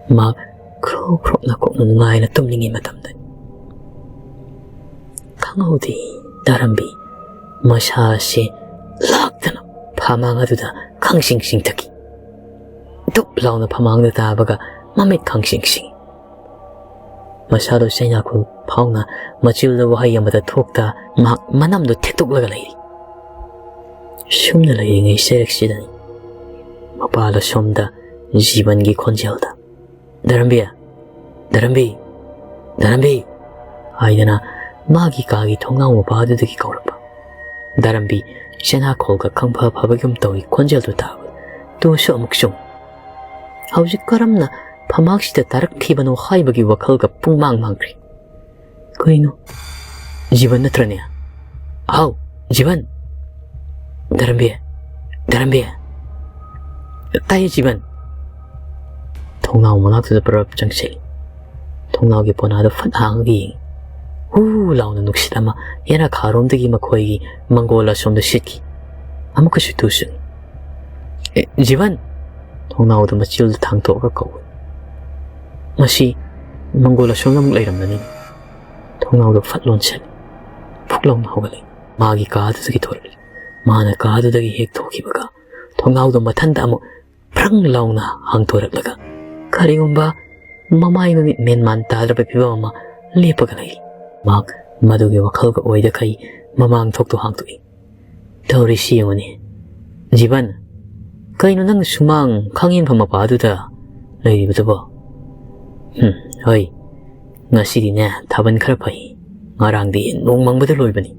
ꯃꯍꯥꯛ ꯈ꯭ꯔꯣꯛ ꯈ꯭ꯔꯣꯛ ꯅꯥꯀꯣꯛꯅ ꯅꯨꯡꯉꯥꯏꯅ ꯇꯨꯝꯂꯤꯉꯩ ꯃꯇꯝꯗꯅꯤ꯫ ꯈꯪꯍꯧꯗꯦ ꯗꯥꯔꯝꯕꯤ ꯃꯁꯥꯁꯦ ꯂꯥꯛꯇꯅ ꯐꯃꯥꯡ ꯑꯗꯨꯗ ꯈꯪꯁꯤꯡ ꯁꯤꯡꯊꯈꯤ꯫ ꯗꯨꯞ ꯂꯥꯎꯅ ꯐꯃꯥꯡꯗ ꯇꯥꯕꯒ ꯃꯃꯤꯠ ꯈꯪꯁꯤꯡ ꯁꯤꯡꯏ꯫ ꯃꯁꯥꯗꯣ ꯆꯩꯅꯥꯈꯣꯜ ꯐꯥꯎꯅ ꯃꯆꯤꯜꯗ ꯋꯥꯍꯩ ꯑꯃꯠꯇ ꯊꯣꯛꯇ ꯃꯍꯥꯛ ꯃꯅꯝꯗꯣ ꯊꯦꯠꯇꯣꯛꯂꯒ ꯂꯩꯔꯤ꯫ ꯁꯨꯝꯅ ꯂꯩꯔꯤꯉꯩ ꯆꯩꯔꯛꯁꯤꯗꯅꯤ ꯃꯄꯥꯜ ꯑꯁꯣꯝꯗ ꯖꯤꯕꯟꯒꯤ ꯈꯣꯟꯖꯦꯜꯗ, "ꯗꯥꯔꯝꯕꯤ, ꯗꯥꯔꯝꯕꯤ, ꯗꯥꯔꯝꯕꯤ" ꯍꯥꯏꯗꯅ ꯃꯥꯒꯤ ꯀꯥꯒꯤ ꯊꯣꯡꯅꯥꯎ ꯃꯄꯥ ꯑꯗꯨꯗꯒꯤ ꯀꯧꯔꯛꯄ꯫ ꯗꯥꯔꯝꯕꯤ ꯆꯦꯅꯥꯈꯣꯜꯒ ꯈꯪꯐ ꯐꯕꯒꯨꯝ ꯇꯧꯏ ꯈꯣꯟꯖꯦꯜꯗꯨ ꯇꯥꯕ꯫ ꯇꯨꯁꯨ ꯑꯃꯨꯛ ꯁꯨꯝ꯫ ꯍꯧꯖꯤꯛ ꯀꯔꯝꯅ ꯐꯝꯃꯥꯛꯁꯤꯗ ꯇꯥꯔꯛꯈꯤꯕꯅꯣ ꯍꯥꯏꯕꯒꯤ ꯋꯥꯈꯜꯒ ꯄꯨꯡꯃꯥꯡ ꯃꯥꯡꯈ꯭ꯔꯦ꯫ ꯀꯩꯅꯣ? ꯖꯤꯕꯟ ꯅꯠꯇ꯭ꯔꯅꯦ? ꯍꯥꯎ, ꯖꯤꯕꯟ! ꯗꯥꯔꯝꯕꯤ! ꯗꯥꯔꯝꯕꯤ! ꯇꯥꯏꯌꯦ, ꯖꯤꯕꯟ! ꯊꯣꯡꯅꯥꯎ ꯃꯅꯥꯛꯇꯨꯗ ꯄꯔꯞ ꯆꯪꯁꯤꯜꯂꯤ꯫ ꯊꯣꯡꯅꯥꯎꯒꯤ ꯄꯣꯅꯥꯗꯨ ꯐꯠ ꯍꯥꯡꯉꯒ ꯌꯦꯡꯉꯤ꯫ ꯍꯨ ꯂꯥꯎꯅ ꯅꯨꯡꯁꯤꯠ ꯑꯃ ꯌꯦꯅꯈꯥꯔꯣꯝꯗꯒꯤ ꯃꯈꯣꯏꯒꯤ ꯃꯪꯒꯣꯜ ꯑꯁꯣꯝꯗ ꯁꯤꯠꯈꯤ꯫ ꯑꯃꯨꯛꯀꯁꯨ ꯇꯨꯁꯨ꯫ "ꯑꯦ, ꯖꯤꯕꯟ!" ꯊꯣꯡꯅꯥꯎꯗ ꯃꯆꯤꯜ ꯊꯥꯡꯗꯣꯛꯑꯒ ꯀꯧꯏ꯫ ꯃꯁꯤ ꯃꯪꯒꯣꯜ ꯑꯁꯣꯝꯗ ꯑꯃꯨꯛ ꯂꯩꯔꯝꯂꯅꯤ꯫ ꯊꯣꯡꯅꯥꯎꯗꯨ ꯐꯠ ꯂꯣꯟꯁꯤꯜꯂꯤ꯫ ꯐꯨꯛ ꯂꯥꯎꯅ ꯍꯧꯒꯠꯂꯛꯏ꯫ ꯃꯥꯒꯤ ꯀꯥꯗꯨꯗꯒꯤ ꯊꯣꯔꯛꯂꯤ꯫ ꯃꯥꯅ ꯀꯥꯗꯨꯗꯒꯤ ꯍꯦꯛ ꯊꯣꯛꯈꯤꯕꯒ ꯊꯣꯡꯅꯥꯎꯗꯨ ꯃꯊꯟꯇ ꯑꯃꯨꯛ ꯐ꯭ꯔꯪ ꯂꯥꯎꯅ ꯍꯥꯡꯗꯣꯔꯛꯂꯒ ꯀꯔꯤꯒꯨꯝꯕ ꯃꯃꯥꯏ ꯃꯃꯤꯠ ꯃꯦꯟꯃꯥꯟ ꯇꯥꯗ꯭ꯔꯕ ꯐꯤꯕꯝ ꯑꯃ ꯂꯦꯞꯄꯒ ꯂꯩꯔꯤ꯫ ꯃꯍꯥꯛ ꯃꯗꯨꯒꯤ ꯋꯥꯈꯜꯒ ꯑꯣꯏꯗꯈꯩ ꯃꯃꯥꯡ ꯊꯣꯛꯇꯨ ꯍꯥꯡꯗꯣꯛꯏ꯫ ꯇꯧꯔꯤꯁꯤ ꯌꯦꯡꯉꯨꯅꯦ꯫ ꯖꯤꯕꯟ, ꯀꯩꯅꯣ ꯅꯪ ꯁꯨꯃꯥꯡ ꯈꯥꯡꯌꯦꯟꯐꯝ ꯃꯄꯥꯗꯨꯗ ꯂꯩꯔꯤꯕꯗꯨꯕꯣ? ꯍꯨꯝ, ꯍꯣꯏ꯫ ꯉꯁꯤꯗꯤꯅꯦ ꯊꯥꯕꯜ ꯈꯔ ꯐꯩ꯫ "ꯉꯔꯥꯡꯗꯤ ꯅꯣꯡ ꯃꯪꯕꯗ ꯂꯣꯏꯕꯅꯤ꯫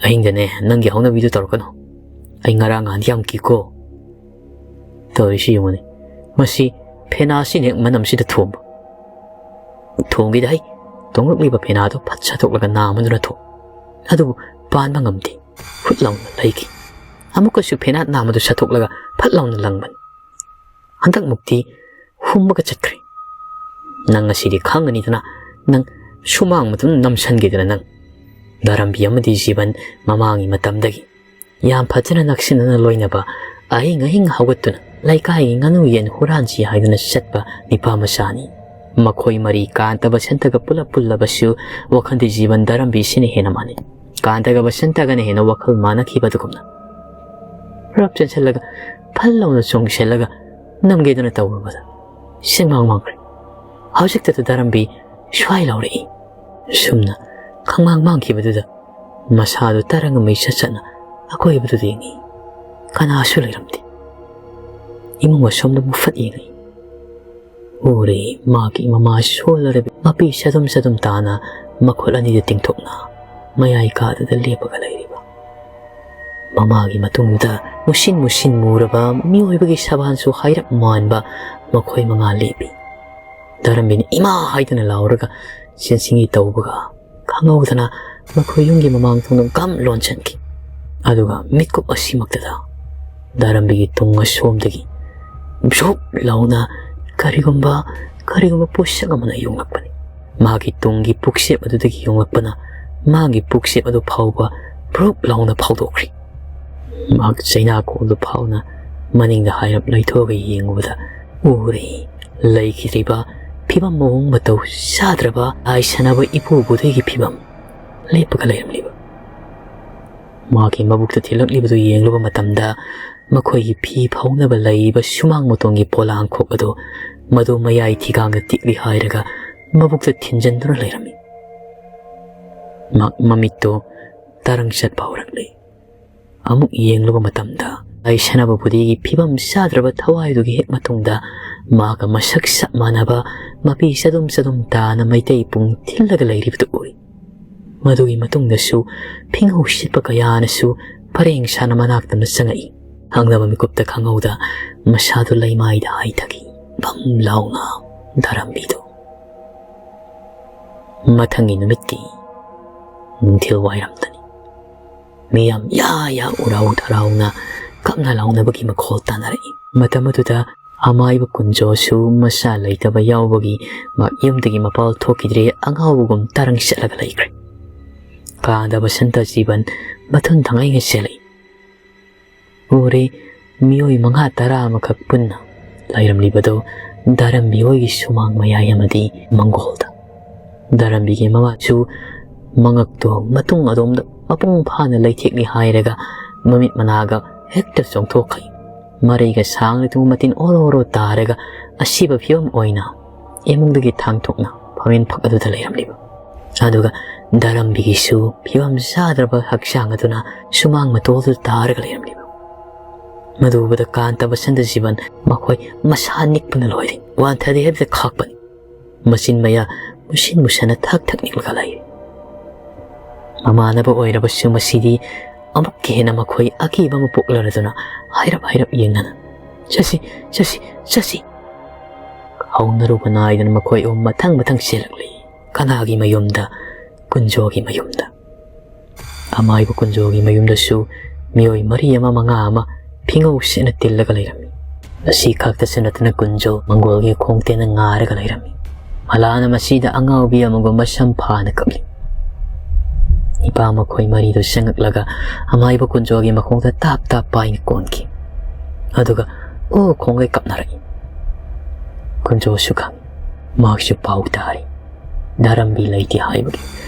ꯑꯍꯤꯡꯗꯅꯦ ꯅꯪꯒꯤ ꯍꯧꯅꯕꯤꯗꯨ ꯇꯧꯔꯛꯀꯅꯨ꯫ ꯑꯩ ꯉꯔꯥꯡ ꯅꯍꯥꯟꯗꯤ ꯌꯥꯝ ꯀꯤꯀꯣ꯫ ꯇꯧꯔꯤꯁꯤ ꯌꯦꯡꯉꯨꯅꯦ꯫ ꯃꯁꯤ ꯐꯦꯅꯥꯁꯤꯅ ꯍꯦꯛ ꯃꯅꯝꯁꯤꯗ ꯊꯣꯝꯕ꯫ ꯊꯣꯡꯒꯤꯗ ꯍꯩ ꯇꯣꯡꯂꯛꯂꯤꯕ ꯐꯦꯅꯥꯗꯨ ꯐꯠ ꯁꯠꯇꯣꯛꯂꯒ ꯅꯥꯝꯃꯗꯨꯅ ꯊꯣꯛ꯫ ꯑꯗꯨꯕꯨ ꯄꯥꯟꯕ ꯉꯝꯗꯦ꯫ ꯍꯨꯠ ꯂꯥꯎꯅ ꯂꯩꯈꯤ꯫ ꯑꯃꯨꯛꯀꯁꯨ ꯐꯦꯅꯥꯠ ꯅꯥꯝꯃꯗꯨ ꯁꯠꯇꯣꯛꯂꯒ ꯐꯠ ꯂꯥꯎꯅ ꯂꯪꯕꯅꯤ꯫ ꯍꯟꯗꯛꯃꯨꯛꯇꯤ ꯍꯨꯝꯕꯒ ꯆꯠꯈ꯭ꯔꯦ꯫ "ꯅꯪ ꯉꯁꯤꯗꯤ ꯈꯪꯒꯅꯤꯗꯅ, ꯅꯪ ꯁꯨꯃꯥꯡ ꯃꯇꯨꯡ ꯅꯝꯁꯟꯒꯦꯗꯅ ꯅꯪ꯫" ꯗꯥꯔꯝꯕꯤ ꯑꯃꯗꯤ ꯖꯤꯕꯟ ꯃꯃꯥꯡꯒꯤ ꯃꯇꯝꯗꯒꯤ ꯌꯥꯝ ꯐꯖꯅ ꯅꯛꯁꯤꯟꯅꯅ ꯂꯣꯏꯅꯕ, ꯑꯍꯤꯡ ꯑꯍꯤꯡ ꯍꯧꯒꯠꯇꯨꯅ ꯂꯩꯀꯥꯏꯒꯤ ꯉꯥꯅꯨ ꯌꯦꯟ ꯍꯨꯔꯥꯟꯁꯤ ꯍꯥꯏꯗꯨꯅ ꯆꯠꯄ ꯅꯤꯄꯥ ꯃꯆꯥꯅꯤ꯫ ꯃꯈꯣꯏ ꯃꯔꯤ ꯀꯥꯟꯇ ꯕꯁꯟꯇꯒ ꯄꯨꯂꯞ ꯄꯨꯜꯂꯕꯁꯨ ꯋꯥꯈꯜꯗꯤ ꯖꯤꯕꯟ ꯗꯥꯔꯝꯕꯤꯁꯤꯅ ꯍꯦꯟꯅ ꯃꯥꯟꯅꯩ꯫ ꯀꯥꯟꯇꯒ ꯕꯁꯟꯇꯒꯅ ꯍꯦꯟꯅ ꯋꯥꯈꯜ ꯃꯥꯟꯅꯈꯤꯕ ꯑꯗꯨꯒꯨꯝꯅ꯫ ꯔꯞ ꯆꯦꯟꯁꯤꯜꯂꯒ ꯐꯜ ꯂꯥꯎꯅ ꯆꯣꯡꯁꯤꯜꯂꯒ ꯅꯝꯒꯦꯗꯨꯅ ꯇꯧꯔꯨꯕꯗ ꯁꯦꯡꯃꯥꯡ ꯃꯥꯡꯈ꯭ꯔꯦ꯫ ꯍꯧꯖꯤꯛꯇꯗ ꯗꯥꯔꯝꯕꯤ ꯁ꯭ꯋꯥꯏ ꯂꯥꯎꯔꯛꯏ꯫ ꯁꯨꯝꯅ ꯈꯪꯃꯥꯡ ꯃꯥꯡꯈꯤꯕꯗꯨꯗ ꯃꯁꯥꯗꯨ ꯇꯔꯪ ꯑꯃ ꯏꯆꯠ ꯆꯠꯅ ꯑꯀꯣꯏꯕꯗꯨꯗ ꯌꯦꯡꯉꯤ꯫ ꯀꯅꯥꯁꯨ ꯂꯩꯔꯝꯗꯦ꯫ ꯏꯃꯨꯡ ꯑꯁꯣꯝꯗ ꯃꯨꯐꯠ ꯌꯦꯡꯉꯤ꯫ ꯎꯔꯦ, ꯃꯥꯒꯤ ꯃꯃꯥ ꯁꯣꯜꯂꯔꯕꯤ ꯃꯄꯤ ꯆꯗꯨꯝ ꯆꯗꯨꯝ ꯇꯥꯅ ꯃꯈꯨꯠ ꯑꯅꯤꯗ ꯇꯤꯡꯊꯣꯛꯅ ꯃꯌꯥꯏ ꯀꯥꯗꯨꯗ ꯂꯦꯞꯄꯒ ꯂꯩꯔꯤꯕ꯫ ꯃꯃꯥꯒꯤ ꯃꯇꯨꯡꯗ ꯃꯨꯁꯤꯟ ꯃꯨꯁꯤꯟ ꯃꯨꯔꯕ ꯃꯤꯑꯣꯏꯕꯒꯤ ꯁꯕꯥꯟꯁꯨ ꯍꯥꯏꯔꯞ ꯃꯥꯟꯕ ꯃꯈꯣꯏ ꯃꯉꯥ ꯂꯦꯞꯄꯤ꯫ ꯗꯥꯔꯝꯕꯤꯅ "ꯏꯃꯥ!" ꯍꯥꯏꯗꯨꯅ ꯂꯥꯎꯔꯒ ꯆꯦꯟꯁꯤꯟꯒꯦ ꯇꯧꯕꯒ ꯈꯪꯍꯧꯗꯅ ꯃꯈꯣꯏ ꯌꯨꯝꯒꯤ ꯃꯃꯥꯡ ꯊꯣꯡꯗ ꯒꯝ ꯂꯣꯟꯁꯤꯟꯈꯤ꯫ ꯑꯗꯨꯒ ꯃꯤꯠꯀꯨꯞ ꯑꯁꯤꯃꯛꯇꯗ ꯗꯥꯔꯝꯕꯤꯒꯤ ꯇꯨꯡ ꯑꯁꯣꯝꯗꯒꯤ ꯕ꯭ꯔꯨꯞ ꯂꯥꯎꯅ ꯀꯔꯤꯒꯨꯝꯕ, ꯀꯔꯤꯒꯨꯝꯕ ꯄꯣꯠꯁꯛ ꯑꯃꯅ ꯌꯣꯡꯂꯛꯄꯅꯤ꯫ ꯃꯥꯒꯤ ꯇꯨꯡꯒꯤ ꯄꯨꯛꯆꯦꯞ ꯑꯗꯨꯗꯒꯤ ꯌꯣꯡꯂꯛꯄꯅ ꯃꯥꯒꯤ ꯄꯨꯛꯆꯦꯞ ꯑꯗꯨ ꯐꯥꯎꯕ ꯕ꯭ꯔꯨꯞ ꯂꯥꯎꯅ ꯐꯥꯎꯗꯣꯛꯈ꯭ꯔꯤ꯫ ꯃꯍꯥꯛ ꯆꯩꯅꯥꯀꯣꯜꯗꯨ ꯐꯥꯎꯅ ꯃꯅꯤꯡꯗ ꯍꯥꯏꯔꯞ ꯂꯩꯊꯣꯛꯑꯒ ꯌꯦꯡꯉꯨꯕꯗ ꯎꯔꯦ, ꯂꯩꯈꯤꯗ꯭ꯔꯤꯕ ꯐꯤꯕꯝ ꯃꯑꯣꯡ ꯃꯇꯧ ꯆꯥꯗ꯭ꯔꯕ ꯂꯥꯏ ꯁꯥꯟꯅꯕ ꯏꯄꯨꯕꯨꯗꯒꯤ ꯐꯤꯕꯝ ꯂꯦꯞꯄꯒ ꯂꯩꯔꯝꯂꯤꯕ꯫ ꯃꯍꯥꯛꯀꯤ ꯃꯕꯨꯛꯇ ꯊꯤꯜꯂꯛꯂꯤꯕꯗꯨ ꯌꯦꯡꯂꯨꯕ ꯃꯇꯝꯗ ꯃꯈꯣꯏꯒꯤ ꯐꯤ ꯐꯧꯅꯕ ꯂꯩꯔꯤꯕ ꯁꯨꯃꯥꯡ ꯃꯇꯣꯟꯒꯤ ꯄꯣꯂꯥꯡꯈꯣꯛ ꯑꯗꯨ ꯃꯗꯨ ꯃꯌꯥꯏ ꯊꯤꯒꯥꯡꯗ ꯇꯤꯛꯂꯤ ꯍꯥꯏꯔꯒ ꯃꯕꯨꯛꯇ ꯊꯤꯟꯖꯤꯟꯗꯨꯅ ꯂꯩꯔꯝꯃꯤ꯫ ꯃꯍꯥꯛ ꯃꯃꯤꯠꯇꯨ ꯇꯔꯪ ꯆꯠꯄ ꯍꯧꯔꯛꯂꯤ꯫ ꯑꯃꯨꯛ ꯌꯦꯡꯂꯨꯕ ꯃꯇꯝꯗ ꯂꯥꯏ ꯁꯦꯅꯥꯄꯇꯤꯒꯤ ꯐꯤꯕꯝ ꯆꯥꯗ꯭ꯔꯕ ꯊꯋꯥꯏꯗꯨꯒꯤ ꯍꯦꯛ ꯃꯇꯨꯡꯗ ꯃꯍꯥꯛꯀ ꯃꯁꯛ ꯆꯞ ꯃꯥꯟꯅꯕ ꯃꯄꯤ ꯆꯗꯨꯝ ꯆꯗꯨꯝ ꯇꯥꯅ ꯃꯩꯇꯩ ꯄꯨꯡ ꯊꯤꯜꯂꯒ ꯂꯩꯔꯤꯕꯗꯨ ꯎꯏ꯫ ꯃꯗꯨꯒꯤ ꯃꯇꯨꯡꯗꯁꯨ ꯐꯤꯉꯧ ꯁꯤꯠꯄ ꯀꯌꯥꯅꯁꯨ ꯄꯔꯦꯡ ꯁꯥꯅ ꯃꯅꯥꯛꯇ ꯆꯪꯉꯛꯏ꯫ ꯈꯪꯗꯕ ꯃꯤꯀꯨꯞꯇ ꯈꯪꯍꯧꯗ ꯃꯁꯥꯗꯨ ꯂꯩꯃꯥꯏꯗ ꯍꯥꯏꯊꯈꯤ꯫ ꯕꯝ ꯂꯥꯎꯅ ꯗꯥꯔꯝꯕꯤꯗꯨ꯫ ꯃꯊꯪꯒꯤ ꯅꯨꯃꯤꯠꯀꯤ ꯅꯨꯡꯊꯤꯜ ꯋꯥꯏꯔꯝꯗꯅꯤ꯫ ꯃꯤꯌꯥꯝ ꯌꯥ ꯌꯥ ꯎꯔꯥꯎ ꯊꯔꯥꯎꯅ ꯀꯞꯅ ꯂꯥꯎꯅꯕꯒꯤ ꯃꯈꯣꯜ ꯇꯥꯅꯔꯛꯏ꯫ ꯃꯇꯝ ꯑꯗꯨꯗ ꯑꯃꯥꯏꯕ ꯀꯨꯟꯖꯣꯁꯨ ꯃꯁꯥ ꯂꯩꯇꯕ ꯌꯥꯎꯕꯒꯤ ꯃꯥ ꯌꯨꯝꯗꯒꯤ ꯃꯄꯥꯜ ꯊꯣꯛꯈꯤꯗ꯭ꯔꯦ, ꯑꯉꯥꯎꯕꯒꯨꯝ ꯇꯔꯪ ꯆꯠꯂꯒ ꯂꯩꯈ꯭ꯔꯦ꯫ ꯀꯥꯗ ꯕꯁꯟꯇ ꯖꯤꯕꯟ ꯃꯊꯨꯟ ꯊꯪꯉꯩꯅ ꯆꯦꯜꯂꯛꯏ꯫ ꯎꯔꯦ, ꯃꯤꯑꯣꯏ ꯃꯉꯥ ꯇꯔꯥ ꯑꯃꯈꯛ ꯄꯨꯟꯅ ꯂꯩꯔꯝꯂꯤꯕꯗꯨ ꯗꯥꯔꯝꯕꯤ ꯍꯣꯏꯒꯤ ꯁꯨꯃꯥꯡ ꯃꯌꯥꯏ ꯑꯃꯗꯤ ꯃꯪꯒꯣꯜꯗ꯫ ꯗꯥꯔꯝꯕꯤꯒꯤ ꯃꯃꯥꯁꯨ ꯃꯉꯛꯇꯨ ꯃꯇꯨꯡ ꯑꯗꯣꯝꯗ ꯃꯄꯨꯡ ꯐꯥꯅ ꯂꯩꯊꯦꯛꯂꯤ ꯍꯥꯏꯔꯒ ꯃꯃꯤꯠ ꯃꯅꯥꯒ ꯍꯦꯛꯇ ꯆꯣꯡꯊꯣꯛꯈꯤ꯫ ꯃꯔꯩꯒ ꯁꯥꯡꯅ ꯇꯨ ꯃꯇꯤꯟ ꯑꯣꯔꯣ ꯑꯣꯔꯣ ꯇꯥꯔꯒ ꯑꯁꯤꯕ ꯐꯤꯕꯝ ꯑꯣꯏꯅ ꯏꯃꯨꯡꯗꯒꯤ ꯊꯥꯡꯊꯣꯛꯅ ꯐꯝꯃꯦꯟ ꯐꯛ ꯑꯗꯨꯗ ꯂꯩꯔꯝꯂꯤꯕ꯫ ꯑꯗꯨꯒ ꯗꯥꯔꯝꯕꯤꯒꯤꯁꯨ ꯐꯤꯕꯝ ꯆꯥꯗ꯭ꯔꯕ ꯍꯛꯆꯥꯡ ꯑꯗꯨꯅ ꯁꯨꯃꯥꯡ ꯃꯇꯣꯜꯗꯨꯗ ꯇꯥꯔꯒ ꯂꯩꯔꯝꯂꯤꯕ꯫ ꯃꯗꯨ ꯎꯕꯗ ꯀꯥꯟꯇ ꯕꯁꯟꯇ ꯖꯤꯕꯟ ꯃꯈꯣꯏ ꯃꯁꯥ ꯅꯤꯛꯄꯅ ꯂꯣꯏꯔꯦ꯫ ꯋꯥꯟꯊꯗꯦ ꯍꯥꯏꯕꯗ ꯈꯥꯛꯄꯅꯤ꯫ ꯃꯆꯤꯟ ꯃꯌꯥ ꯃꯨꯁꯤꯟ ꯃꯨꯁꯟꯅ ꯊꯛ ꯊꯛ ꯅꯤꯛꯂꯒ ꯂꯩ꯫ ꯃꯃꯥꯟꯅꯕ ꯑꯣꯏꯔꯕꯁꯨ ꯃꯁꯤꯗꯤ ꯑꯃꯨꯛꯀ ꯍꯦꯟꯅ ꯃꯈꯣꯏ ꯑꯀꯤꯕ ꯑꯃ ꯄꯣꯛꯂꯔꯗꯨꯅ ꯍꯥꯏꯔꯞ ꯍꯥꯏꯔꯞ ꯌꯦꯡꯅꯅ, "ꯆꯠꯁꯤ, ꯆꯠꯁꯤ, ꯆꯠꯁꯤ!" ꯍꯧꯅꯔꯨꯕ ꯅꯥꯏꯗꯅ ꯃꯈꯣꯏ ꯑꯍꯨꯝ ꯃꯊꯪ ꯃꯊꯪ ꯆꯦꯜꯂꯛꯂꯤ꯫ ꯀꯅꯥꯒꯤ ꯃꯌꯨꯝꯗ? ꯀꯨꯟꯖꯣꯒꯤ ꯃꯌꯨꯝꯗ꯫ ꯑꯃꯥꯏꯕ ꯀꯨꯟꯖꯣꯒꯤ ꯃꯌꯨꯝꯗꯁꯨ ꯃꯤꯑꯣꯏ ꯃꯔꯤ ꯑꯃ ꯃꯉꯥ ꯑꯃ ꯐꯤꯉꯧ ꯁꯦꯠꯅ ꯇꯤꯜꯂꯒ ꯂꯩꯔꯝꯃꯤ꯫ ꯑꯁꯤ ꯈꯛꯇꯁꯨ ꯅꯠꯇꯅ ꯀꯨꯟꯖꯣ ꯃꯪꯒꯣꯜꯒꯤ ꯈꯣꯡꯇꯦꯟꯅ ꯉꯥꯔꯒ ꯂꯩꯔꯝꯃꯤ꯫ ꯃꯂꯥꯅ ꯃꯁꯤꯗ ꯑꯉꯥꯎꯕꯤ ꯑꯃꯒꯨꯝꯕ ꯁꯝ ꯐꯥꯅ ꯀꯞꯂꯤ꯫ ꯏꯄꯥ ꯃꯈꯣꯏ ꯃꯔꯤꯗꯨ ꯆꯪꯉꯛꯂꯒ ꯑꯃꯥꯏꯕ ꯀꯨꯟꯖꯣꯒꯤ ꯃꯈꯣꯡꯗ ꯇꯥꯞ ꯇꯥꯞ ꯄꯥꯏꯅ ꯀꯣꯟꯈꯤ꯫ ꯑꯗꯨꯒ "ꯑꯣ" ꯈꯣꯡꯒꯩ ꯀꯞꯅꯔꯛꯏ꯫ ꯀꯨꯟꯖꯣꯁꯨ ꯈꯪꯏ, ꯃꯍꯥꯛꯁꯨ ꯄꯥꯎ ꯇꯥꯔꯤ꯫ ꯗꯥꯔꯝꯕꯤ ꯂꯩꯇꯦ ꯍꯥꯏꯕꯒꯤ꯫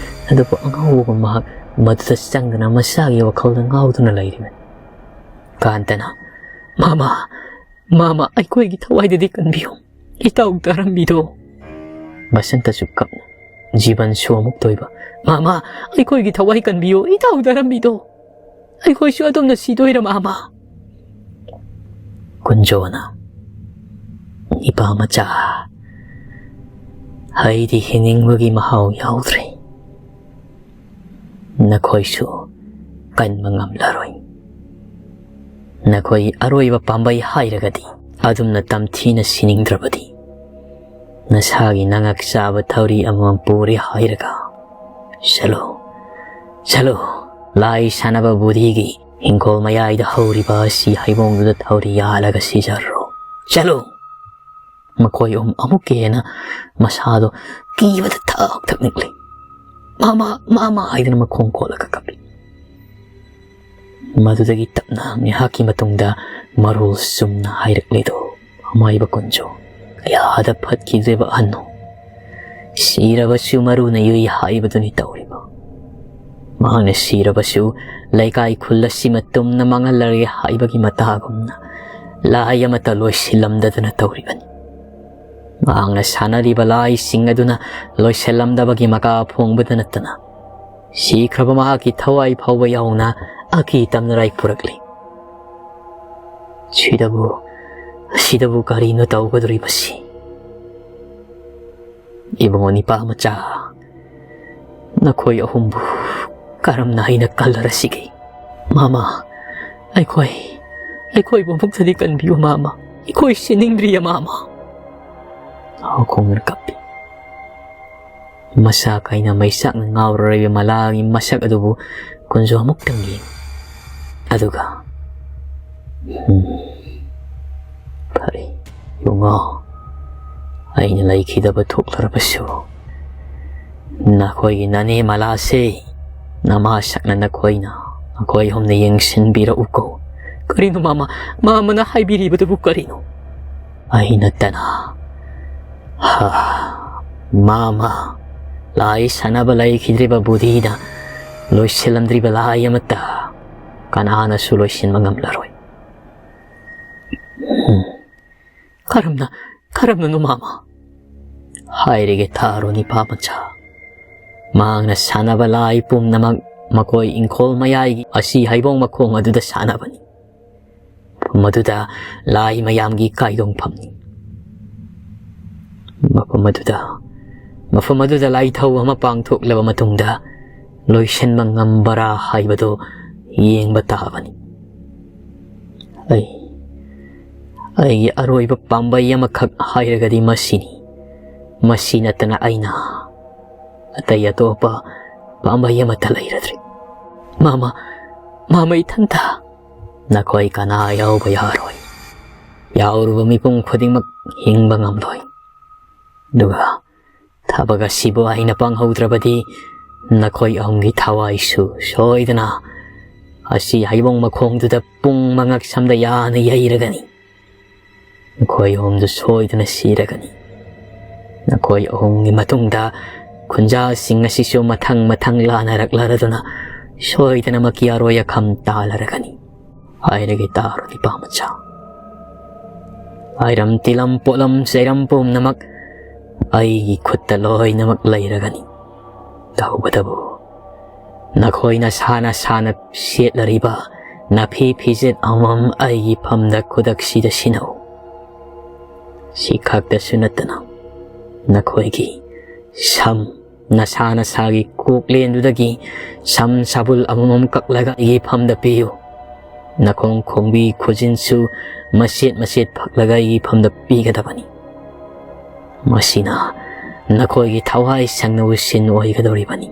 ꯑꯗꯨꯕꯨ ꯑꯉꯥꯎꯕ ꯃꯍꯥꯛ ꯃꯗꯨꯗ ꯆꯪꯗꯨꯅ ꯃꯁꯥꯒꯤ ꯋꯥꯈꯜꯗ ꯉꯥꯎꯗꯨꯅ ꯂꯩꯔꯤꯕꯅꯤ꯫ ꯀꯥꯟꯇꯅ, "ꯃꯃꯥ, ꯃꯃꯥ, ꯑꯩꯈꯣꯏꯒꯤ ꯊꯋꯥꯏꯗꯗꯤ ꯀꯟꯕꯤꯌꯨ꯫ ꯏꯇꯥꯎ ꯗꯥꯔꯝꯕꯤꯗꯣ!" ꯕꯁꯟꯇꯁꯨ ꯀꯞꯅ, ꯖꯤꯕꯟꯁꯨ ꯑꯃꯨꯛ ꯇꯣꯏꯕ, "ꯃꯃꯥ, ꯑꯩꯈꯣꯏꯒꯤ ꯊꯋꯥꯏ ꯀꯟꯕꯤꯌꯨ, ꯏꯇꯥꯎ ꯗꯥꯔꯝꯕꯤꯗꯣ! ꯑꯩꯈꯣꯏꯁꯨ ꯑꯗꯨꯝꯅ ꯁꯤꯗꯣꯏꯔ, ꯃꯃꯥ?" ꯀꯨꯟꯖꯣꯅ, "ꯏꯄꯥ ꯃꯆꯥ, ꯑꯩꯗꯤ ꯍꯤꯡꯅꯤꯡꯕꯒꯤ ꯃꯍꯥꯎ ꯌꯥꯎꯗ꯭ꯔꯦ꯫ ꯅꯈꯣꯏꯁꯨ ꯀꯟꯕ ꯉꯝꯂꯔꯣꯏ꯫ ꯅꯈꯣꯏ ꯑꯔꯣꯏꯕ ꯄꯥꯝꯕꯩ ꯍꯥꯏꯔꯒꯗꯤ, ꯑꯗꯨꯝꯅ ꯇꯝꯊꯤꯅ ꯁꯤꯅꯤꯡꯗ꯭ꯔꯕꯗꯤ, ꯅꯁꯥꯒꯤ ꯅꯉꯥꯛ ꯆꯥꯕ ꯊꯧꯔꯤ ꯑꯃꯃꯝ ꯄꯨꯔꯦ ꯍꯥꯏꯔꯒ, ꯆꯠꯂꯣ, ꯆꯠꯂꯣ, ꯂꯥꯏ ꯁꯥꯟꯅꯕ ꯕꯨꯙꯤꯒꯤ ꯍꯤꯡꯈꯣꯜ ꯃꯌꯥꯏꯗ ꯍꯧꯔꯤꯕ ꯑꯁꯤ ꯍꯩꯕꯣꯡꯗꯨꯗ ꯊꯧꯔꯤ ꯌꯥꯜꯂꯒ ꯁꯤꯖꯔꯣ꯫ ꯆꯠꯂꯣ!" ꯃꯈꯣꯏ ꯑꯍꯨꯝ ꯑꯃꯨꯛꯀ ꯍꯦꯟꯅ ꯃꯁꯥꯗꯣ ꯀꯤꯕꯗ ꯊꯛ ꯊꯛ ꯅꯤꯛꯂꯤ꯫ "ꯃꯥꯃ, ꯃꯥꯃ!" ꯍꯥꯏꯗꯨꯅ ꯃꯈꯣꯡ ꯀꯣꯠꯂꯒ ꯀꯞꯄꯤ꯫ ꯃꯗꯨꯗꯒꯤ ꯇꯞꯅ ꯉꯥꯏꯍꯥꯛꯀꯤ ꯃꯇꯨꯡꯗ ꯃꯔꯣꯜ ꯆꯨꯝꯅ ꯍꯥꯏꯔꯛꯂꯤꯗꯣ ꯃꯃꯥꯏꯕ ꯀꯨꯟꯖꯣ, ꯀꯌꯥꯗ ꯐꯠꯈꯤꯗ꯭ꯔꯤꯕ ꯑꯍꯟꯅꯣ! ꯁꯤꯔꯕꯁꯨ ꯃꯔꯨꯅ ꯌꯨꯏ ꯍꯥꯏꯕꯗꯨꯅꯤ ꯇꯧꯔꯤꯕ꯫ ꯃꯍꯥꯛꯅ ꯁꯤꯔꯕꯁꯨ ꯂꯩꯀꯥꯏ ꯈꯨꯜ ꯑꯁꯤꯃ ꯇꯨꯝꯅ ꯃꯥꯡꯍꯜꯂꯔꯒꯦ ꯍꯥꯏꯕꯒꯤ ꯃꯇꯥꯒꯨꯝꯅ ꯂꯥꯏ ꯑꯃꯠꯇ ꯂꯣꯏꯁꯤꯜꯂꯝꯗꯗꯅ ꯇꯧꯔꯤꯕꯅꯤ꯫ ꯃꯍꯥꯛꯅ ꯁꯥꯟꯅꯔꯤꯕ ꯂꯥꯏꯁꯤꯡ ꯑꯗꯨꯅ ꯂꯣꯏꯁꯤꯜꯂꯝꯗꯕꯒꯤ ꯃꯀꯥ ꯐꯣꯡꯕꯗ ꯅꯠꯇꯅ, ꯁꯤꯈ꯭ꯔꯕ ꯃꯍꯥꯛꯀꯤ ꯊꯋꯥꯏ ꯐꯥꯎꯕ ꯌꯥꯎꯅ ꯑꯀꯤ ꯇꯝꯅꯔꯥꯏ ꯄꯨꯔꯛꯂꯤ꯫ ꯁꯤꯗꯕꯨ, ꯁꯤꯗꯕꯨ ꯀꯔꯤꯅꯣ ꯇꯧꯒꯗꯧꯔꯤꯕꯁꯤ? ꯏꯕꯨꯡꯉꯣ ꯅꯤꯄꯥ ꯃꯆꯥ, ꯅꯈꯣꯏ ꯑꯍꯨꯝꯕꯨ ꯀꯔꯝꯅ ꯑꯩꯅ ꯀꯜꯂꯔꯁꯤꯒꯦ? ꯃꯥꯃ, ꯑꯩꯈꯣꯏ, ꯑꯩꯈꯣꯏꯕꯨ ꯑꯃꯨꯛꯇꯗꯤ ꯀꯟꯕꯤꯌꯨ ꯃꯥꯃ꯫ ꯑꯩꯈꯣꯏ ꯁꯤꯅꯤꯡꯗ꯭ꯔꯤꯌꯦ ꯃꯥꯃ꯫ ꯍꯥꯎꯈꯣꯡꯅ ꯀꯞꯄꯤ꯫ ꯃꯁꯥ ꯀꯥꯏꯅ ꯃꯩꯆꯥꯛꯅ ꯉꯥꯎꯔꯔꯤꯕ ꯃꯂꯥꯒꯤ ꯃꯁꯛ ꯑꯗꯨꯕꯨ ꯀꯨꯟꯖꯣ ꯑꯃꯨꯛꯇꯪ ꯌꯦꯡ꯫ ꯑꯗꯨꯒ, "ꯎꯝ, ꯐꯔꯦ, ꯏꯕꯨꯡꯉꯣ, ꯑꯩꯅ ꯂꯩꯈꯤꯗꯕ ꯊꯣꯛꯂꯔꯕꯁꯨ, ꯅꯈꯣꯏꯒꯤ ꯅꯅꯦ ꯃꯂꯥꯁꯦ ꯅꯃꯥꯁꯛꯅ ꯅꯈꯣꯏꯅ, ꯅꯈꯣꯏ ꯑꯍꯨꯝꯅ ꯌꯦꯡꯁꯤꯟꯕꯤꯔꯛꯎꯀꯣ꯫" "ꯀꯔꯤꯅꯣ ꯃꯥꯃ? ꯃꯥꯃꯅ ꯍꯥꯏꯕꯤꯔꯤꯕꯗꯨꯕꯨ ꯀꯔꯤꯅꯣ?" "ꯑꯩ ꯅꯠꯇꯅ, ꯍꯥ, ꯃꯥꯃ, ꯂꯥꯏ ꯁꯥꯟꯅꯕ ꯂꯩꯈꯤꯗ꯭ꯔꯤꯕ ꯕꯨꯙꯤꯅ ꯂꯣꯏꯁꯤꯜꯂꯝꯗ꯭ꯔꯤꯕ ꯂꯥꯏ ꯑꯃꯠꯇ ꯀꯅꯥꯅꯁꯨ ꯂꯣꯏꯁꯤꯟꯕ ꯉꯝꯂꯔꯣꯏ꯫" "ꯎꯝ, ꯀꯔꯝꯅ, ꯀꯔꯝꯅꯅꯣ ꯃꯥꯃ?" "ꯍꯥꯏꯔꯒꯦ ꯇꯥꯔꯣ ꯅꯤꯄꯥ ꯃꯆꯥ꯫ ꯃꯍꯥꯛꯅ ꯁꯥꯟꯅꯕ ꯂꯥꯏ ꯄꯨꯝꯅꯃꯛ ꯃꯈꯣꯏ ꯏꯪꯈꯣꯜ ꯃꯌꯥꯏꯒꯤ ꯑꯁꯤ ꯍꯩꯕꯣꯡ ꯃꯈꯣꯡ ꯑꯗꯨꯗ ꯁꯥꯟꯅꯕꯅꯤ꯫ ꯃꯐꯝ ꯑꯗꯨꯗ ꯂꯥꯏ ꯃꯌꯥꯝꯒꯤ ꯀꯥꯏꯗꯣꯡꯐꯝꯅꯤ꯫ ꯃꯐꯝ ꯑꯗꯨꯗ, ꯃꯐꯝ ꯑꯗꯨꯗ ꯂꯥꯏꯊꯧ ꯑꯃ ꯄꯥꯡꯊꯣꯛꯂꯕ ꯃꯇꯨꯡꯗ, ꯂꯣꯏꯁꯤꯟꯕ ꯉꯝꯕꯔꯥ ꯍꯥꯏꯕꯗꯨ ꯌꯦꯡꯕ ꯇꯥꯕꯅꯤ꯫ ꯑꯩ, ꯑꯩꯒꯤ ꯑꯔꯣꯏꯕ ꯄꯥꯝꯕꯩ ꯑꯃꯈꯛ ꯍꯥꯏꯔꯒꯗꯤ ꯃꯁꯤꯅꯤ꯫ ꯃꯁꯤ ꯅꯠꯇꯅ ꯑꯩꯅ ꯑꯇꯩ ꯑꯇꯣꯞꯄ ꯄꯥꯝꯕꯩ ꯑꯃꯠꯇ ꯂꯩꯔꯗ꯭ꯔꯦ꯫ ꯃꯥꯃ, ꯃꯥꯃ ꯏꯊꯟꯇ꯫ ꯅꯈꯣꯏ ꯀꯅꯥ ꯌꯥꯎꯕ ꯌꯥꯔꯣꯏ꯫ ꯌꯥꯎꯔꯨꯕ ꯃꯤꯄꯨꯝ ꯈꯨꯗꯤꯡꯃꯛ ꯍꯤꯡꯕ ꯉꯝꯂꯣꯏ꯫ ꯑꯗꯨꯒ ꯊꯕꯛ ꯑꯁꯤꯕꯨ ꯑꯩꯅ ꯄꯥꯡꯍꯧꯗ꯭ꯔꯕꯗꯤ ꯅꯈꯣꯏ ꯑꯍꯨꯝꯒꯤ ꯊꯋꯥꯏꯁꯨ ꯁꯣꯏꯗꯅ ꯑꯁꯤ ꯍꯩꯕꯣꯡ ꯃꯈꯣꯡꯗꯨꯗ ꯄꯨꯡ ꯃꯉꯛ ꯁꯝꯗ ꯌꯥꯅ ꯌꯩꯔꯒꯅꯤ꯫ ꯅꯈꯣꯏ ꯑꯍꯨꯝꯗꯨ ꯁꯣꯏꯗꯅ ꯁꯤꯔꯒꯅꯤ꯫ ꯅꯈꯣꯏ ꯑꯍꯨꯝꯒꯤ ꯃꯇꯨꯡꯗ ꯈꯨꯟꯖꯥꯁꯤꯡ ꯑꯁꯤꯁꯨ ꯃꯊꯪ ꯃꯊꯪ ꯂꯥꯟꯅꯔꯛꯂꯔꯗꯨꯅ ꯁꯣꯏꯗꯅꯃꯛꯀꯤ ꯑꯔꯣꯏ ꯑꯈꯝ ꯇꯥꯂꯔꯒꯅꯤ꯫ ꯍꯥꯏꯔꯒꯦ ꯇꯥꯔꯣ ꯏꯄꯥ ꯃꯆꯥ꯫ ꯂꯥꯏꯔꯝ ꯇꯤꯂꯝ ꯄꯣꯠꯂꯝ ꯆꯩꯔꯝ ꯄꯨꯝꯅꯃꯛ ꯑꯩꯒꯤ ꯈꯨꯠꯇ ꯂꯣꯏꯅꯃꯛ ꯂꯩꯔꯒꯅꯤ꯫ ꯇꯧꯕꯇꯕꯨ ꯅꯈꯣꯏ ꯅꯁꯥ ꯅꯁꯥꯅ ꯁꯦꯠꯂꯔꯤꯕ ꯅꯥꯐꯤ ꯐꯤꯖꯦꯠ ꯑꯃꯃꯝ ꯑꯩꯒꯤ ꯐꯝꯗ ꯈꯨꯗꯛꯁꯤꯗ ꯁꯤꯟꯅꯧ꯫ ꯁꯤ ꯈꯛꯇꯁꯨ ꯅꯠꯇꯅ ꯅꯈꯣꯏꯒꯤ ꯁꯝ, ꯅꯁꯥ ꯅꯁꯥꯒꯤ ꯀꯣꯛꯂꯦꯟꯗꯨꯗꯒꯤ ꯁꯝ ꯁꯥꯕꯨꯜ ꯑꯃꯃꯝ ꯀꯛꯂꯒ ꯑꯩꯒꯤ ꯐꯝꯗ ꯄꯤꯌꯨ꯫ ꯅꯈꯣꯡ ꯈꯣꯡꯕꯤ ꯈꯨꯖꯤꯟꯁꯨ ꯃꯆꯦꯠ ꯃꯆꯦꯠ ꯐꯛꯂꯒ ꯑꯩꯒꯤ ꯐꯝꯗ ꯄꯤꯒꯗꯕꯅꯤ꯫ ꯃꯁꯤꯅ ꯅꯈꯣꯏꯒꯤ ꯊꯋꯥꯏ ꯁꯪꯅꯕ ꯁꯤꯟ ꯑꯣꯏꯒꯗꯧꯔꯤꯕꯅꯤ꯫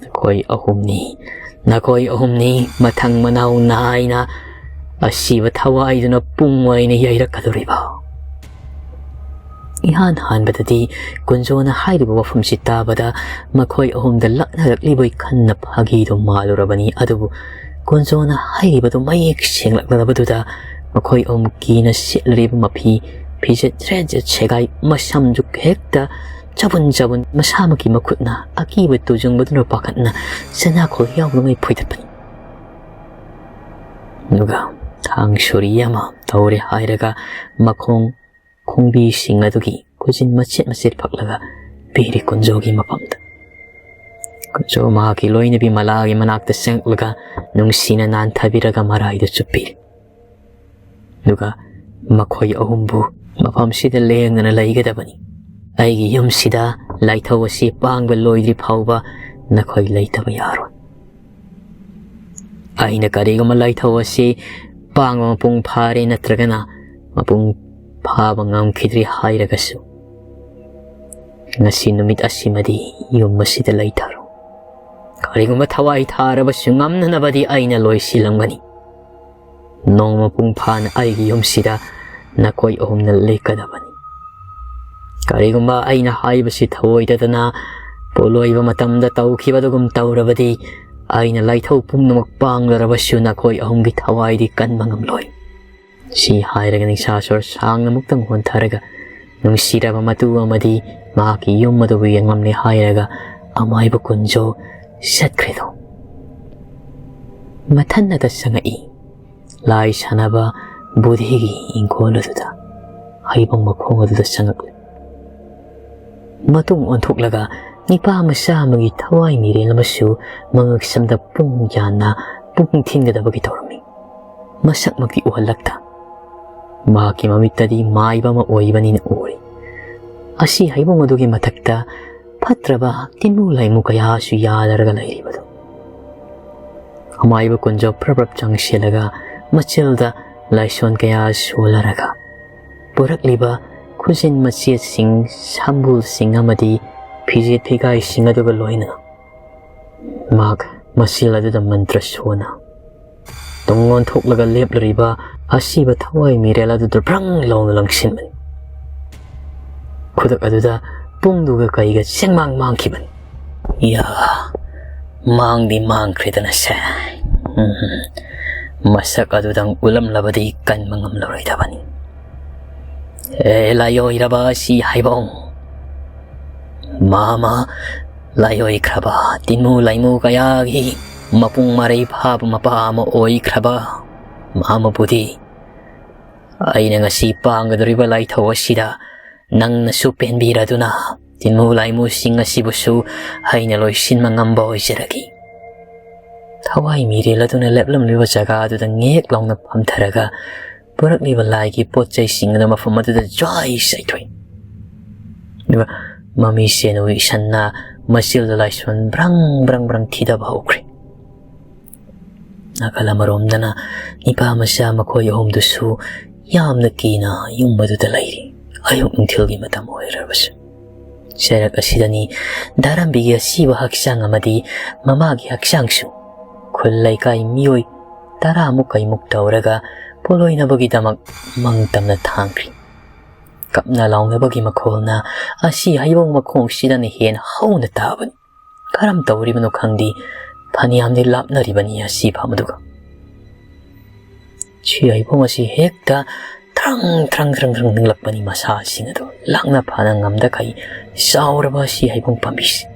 ꯅꯈꯣꯏ ꯑꯍꯨꯝꯅꯤ, ꯅꯈꯣꯏ ꯑꯍꯨꯝꯅꯤ ꯃꯊꯪ ꯃꯅꯥꯎ ꯅꯥꯏꯅ ꯑꯁꯤꯕ ꯊꯋꯥꯏꯗꯨꯅ ꯄꯨꯡ ꯑꯣꯏꯅ ꯌꯩꯔꯛꯀꯗꯧꯔꯤꯕ꯫ ꯏꯍꯥꯟ ꯍꯥꯟꯕꯗꯗꯤ ꯀꯨꯟꯖꯣꯅ ꯍꯥꯏꯔꯤꯕ ꯋꯥꯐꯝꯁꯤ ꯇꯥꯕꯗ ꯃꯈꯣꯏ ꯑꯍꯨꯝꯗ ꯂꯛꯅꯔꯛꯂꯤꯕꯣꯏ ꯈꯟꯅ ꯐꯥꯒꯤꯗꯨ ꯃꯥꯜꯂꯨꯔꯕꯅꯤ꯫ ꯑꯗꯨꯕꯨ ꯀꯨꯟꯖꯣꯅ ꯍꯥꯏꯔꯤꯕꯗꯨ ꯃꯌꯦꯛ ꯁꯦꯡꯂꯛꯂꯕꯗꯨꯗ ꯃꯈꯣꯏ ꯑꯍꯨꯝ ꯀꯤꯅ ꯁꯦꯠꯂꯤꯕ ꯃꯐꯤ ꯐꯤꯖꯦꯠ ꯖ꯭ꯔꯦꯠ ꯖ꯭ꯔꯦꯠ ꯁꯦꯒꯥꯏ, ꯃꯁꯝꯁꯨ ꯍꯦꯛꯇ ꯆꯕꯨꯟ ꯆꯕꯨꯟ, ꯃꯁꯥꯃꯛꯀꯤ ꯃꯈꯨꯠꯅ ꯑꯀꯤꯕ ꯇꯨꯖꯨꯡꯕꯗꯨꯅ ꯄꯥꯈꯠꯅ ꯆꯅꯥꯈꯣꯜ ꯌꯥꯎꯗꯉꯩ ꯐꯣꯏꯗꯠꯄꯅꯤ꯫ ꯑꯗꯨꯒ ꯊꯥꯡ ꯁꯣꯔꯤ ꯑꯃ ꯇꯧꯔꯦ ꯍꯥꯏꯔꯒ ꯃꯈꯣꯡ ꯈꯣꯡꯕꯤꯁꯤꯡ ꯑꯗꯨꯒꯤ ꯈꯨꯖꯤꯟ ꯃꯆꯦꯠ ꯃꯆꯦꯠ ꯐꯛꯂꯒ ꯄꯤꯔꯤ ꯀꯨꯟꯖꯣꯒꯤ ꯃꯐꯝꯗ꯫ ꯀꯨꯟꯖꯣ ꯃꯍꯥꯛꯀꯤ ꯂꯣꯏꯅꯕꯤ ꯃꯂꯥꯒꯤ ꯃꯅꯥꯛꯇ ꯆꯪꯂꯒ ꯅꯨꯡꯁꯤꯅ ꯅꯥꯟꯊꯕꯤꯔꯒ ꯃꯔꯥꯏꯗꯨ ꯆꯨꯞꯄꯤꯔꯤ꯫ ꯑꯗꯨꯒ ꯃꯈꯣꯏ ꯑꯍꯨꯝꯕꯨ ꯃꯐꯝꯁꯤꯗ ꯂꯦꯡꯗꯅ ꯂꯩꯒꯗꯕꯅꯤ꯫ ꯑꯩꯒꯤ ꯌꯨꯝꯁꯤꯗ ꯂꯥꯏꯊꯧ ꯑꯁꯤ ꯄꯥꯡꯕ ꯂꯣꯏꯗ꯭ꯔꯤ ꯐꯥꯎꯕ ꯅꯈꯣꯏ ꯂꯩꯇꯕ ꯌꯥꯔꯣꯏ꯫ ꯑꯩꯅ ꯀꯔꯤꯒꯨꯝꯕ ꯂꯥꯏꯊꯧ ꯑꯁꯤ ꯄꯥꯡꯕ ꯃꯄꯨꯡ ꯐꯥꯔꯦ ꯅꯠꯇ꯭ꯔꯒꯅ ꯃꯄꯨꯡ ꯐꯥꯕ ꯉꯝꯈꯤꯗ꯭ꯔꯤ ꯍꯥꯏꯔꯒꯁꯨ, ꯉꯁꯤ ꯅꯨꯃꯤꯠ ꯑꯁꯤꯃꯗꯤ ꯌꯨꯝ ꯑꯁꯤꯗ ꯂꯩꯊꯔꯣ꯫ ꯀꯔꯤꯒꯨꯝꯕ ꯊꯋꯥꯏ ꯊꯥꯔꯕꯁꯨ ꯉꯝꯅꯅꯕꯗꯤ ꯑꯩꯅ ꯂꯣꯏꯁꯤꯜꯂꯝꯒꯅꯤ꯫ ꯅꯣꯡꯃ ꯃꯄꯨꯡ ꯐꯥꯅ ꯑꯩꯒꯤ ꯌꯨꯝꯁꯤꯗ ꯅꯈꯣꯏ ꯑꯍꯨꯝꯅ ꯂꯦꯛꯀꯗꯕꯅꯤ꯫ ꯀꯔꯤꯒꯨꯝꯕ ꯑꯩꯅ ꯍꯥꯏꯕꯁꯤ ꯊꯧꯑꯣꯏꯗꯗꯅ ꯄꯣꯠꯂꯣꯏꯕ ꯃꯇꯝꯗ ꯇꯧꯈꯤꯕꯗꯨꯒꯨꯝ ꯇꯧꯔꯕꯗꯤ, ꯑꯩꯅ ꯂꯥꯏꯊꯧ ꯄꯨꯝꯅꯃꯛ ꯄꯥꯡꯂꯔꯕꯁꯨ ꯅꯈꯣꯏ ꯑꯍꯨꯝꯒꯤ ꯊꯋꯥꯏꯗꯤ ꯀꯟꯕ ꯉꯝꯂꯣꯏ꯫ ꯁꯤ ꯍꯥꯏꯔꯒ ꯅꯤꯡꯁꯥꯁꯣꯔ ꯁꯥꯡꯅ ꯑꯃꯨꯛꯇꯪ ꯍꯣꯟꯊꯔꯒ ꯅꯨꯡꯁꯤꯔꯕ ꯃꯇꯨ ꯑꯃꯗꯤ ꯃꯍꯥꯛꯀꯤ ꯌꯨꯝ ꯑꯗꯨꯕꯨ ꯌꯦꯡꯂꯝꯂꯦ ꯍꯥꯏꯔꯒ ꯑꯃꯥꯏꯕ ꯀꯨꯟꯖꯣ ꯆꯠꯈ꯭ꯔꯦꯗꯣ꯫ ꯃꯊꯟꯅꯇ ꯆꯪꯉꯛꯏ꯫ ꯂꯥꯏ ꯁꯥꯟꯅꯕ ꯕꯨꯙꯤꯒꯤ ꯏꯪꯈꯣꯜ ꯑꯗꯨꯗ ꯍꯩꯕꯣꯡ ꯃꯈꯣꯡ ꯑꯗꯨꯗ ꯆꯪꯉꯛꯂꯦ꯫ ꯃꯇꯨꯡ ꯑꯣꯟꯊꯣꯛꯂꯒ ꯅꯤꯄꯥ ꯃꯆꯥ ꯑꯃꯒꯤ ꯊꯋꯥꯏ ꯃꯤꯔꯦꯜ ꯑꯃꯁꯨ ꯃꯉꯛꯁꯝꯗ ꯄꯨꯡ ꯌꯥꯟꯅ ꯄꯨꯡ ꯊꯤꯟꯒꯗꯕꯒꯤ ꯇꯧꯔꯝꯃꯤ꯫ ꯃꯁꯛꯃꯛꯇꯤ ꯎꯍꯜꯂꯛꯇ꯫ ꯃꯍꯥꯛꯀꯤ ꯃꯃꯤꯠꯇꯗꯤ ꯃꯥꯏꯕ ꯑꯃ ꯑꯣꯏꯕꯅꯤꯅ ꯎꯔꯤ꯫ ꯑꯁꯤ ꯍꯩꯕꯣꯡ ꯑꯗꯨꯒꯤ ꯃꯊꯛꯇ ꯐꯠꯇ꯭ꯔꯕ ꯇꯤꯟꯃꯨ ꯂꯥꯏꯃꯨ ꯀꯌꯥꯁꯨ ꯌꯥꯜꯂꯔꯒ ꯂꯩꯔꯤꯕꯗꯨ꯫ ꯑꯃꯥꯏꯕ ꯀꯨꯟꯖꯣ ꯄ꯭ꯔꯞ ꯄ꯭ꯔꯞ ꯆꯪꯁꯤꯜꯂꯒ ꯃꯆꯤꯜꯗ ꯂꯥꯏꯁꯣꯟ ꯀꯌꯥ ꯁꯣꯜꯂꯔꯒ ꯄꯨꯔꯛꯂꯤꯕ ꯈꯨꯖꯤꯟ ꯃꯆꯦꯠꯁꯤꯡ, ꯁꯝꯕꯨꯜꯁꯤꯡ ꯑꯃꯗꯤ ꯐꯤꯖꯦꯠ ꯐꯤꯒꯥꯏꯁꯤꯡ ꯑꯗꯨꯒ ꯂꯣꯏꯅꯅ ꯃꯍꯥꯛ ꯃꯆꯤꯜ ꯑꯗꯨꯗ ꯃꯟꯇ꯭ꯔ ꯁꯣꯟꯅ ꯇꯨꯡ ꯑꯣꯟꯊꯣꯛꯂꯒ ꯂꯦꯞꯂꯤꯕ ꯑꯁꯤꯕ ꯊꯋꯥꯏ ꯃꯤꯔꯦꯜ ꯑꯗꯨꯗ ꯕ꯭ꯔꯪ ꯂꯥꯎꯅ ꯂꯪꯁꯤꯟꯕꯅꯤ꯫ ꯈꯨꯗꯛ ꯑꯗꯨꯗ ꯄꯨꯡꯗꯨꯒ ꯀꯩꯒ ꯆꯦꯡꯃꯥꯡ ꯃꯥꯡꯈꯤꯕꯅꯤ꯫ ꯌꯥ, ꯃꯥꯡꯗꯤ ꯃꯥꯡꯈ꯭ꯔꯦꯗꯅ ꯁꯦ꯫ ꯎꯝ, ꯃꯁꯛ ꯑꯗꯨꯗꯪ ꯎꯠꯂꯝꯂꯕꯗꯤ ꯀꯟꯕ ꯉꯝꯂꯔꯣꯏꯗꯕꯅꯤ꯫ ꯑꯦ ꯂꯥꯏꯑꯣꯏꯔꯕ ꯑꯁꯤ ꯍꯥꯏꯕꯧ, ꯃꯥꯃ ꯂꯥꯏꯑꯣꯏꯈ꯭ꯔꯕ ꯇꯤꯟꯃꯨ ꯂꯥꯏꯃꯨ ꯀꯌꯥꯒꯤ ꯃꯄꯨꯡ ꯃꯔꯩ ꯐꯥꯕ ꯃꯄꯥ ꯑꯃ ꯑꯣꯏꯈ꯭ꯔꯕ ꯃꯥꯃꯕꯨꯗꯤ ꯑꯩꯅ ꯉꯁꯤ ꯄꯥꯡꯒꯗꯧꯔꯤꯕ ꯂꯥꯏꯊꯧ ꯑꯁꯤꯗ ꯅꯪꯅꯁꯨ ꯄꯦꯟꯕꯤꯔꯗꯨꯅ ꯇꯤꯟꯃꯨ ꯂꯥꯏꯃꯨꯁꯤꯡ ꯑꯁꯤꯕꯨꯁꯨ ꯑꯩꯅ ꯂꯣꯏꯁꯤꯟꯕ ꯉꯝꯕ ꯑꯣꯏꯖꯔꯒꯦ꯫ ꯊꯋꯥꯏ ꯃꯤꯔꯦꯜ ꯑꯗꯨꯅ ꯂꯦꯞꯂꯝꯂꯤꯕ ꯖꯒꯥ ꯑꯗꯨꯗ ꯉꯦꯛ ꯂꯥꯎꯅ ꯐꯝꯊꯔꯒ ꯄꯨꯔꯛꯂꯤꯕ ꯂꯥꯏꯒꯤ ꯄꯣꯠ ꯆꯩꯁꯤꯡ ꯑꯗꯨ ꯃꯐꯝ ꯑꯗꯨꯗ ꯖ꯭ꯋꯥꯏ ꯆꯥꯏꯊꯣꯛꯏ꯫ ꯑꯗꯨꯒ ꯃꯃꯤꯁꯦꯟ ꯎꯏꯁꯟꯅ ꯃꯆꯤꯜꯗ ꯂꯥꯏꯁꯣꯟ ꯕ꯭ꯔꯪ ꯕ꯭ꯔꯪ ꯕ꯭ꯔꯪ ꯊꯤꯗꯕ ꯍꯧꯈ꯭ꯔꯦ꯫ ꯅꯥꯀꯜ ꯑꯃꯔꯣꯝꯗꯅ ꯅꯤꯄꯥ ꯃꯆꯥ ꯃꯈꯣꯏ ꯑꯍꯨꯝꯗꯨꯁꯨ ꯌꯥꯝꯅ ꯀꯤꯅ ꯌꯨꯝ ꯑꯗꯨꯗ ꯂꯩꯔꯤ꯫ ꯑꯌꯨꯛ ꯅꯨꯡꯊꯤꯜꯒꯤ ꯃꯇꯝ ꯑꯣꯏꯔꯕꯁꯨ꯫ ꯆꯩꯔꯛ ꯑꯁꯤꯗꯅꯤ ꯗꯥꯔꯝꯕꯤꯒꯤ ꯑꯁꯤꯕ ꯍꯛꯆꯥꯡ ꯑꯃꯗꯤ ꯃꯃꯥꯒꯤ ꯍꯛꯆꯥꯡꯁꯨ ꯈꯨꯜ ꯂꯩꯀꯥꯏ ꯃꯤꯑꯣꯏ ꯇꯔꯥꯃꯨꯛ ꯀꯩꯃꯨꯛ ꯇꯧꯔꯒ ꯄꯣꯂꯣꯏꯅꯕꯒꯤꯗꯃꯛ ꯃꯪ ꯇꯝꯅ ꯊꯥꯡꯈ꯭ꯔꯤ꯫ ꯀꯞꯅ ꯂꯥꯎꯅꯕꯒꯤ ꯃꯈꯣꯜꯅ ꯑꯁꯤ ꯍꯩꯕꯣꯡ ꯃꯈꯣꯡꯁꯤꯗꯅ ꯍꯦꯟꯅ ꯍꯧꯅ ꯇꯥꯕꯅꯤ꯫ ꯀꯔꯝ ꯇꯧꯔꯤꯕꯅꯣ ꯈꯪꯗꯦ, ꯐꯅꯌꯥꯝꯗꯤ ꯂꯥꯞꯅꯔꯤꯕꯅꯤ ꯑꯁꯤ ꯐꯝ ꯑꯗꯨꯒ꯫ ꯁꯤ ꯍꯩꯕꯣꯡ ꯑꯁꯤ ꯍꯦꯛꯇ ꯊ꯭ꯔꯪ ꯊ꯭ꯔꯪ ꯊ꯭ꯔꯪ ꯊ꯭ꯔꯪ ꯅꯤꯛꯂꯛꯄꯅꯤ, ꯃꯁꯥꯁꯤꯡ ꯑꯗꯨ ꯂꯥꯛꯅ ꯐꯥꯅ ꯉꯝꯗꯈꯩ ꯆꯥꯎꯔꯕ ꯁꯤ ꯍꯩꯕꯣꯡ ꯄꯥꯝꯕꯤꯁꯤ꯫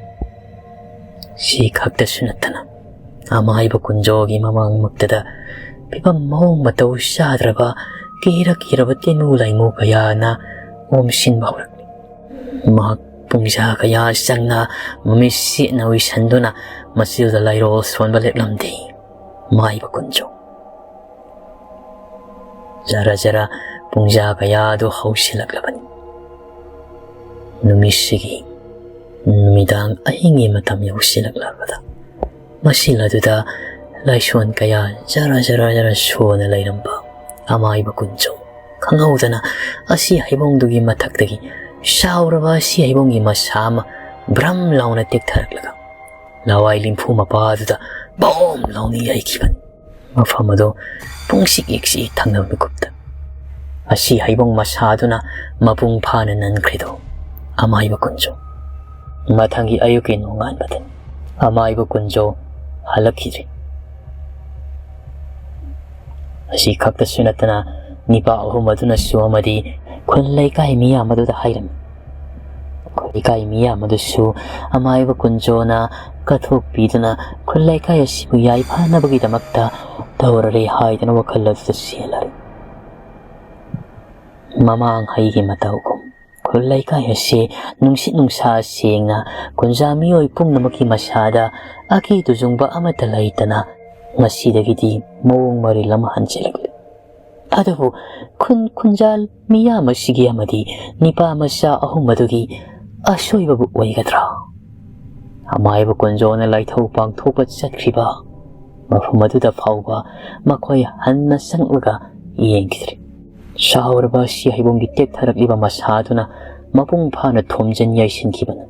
ꯁꯤ ꯈꯛꯇꯁꯨ ꯅꯠꯇꯅ ꯑꯃꯥꯏꯕ ꯀꯨꯟꯖꯣꯒꯤ ꯃꯃꯥꯡꯃꯛꯇꯗ ꯐꯤꯕꯝ ꯃꯑꯣꯡ ꯃꯇꯧ ꯆꯥꯗ꯭ꯔꯕ ꯀꯤꯔ ꯀꯤꯔꯕ ꯇꯦꯅꯨ ꯂꯥꯏꯃꯨ ꯀꯌꯥꯅ ꯑꯣꯝꯁꯤꯟꯕ ꯍꯧꯔꯛꯂꯤ꯫ ꯃꯍꯥꯛ ꯄꯨꯡꯖꯥ ꯀꯌꯥ ꯆꯪꯅ ꯃꯃꯤꯠ ꯁꯦꯠꯅ ꯎꯏꯁꯟꯗꯨꯅ ꯃꯆꯤꯜꯗ ꯂꯥꯏꯔꯣꯜ ꯁꯣꯟꯕ ꯂꯦꯞꯂꯝꯗꯦ꯫ ꯃꯥꯏꯕ ꯀꯨꯟꯖꯣ꯫ ꯖꯔ ꯖꯔ ꯄꯨꯡꯖꯥ ꯀꯌꯥ ꯑꯗꯨ ꯍꯧꯁꯤꯜꯂꯛꯂꯕꯅꯤ꯫ ꯅꯨꯃꯤꯠꯁꯤꯒꯤ ꯅꯨꯃꯤꯗꯥꯡ ꯑꯍꯤꯡꯒꯤ ꯃꯇꯝ ꯌꯧꯁꯤꯜꯂꯛꯂꯕꯗ ꯃꯁꯤꯜ ꯑꯗꯨꯗ ꯂꯥꯏꯁꯣꯟ ꯀꯌꯥ ꯖꯔ ꯖꯔ ꯖꯔ ꯁꯣꯟꯅ ꯂꯩꯔꯝꯕ ꯑꯃꯥꯏꯕ ꯀꯨꯟꯖꯣ ꯈꯪꯍꯧꯗꯅ ꯑꯁꯤ ꯍꯩꯕꯣꯡꯗꯨꯒꯤ ꯃꯊꯛꯇꯒꯤ ꯁꯥꯎꯔꯕ ꯑꯁꯤ ꯍꯩꯕꯣꯡꯒꯤ ꯃꯁꯥ ꯑꯃ ꯕ꯭ꯔꯝ ꯂꯥꯎꯅ ꯇꯦꯛꯊꯔꯛꯂꯒ ꯂꯋꯥꯏ ꯂꯤꯝꯐꯨ ꯃꯄꯥꯗꯨꯗ ꯕꯣꯝ ꯂꯥꯎꯅ ꯌꯩꯈꯤꯕꯅꯤ꯫ ꯃꯐꯝ ꯑꯗꯨ ꯄꯨꯡꯁꯤꯛ ꯏꯛꯁꯤꯛ ꯊꯪꯅꯕ ꯃꯤꯀꯨꯞꯇ ꯑꯁꯤ ꯍꯩꯕꯣꯡ ꯃꯁꯥꯗꯨꯅ ꯃꯄꯨꯡ ꯐꯥꯅ ꯅꯟꯈ꯭ꯔꯤꯗꯣ ꯑꯃꯥꯏꯕ ꯀꯨꯟꯖꯣ꯫ ꯃꯊꯪꯒꯤ ꯑꯌꯨꯛꯀꯤ ꯅꯣꯡꯉꯥꯟꯕꯗ ꯑꯃꯥꯏꯕ ꯀꯨꯟꯖꯣ ꯍꯜꯂꯛꯈꯤꯗ꯭ꯔꯤ꯫ ꯑꯁꯤ ꯈꯛꯇꯁꯨ ꯅꯠꯇꯅ ꯅꯤꯄꯥ ꯑꯍꯨꯝ ꯑꯗꯨꯅꯁꯨ ꯑꯃꯗꯤ ꯈꯨꯜ ꯂꯩꯀꯥꯏ ꯃꯤꯌꯥꯝ ꯑꯗꯨꯗ ꯍꯥꯏꯔꯝꯃꯤ꯫ ꯈꯨꯜ ꯂꯩꯀꯥꯏ ꯃꯤꯌꯥꯝ ꯑꯗꯨꯁꯨ ꯑꯃꯥꯏꯕ ꯀꯨꯟꯖꯣꯅ ꯀꯠꯊꯣꯛꯄꯤꯗꯨꯅ ꯈꯨꯜ ꯂꯩꯀꯥꯏ ꯑꯁꯤꯕꯨ ꯌꯥꯏꯐꯅꯕꯒꯤꯗꯃꯛꯇ ꯇꯧꯔꯔꯦ ꯍꯥꯏꯗꯨꯅ ꯋꯥꯈꯜ ꯑꯗꯨꯗ ꯆꯦꯜꯂꯔꯦ꯫ ꯃꯃꯥꯡ ꯍꯩꯒꯤ ꯃꯇꯧꯒꯨꯝ ꯈꯨꯜ ꯂꯩꯀꯥꯏ ꯑꯁꯤ ꯅꯨꯡꯁꯤꯠ ꯅꯨꯡꯁꯥ ꯁꯦꯡꯅ ꯈꯨꯟꯖꯥ ꯃꯤꯑꯣꯏ ꯄꯨꯝꯅꯃꯛꯀꯤ ꯃꯁꯥꯗ ꯑꯀꯤ ꯇꯨꯖꯨꯡꯕ ꯑꯃꯠꯇ ꯂꯩꯇꯅ ꯉꯁꯤꯗꯒꯤꯗꯤ ꯃꯑꯣꯡ ꯃꯔꯤꯜ ꯑꯃ ꯍꯟꯖꯤꯜꯂꯛꯂꯤ꯫ ꯑꯗꯨꯕꯨ ꯈꯨꯟ ꯈꯨꯟꯖꯥ ꯃꯤꯌꯥꯝ ꯑꯁꯤꯒꯤ ꯑꯃꯗꯤ ꯅꯤꯄꯥ ꯃꯆꯥ ꯑꯍꯨꯝ ꯑꯗꯨꯒꯤ ꯑꯁꯣꯏꯕꯕꯨ ꯑꯣꯏꯒꯗ꯭ꯔꯥ? ꯑꯃꯥꯏꯕ ꯀꯨꯟꯖꯣꯅ ꯂꯥꯏꯊꯧ ꯄꯥꯡꯊꯣꯛꯄ ꯆꯠꯈ꯭ꯔꯤꯕ ꯃꯐꯝ ꯑꯗꯨꯗ ꯐꯥꯎꯕ ꯃꯈꯣꯏ ꯍꯟꯅ ꯆꯪꯂꯒ ꯌꯦꯡꯈꯤꯗ꯭ꯔꯦ꯫ ꯆꯥꯎꯔꯕ ꯑꯁꯤ ꯍꯩꯕꯣꯡꯒꯤ ꯇꯦꯛꯊꯔꯛꯂꯤꯕ ꯃꯁꯥꯗꯨꯅ ꯃꯄꯨꯡ ꯐꯥꯅ ꯊꯣꯝꯖꯤꯟ ꯌꯩꯁꯤꯟꯈꯤꯕꯅ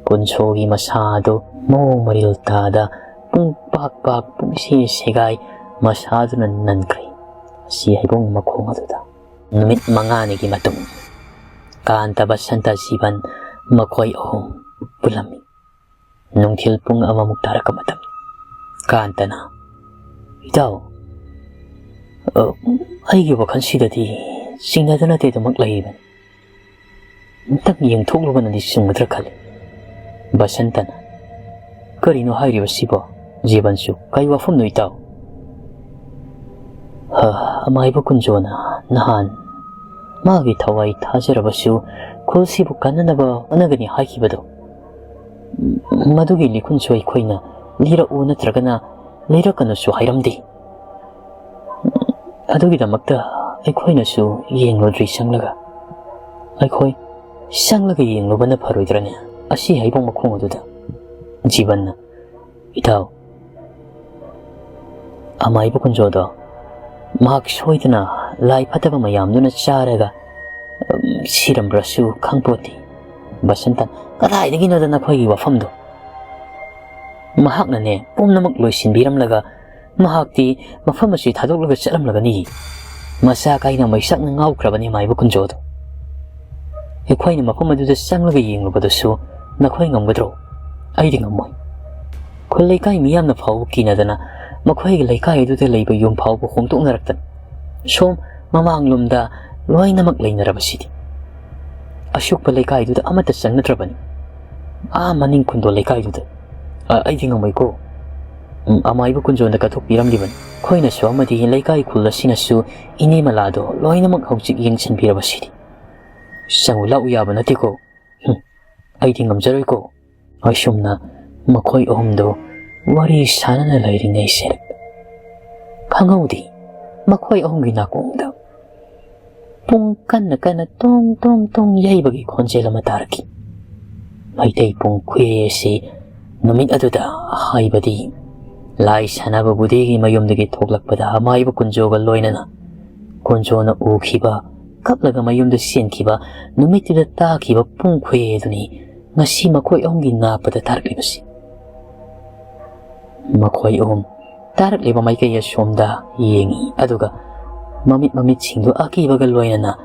ꯀꯨꯟꯖꯣꯒꯤ ꯃꯁꯥ ꯑꯗꯨ ꯃꯑꯣꯡ ꯃꯔꯤꯜ ꯇꯥꯗ ꯄꯨꯡ ꯄꯥꯛ ꯄꯥꯛ ꯄꯨꯡꯁꯤ ꯁꯦꯒꯥꯏ ꯃꯁꯥꯗꯨꯅ ꯅꯟꯈ꯭ꯔꯦ꯫ ꯑꯁꯤ ꯍꯩꯕꯣꯡ ꯃꯈꯣꯡ ꯑꯗꯨꯗ ꯅꯨꯃꯤꯠ ꯃꯉꯥꯅꯤꯒꯤ ꯃꯇꯨꯡ ꯀꯥꯟꯇ, ꯕꯁꯟꯇ, ꯖꯤꯕꯟ ꯃꯈꯣꯏ ꯑꯍꯨꯝ ꯄꯨꯜꯂꯝꯃꯤ꯫ ꯅꯨꯡꯊꯤꯜ ꯄꯨꯡ ꯑꯃꯃꯨꯛ ꯇꯥꯔꯛꯄ ꯃꯇꯝ꯫ ꯀꯥꯟꯇꯅ, "ꯏꯇꯥꯎ, ꯑ, ꯑꯩꯒꯤ ꯋꯥꯈꯜꯁꯤꯗꯗꯤ ꯆꯤꯡꯅꯗꯅ ꯇꯦꯗꯨꯃꯛ ꯂꯩꯔꯤꯕꯅꯤ꯫ ꯑꯝꯇꯪ ꯌꯦꯡꯊꯣꯛꯂꯨꯕꯅꯗꯤ ꯆꯨꯝꯒꯗ꯭ꯔꯥ ꯈꯜꯂꯤ꯫" ꯕꯁꯟꯇꯅ, "ꯀꯔꯤꯅꯣ ꯍꯥꯏꯔꯤꯕꯁꯤꯕꯣ?" ꯖꯤꯕꯟꯁꯨ, "ꯀꯔꯤ ꯋꯥꯐꯝꯅꯣ ꯏꯇꯥꯎ?" "ꯍ, ꯑꯃꯥꯏꯕ ꯀꯨꯟꯖꯣꯅ ꯅꯍꯥꯟ ꯃꯥꯒꯤ ꯊꯋꯥꯏ ꯊꯥꯖꯔꯕꯁꯨ ꯈꯨꯜꯁꯤꯕꯨ ꯀꯟꯅꯅꯕ ꯍꯣꯠꯅꯒꯅꯤ ꯍꯥꯏꯈꯤꯕꯗꯣ, ꯃꯗꯨꯒꯤ ꯂꯤꯈꯨꯟꯁꯨ ꯑꯩꯈꯣꯏꯅ ꯂꯤꯔꯛꯎ ꯅꯠꯇ꯭ꯔꯒꯅ ꯂꯤꯔꯛꯀꯅꯨꯁꯨ ꯍꯥꯏꯔꯝꯗꯦ꯫ ꯑꯗꯨꯒꯤꯗꯃꯛꯇ ꯑꯩꯈꯣꯏꯅꯁꯨ ꯌꯦꯡꯂꯨꯗ꯭ꯔꯤ ꯆꯪꯂꯒ꯫ ꯑꯩꯈꯣꯏ ꯆꯪꯂꯒ ꯌꯦꯡꯂꯨꯕꯅ ꯐꯔꯣꯏꯗ꯭ꯔꯅꯦ, ꯑꯁꯤ ꯍꯩꯕꯣꯡ ꯃꯈꯣꯡ ꯑꯗꯨꯗ?" ꯖꯤꯕꯟꯅ, "ꯏꯇꯥꯎ, ꯑꯃꯥꯏꯕ ꯀꯨꯟꯖꯣꯗꯣ ꯃꯍꯥꯛ ꯁꯣꯏꯗꯅ ꯂꯥꯏ ꯐꯠꯇꯕ ꯃꯌꯥꯝꯗꯨꯅ ꯆꯥꯔꯒ, ꯎꯝ, ꯁꯤꯔꯝꯕ꯭ꯔꯁꯨ ꯈꯪꯄꯣꯠꯇꯦ꯫" ꯕꯁꯟꯇ, "ꯀꯗꯥꯏꯗꯒꯤꯅꯣꯗ ꯅꯈꯣꯏꯒꯤ ꯋꯥꯐꯝꯗꯣ? ꯃꯍꯥꯛꯅꯅꯦ ꯄꯨꯝꯅꯃꯛ ꯂꯣꯏꯁꯤꯟꯕꯤꯔꯝꯂꯒ ꯃꯍꯥꯛꯇꯤ ꯃꯐꯝ ꯑꯁꯤ ꯊꯥꯗꯣꯛꯂꯒ ꯆꯠꯂꯝꯂꯒꯅꯤ꯫ ꯃꯆꯥ ꯀꯥꯏꯅ ꯃꯩꯁꯥꯛꯅ ꯉꯥꯎꯈ꯭ꯔꯕꯅꯤ ꯃꯥꯏꯕ ꯀꯨꯟꯖꯣꯗꯣ꯫ ꯑꯩꯈꯣꯏꯅ ꯃꯐꯝ ꯑꯗꯨꯗ ꯆꯪꯂꯒ ꯌꯦꯡꯂꯨꯕꯗꯁꯨ ꯅꯈꯣꯏ ꯉꯝꯒꯗ꯭ꯔꯣ? ꯑꯩꯗꯤ ꯉꯝꯃꯣꯏ꯫ ꯈꯨꯜ ꯂꯩꯀꯥꯏ ꯃꯤꯌꯥꯝꯅ ꯐꯥꯎꯕ ꯀꯤꯅꯗꯅ ꯃꯈꯣꯏꯒꯤ ꯂꯩꯀꯥꯏ ꯑꯗꯨꯗ ꯂꯩꯕ ꯌꯨꯝ ꯐꯥꯎꯕ ꯍꯣꯡꯗꯣꯛꯅꯔꯛꯇꯅ ꯁꯣꯝ ꯃꯃꯥꯡꯂꯣꯝꯗ ꯂꯣꯏꯅꯃꯛ ꯂꯩꯅꯔꯕꯁꯤꯗꯤ꯫ ꯑꯁꯨꯛꯄ ꯂꯩꯀꯥꯏꯗꯨꯗ ꯑꯃꯠꯇ ꯆꯪꯅꯗ꯭ꯔꯕꯅꯤ꯫ ꯑꯥ ꯃꯅꯤꯡ ꯈꯨꯟꯗꯣ ꯂꯩꯀꯥꯏꯗꯨꯗ꯫ ꯑ, ꯑꯩꯗꯤ ꯉꯝꯃꯣꯏꯀꯣ꯫ ꯎꯝ, ꯑꯃꯥꯏꯕ ꯀꯨꯟꯖꯣꯟꯗ ꯀꯠꯊꯣꯛꯄꯤꯔꯝꯂꯤꯕꯅꯤ꯫ ꯑꯩꯈꯣꯏꯅꯁꯨ ꯑꯃꯗꯤ ꯂꯩꯀꯥꯏ ꯈꯨꯜ ꯑꯁꯤꯅꯁꯨ ꯏꯅꯦ ꯃꯂꯥꯗꯣ ꯂꯣꯏꯅꯃꯛ ꯍꯧꯖꯤꯛ ꯌꯦꯡꯁꯤꯟꯕꯤꯔꯕꯁꯤꯗꯤ꯫ ꯆꯪꯉꯨ ꯂꯥꯛꯎ ꯌꯥꯕ ꯅꯠꯇꯦꯀꯣ꯫ ꯍꯨꯝ, ꯑꯩꯗꯤ ꯉꯝꯖꯔꯣꯏꯀꯣ꯫" ꯑꯁꯨꯝꯅ ꯃꯈꯣꯏ ꯑꯍꯨꯝꯗꯨ ꯋꯥꯔꯤ ꯁꯥꯟꯅꯅ ꯂꯩꯔꯤꯉꯩꯁꯤꯗ ꯈꯪꯍꯧꯗꯦ, ꯃꯈꯣꯏ ꯑꯍꯨꯝꯒꯤ ꯅꯥꯀꯣꯡꯗ ꯄꯨꯡ ꯀꯟꯅ ꯀꯟꯅ ꯇꯣꯡ ꯇꯣꯡ ꯇꯣꯡ ꯌꯩꯕꯒꯤ ꯈꯣꯟꯖꯦꯜ ꯑꯃ ꯇꯥꯔꯛꯈꯤ꯫ ꯃꯩꯇꯩ ꯄꯨꯡ ꯈꯨꯍꯦ ꯑꯁꯤ ꯅꯨꯃꯤꯠ ꯑꯗꯨꯗ, ꯍꯥꯏꯕꯗꯤ ꯂꯥꯏ ꯁꯥꯟꯅꯕ ꯕꯨꯙꯤꯒꯤ ꯃꯌꯨꯝꯗꯒꯤ ꯊꯣꯛꯂꯛꯄꯗ ꯑꯃꯥꯏꯕ ꯀꯨꯟꯖꯣꯒ ꯂꯣꯏꯅꯅ ꯀꯨꯟꯖꯣꯅ ꯎꯈꯤꯕ, ꯀꯞꯂꯒ ꯃꯌꯨꯝꯗ ꯆꯦꯟꯈꯤꯕ ꯅꯨꯃꯤꯠꯇꯨꯗ ꯇꯥꯈꯤꯕ ꯄꯨꯡ ꯈꯨꯍꯦ ꯑꯗꯨꯅꯤ ꯉꯁꯤ ꯃꯈꯣꯏ ꯑꯍꯨꯝꯒꯤ ꯅꯥꯞꯄꯗ ꯇꯥꯔꯛꯂꯤꯕꯁꯤ꯫ ꯃꯈꯣꯏ ꯑꯍꯨꯝ ꯇꯥꯔꯛꯂꯤꯕ ꯃꯥꯏꯀꯩ ꯑꯁꯣꯝꯗ ꯌꯦꯡꯉꯤ, ꯑꯗꯨꯒ ꯃꯃꯤꯠ ꯃꯃꯤꯠꯁꯤꯡꯗꯨ ꯑꯀꯤꯕꯒ ꯂꯣꯏꯅꯅ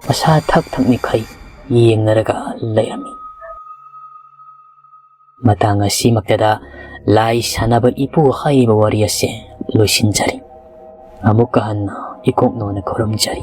ꯃꯁꯥ ꯊꯛ ꯊꯛ ꯃꯤꯈꯩ ꯌꯦꯡꯅꯔꯒ ꯂꯩꯔꯝꯃꯤ꯫ ꯃꯇꯥꯡ ꯑꯁꯤꯃꯛꯇꯗ ꯂꯥꯏ ꯁꯥꯟꯅꯕ ꯏꯄꯨ ꯍꯥꯏꯔꯤꯕ ꯋꯥꯔꯤ ꯑꯁꯦ ꯂꯣꯏꯁꯤꯟꯖꯔꯤ꯫ ꯑꯃꯨꯛꯀ ꯍꯟꯅ ꯏꯀꯣꯛꯅꯣꯅ ꯈꯨꯔꯨꯝꯖꯔꯤ꯫